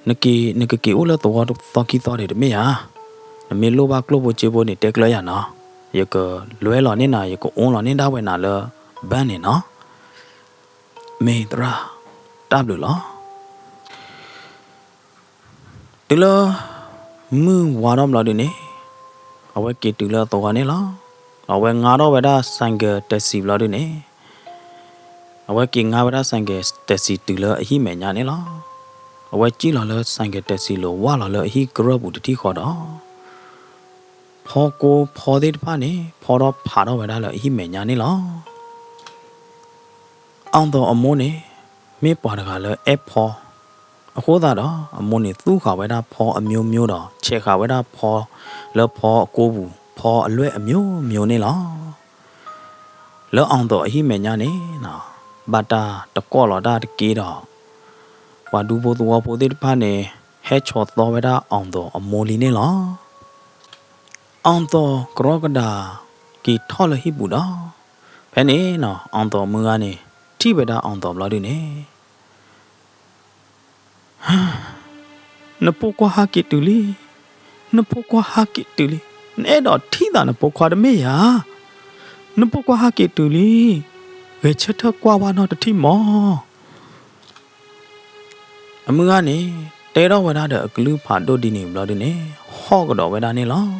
နက့ၤ, နကက့ၤအိၣ်လၢသဝီတသီခံသီဒံးတမ့ၢ်ဧါ. နမ့ၢ်လိၣ်ဘၣ်ကျိၣ်ဖိစ့ဖိန့ၣ် တဲကျၢၤယၤနီၤ. ယကလွဲလီၤန့ၢ်နၤ, ယကအိၣ်လီၤန့ၢ်ဒၣ်ဝဲနၤလၢ bank န့ၣ်နီၤ. မ့ၢ်သရၣ်, တၢ်ဘျုးလီၤ. တုၤလၢ မုၢ်ဝါထီၣ်ဘျီဒုန့ၣ်, အဝဲက့ၤတုၤလၢအသဝီန့ၣ်လီၤ. အဝဲငါထီၣ်ဝဲဒၣ် ဆိုင်ကယ် taxi ဘျီဒုန့ၣ်, အဝဲက့ၤငါဝဲဒၣ် ဆိုင်ကယ် taxi တုၤလၢအဟံၣ်မဲာ်ညါန့ၣ်လီၤ. အဝဲစံၣ်လီၤလၢ ဆိုင်ကယ် taxi လိၤ ဝၢ်လီၤလၢအဟံၣ်ကရၢၢ်ပူၤတထံၣ်ဃီဒီး, ဖီကိဖီသ့ၣ်တဖၣ်န့ၣ် ဖီထီၣ်ဖးထီၣ်ဝဲဒၣ်လၢအဟံၣ်မဲာ်ညါန့ၣ်လီၤ. အီၣ်သီၣ်အမိၢ်န့ၣ် မ့ၢ်ပှၤတဂၤလၢအဲၣ်ဖီ, အဃိသတးဒီး အမိၢ်န့ၣ်သူၣ်ဃာ်ဝဲဒၣ်ဖီအမျိုးမျိုးဒီး ဆဲးဃာ်ဝဲဒၣ်ဖီလၢဖီအကိပူၤ ဖီအလွဲၢ်အမျိုးမျိုးန့ၣ်လီၤ. လၢအီၣ်သီၣ်အဟံၣ်မဲာ်ညါန့ၣ်, ဘၣ်တၢ်တကိးလီၤတၢ်တက့ၢ်ဒီး, ပှၤဒူဖိသဝီဖိသ့ၣ်တဖၣ်န့ၣ် ဟဲဆီၣ်သီဝဲဒၣ်အီၣ်သီၣ်အမိၢ်လံန့ၣ်လီၤ. အီၣ်သီၣ်ကရီကဒးက့ၤထီၣ်လၢဟံၣ်ပူၤဒီး, ဖဲန့ၣ်နီၤ အီၣ်သီၣ်မုၢ်ဂၤန့ၣ် ထံၣ်ဝဲဒၣ်အီၣ်သီၣ်ဘျီဒုန့ၣ် နဖိခွါဟးက့ၤတုၤလံ, နဖိခွါဟးက့ၤတုၤလံ, နအဲၣ်ဒိးထံၣ်သးနဖိခွါတမ့ၢ်ဧါ, နဖိခွါဟးက့ၤတုၤလံ, ဂဲၤဆၢထၢၣ်ကွၢ်ဝဲနီတထံၣ်မီၢ်. အမုၢ်ဂၤန့ၣ် တဲထီၣ်ဝဲဒၣ်ဒီးအကလုၢ်ဖးဒိၣ်ဒ်န့ၣ်ဘျီဒုန့ၣ် ဟီၣ်ကဒီးဝဲဒၣ်န့ၣ်လီၤ.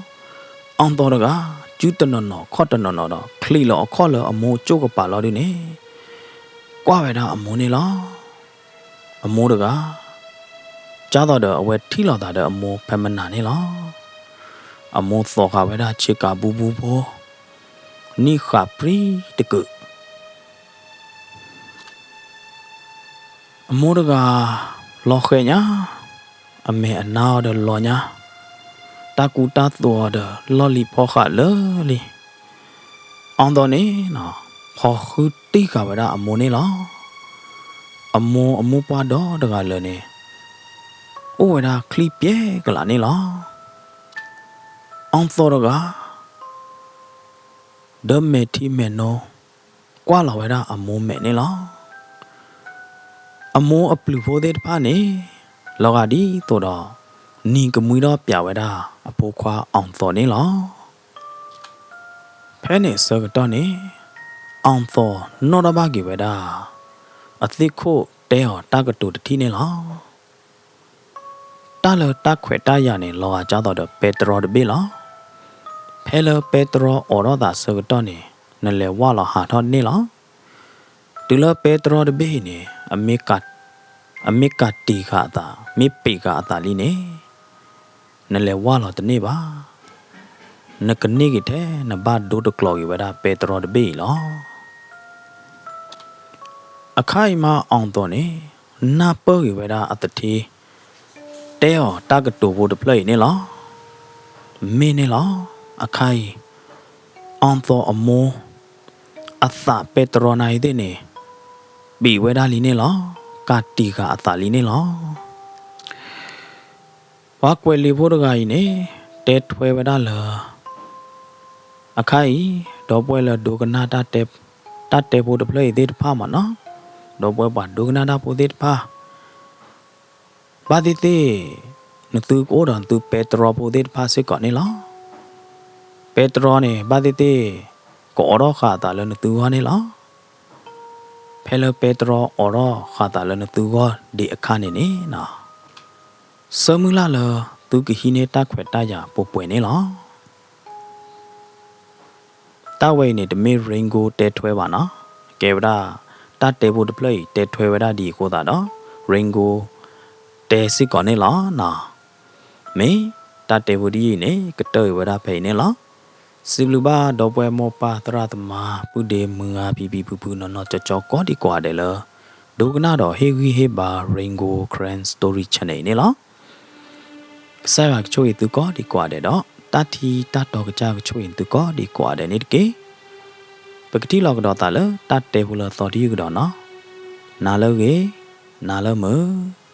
အီၣ်သီတဂၤ စုတနီၤနီၤခီၣ်တနီၤနီၤဒီး ချံးလီၤအခီၣ်လၢအမိၢ်ကၠိၣ်ကပၤလီၤဒုန့ၣ် ကွၢ်ဝဲဒၣ်အမိၢ်န့ၣ်လီၤ. အမိၢ်တဂၤ ကၢ်သိးဒီးအဝဲထံၣ်လိာ်သးဒီးအမိၢ်ဖဲမနၤန့ၣ်လီၤ. အမိၢ်သိးဃာ်ဝဲဒၣ်ဆ့ကၤဘူဘူဖိ နံၣ်ဃာ်ပြံတကုာ် အမိၢ်တဂၤ လီၤဃဲၤညါ, အမဲာ်အနါအီၤဒီးလီၤညါ, တၢ်ကူတၢ်သိးအီၤဒီးလီၢ်လံၤဖီဃာ်လၢာ်လံ. အီၣ်သီန့ၣ်နီၤ ဖီဃုတံၢ်ဃာ်ဝဲဒၣ်အမိၢ်န့ၣ်လီၤ. အမိၢ်အမိၢ်ပှၢ်ဒီတဂၤလၢာ်န့ၣ် အိၣ်ဝဲဒၣ်ချံပျဲကလးန့ၣ်လီၤ. အီၣ်သီတဂၤ ဒီးမဲာ်ထံမဲာ်နိ ကွၢ်လီၤဝဲဒၣ်အမိၢ်မဲာ်န့ၣ်လီၤ. အမိၢ်အပျုၤဖိသ့ၣ်တဖၣ်န့ၣ် လီၤဂာ်ဒ်သိးဒီး နံၤကမှံထီၣ်ပျးဝဲဒၣ်အဖိခွါအီၣ်သီန့ၣ်လီၤ. ဖဲန့ၣ်အဆၢကတီၢ်န့ၣ် အီၣ်သီနီၣ်ထီၣ်ဘၣ်က့ၤဝဲဒၣ် အသ့ၣ်ခိၣ်တဲအီၤတၢ်ကတိၤတထံၣ်န့ၣ်လီၤ. တၢ်လၢတၢ်ခွဲးတၢ်ယာ်န့ၣ် လီၤဂာ်ကၢ်သိးဒီးပဲတြီတဘ့ၣ်လီၤ. ဖဲလၢပဲတြီအိးထီၣ်သးဆၢကတီၢ်န့ၣ် နလဲၤဝၢ်လီၤဟးထီၣ်န့ၣ်လီၤ. တုၤလၢပဲတြီတဘ့ၣ်အံၤန့ၣ် အမ့ၢ်ကးတံာ်ဃာ်အသး မ့ၢ်ပံာ်ဃာ်အသးလံန့ၣ် နလဲၤဝၢ်လီၤတန့ၢ်ဘၣ်. နကန့ၢ်က့ၤထဲနဘၣ်ဒိတကျိၤက့ၤဝဲဒၣ်ပဲတြီတဘ့ၣ်အံၤလီၤ. အခါအံၤမးအီၣ်သီန့ၣ် နၢ်ပၢၢ်က့ၤဝဲဒၣ်အသထ့ တဲအီၤတၢ်ကတိၤဖိတဖျၢၣ်အံၤန့ၣ်လီၤ. မ့ၢ်န့ၣ်လီၤ. အခါအံၤ အီၣ်သီအမိၢ် အသးပဲတြီနၤအံၤသ့ၣ်န့ၣ် ပံာ်ဝဲဒၣ်လံန့ၣ်လီၤ. ကးတံာ်ဃာ်အသးလံန့ၣ်လီၤ. ပှၤကွဲးလံာ်ဖိတဂၤအံၤန့ၣ် တဲထွဲဝဲဒၣ်လၢ အခါအံၤ ဒီပုၢ်ဝဲၢ်လၢဒိကနၣ်တၢ်တဲ တၢ်တဲဖိတဖျၢၣ်အံၤသ့ၣ်တဖၣ်မးနီၤ, ဒီပုၢ်ဝဲၢ်ပှၤဒိကနၣ်တၢ်ဖိသ့ၣ်တဖၣ် ဘၣ်သ့ၣ်သ့ၣ် နသုကအိၣ်ဒီးနသုပဲတြီဖိသ့ၣ်တဖၣ်စ့ၢ်ကီးန့ၣ်လီၤ. ပဲတြီန့ၣ် ဘၣ်သ့ၣ်သ့ၣ် ကအိးထီၣ်ဃာ်အသးလၢနသုဂီၢ်န့ၣ်လီၤ. ဖဲလၢပဲတြီအိးထီၣ်ဃာ်သးလၢနသုဂီၢ်ဒံးအခါန့ၣ်န့ၣ်နီၤ, ဆၢမုၢ်လၢ်လၢသုကဟံးန့ၢ်တၢ်ခွဲးတၢ်ယာ်ပှဲၤပှဲၤန့ၣ်လီၤ. တၢ်ဝဲအံၤန့ၣ် တမ့ၢ် Ringo တဲထွဲဘၣ်နီၤ, ကဲဝဲဒၣ် တၢ်တဲဖိတဖျၢၣ်အံၤ တဲထွဲဝဲဒၣ်ဒ်အံၤအဃိသတးဒီး Ringo တဲစ့ၢ်ကီးန့ၣ်လီၤနီၤ. မ့ၢ်တၢ်တဲဖိတယုၢ်အံၤန့ၣ် ကတၢၢ်အံၤဝဲဒၣ်ဖဲအံၤန့ၣ်လီၤ. စံးဘျုးဘၣ်ဒီပုၢ်ဝဲၢ်မိၢ်ပၢ်သရၣ်သမါ ပုၢ်ဒ့မုၢ်ဂၤ ဖံဖံဖုဖု နီၢ်နီၢ်ကၠီကၠီကိးဒံကိးဂၤဒဲးလၢ ဒိကနၣ်ဒီးဟ့ၣ်ဂံၢ်ဟ့ၣ်ဘါ Ringo Karen Story Channel အံၤန့ၣ်လီၤ. ကစၢ်ယွၤကဆိၣ်ဂ့ၤသုကိးဒံကိးဂၤဒဲးဒီး တၢ်ထံတၢ်တီကစၢ်ကဆိၣ်ဂ့ၤသုကိးဒံကိးဂၤဒဲးန့ၣ်တက့ၢ်. ပကထံၣ်လိာ်ကဒီးသးလၢတၢ်တဲဖိလၢအသီတယုၢ်ကဒီးနီၤ. နၤလၢအဂ့ၤ, နၤလၢမုာ်.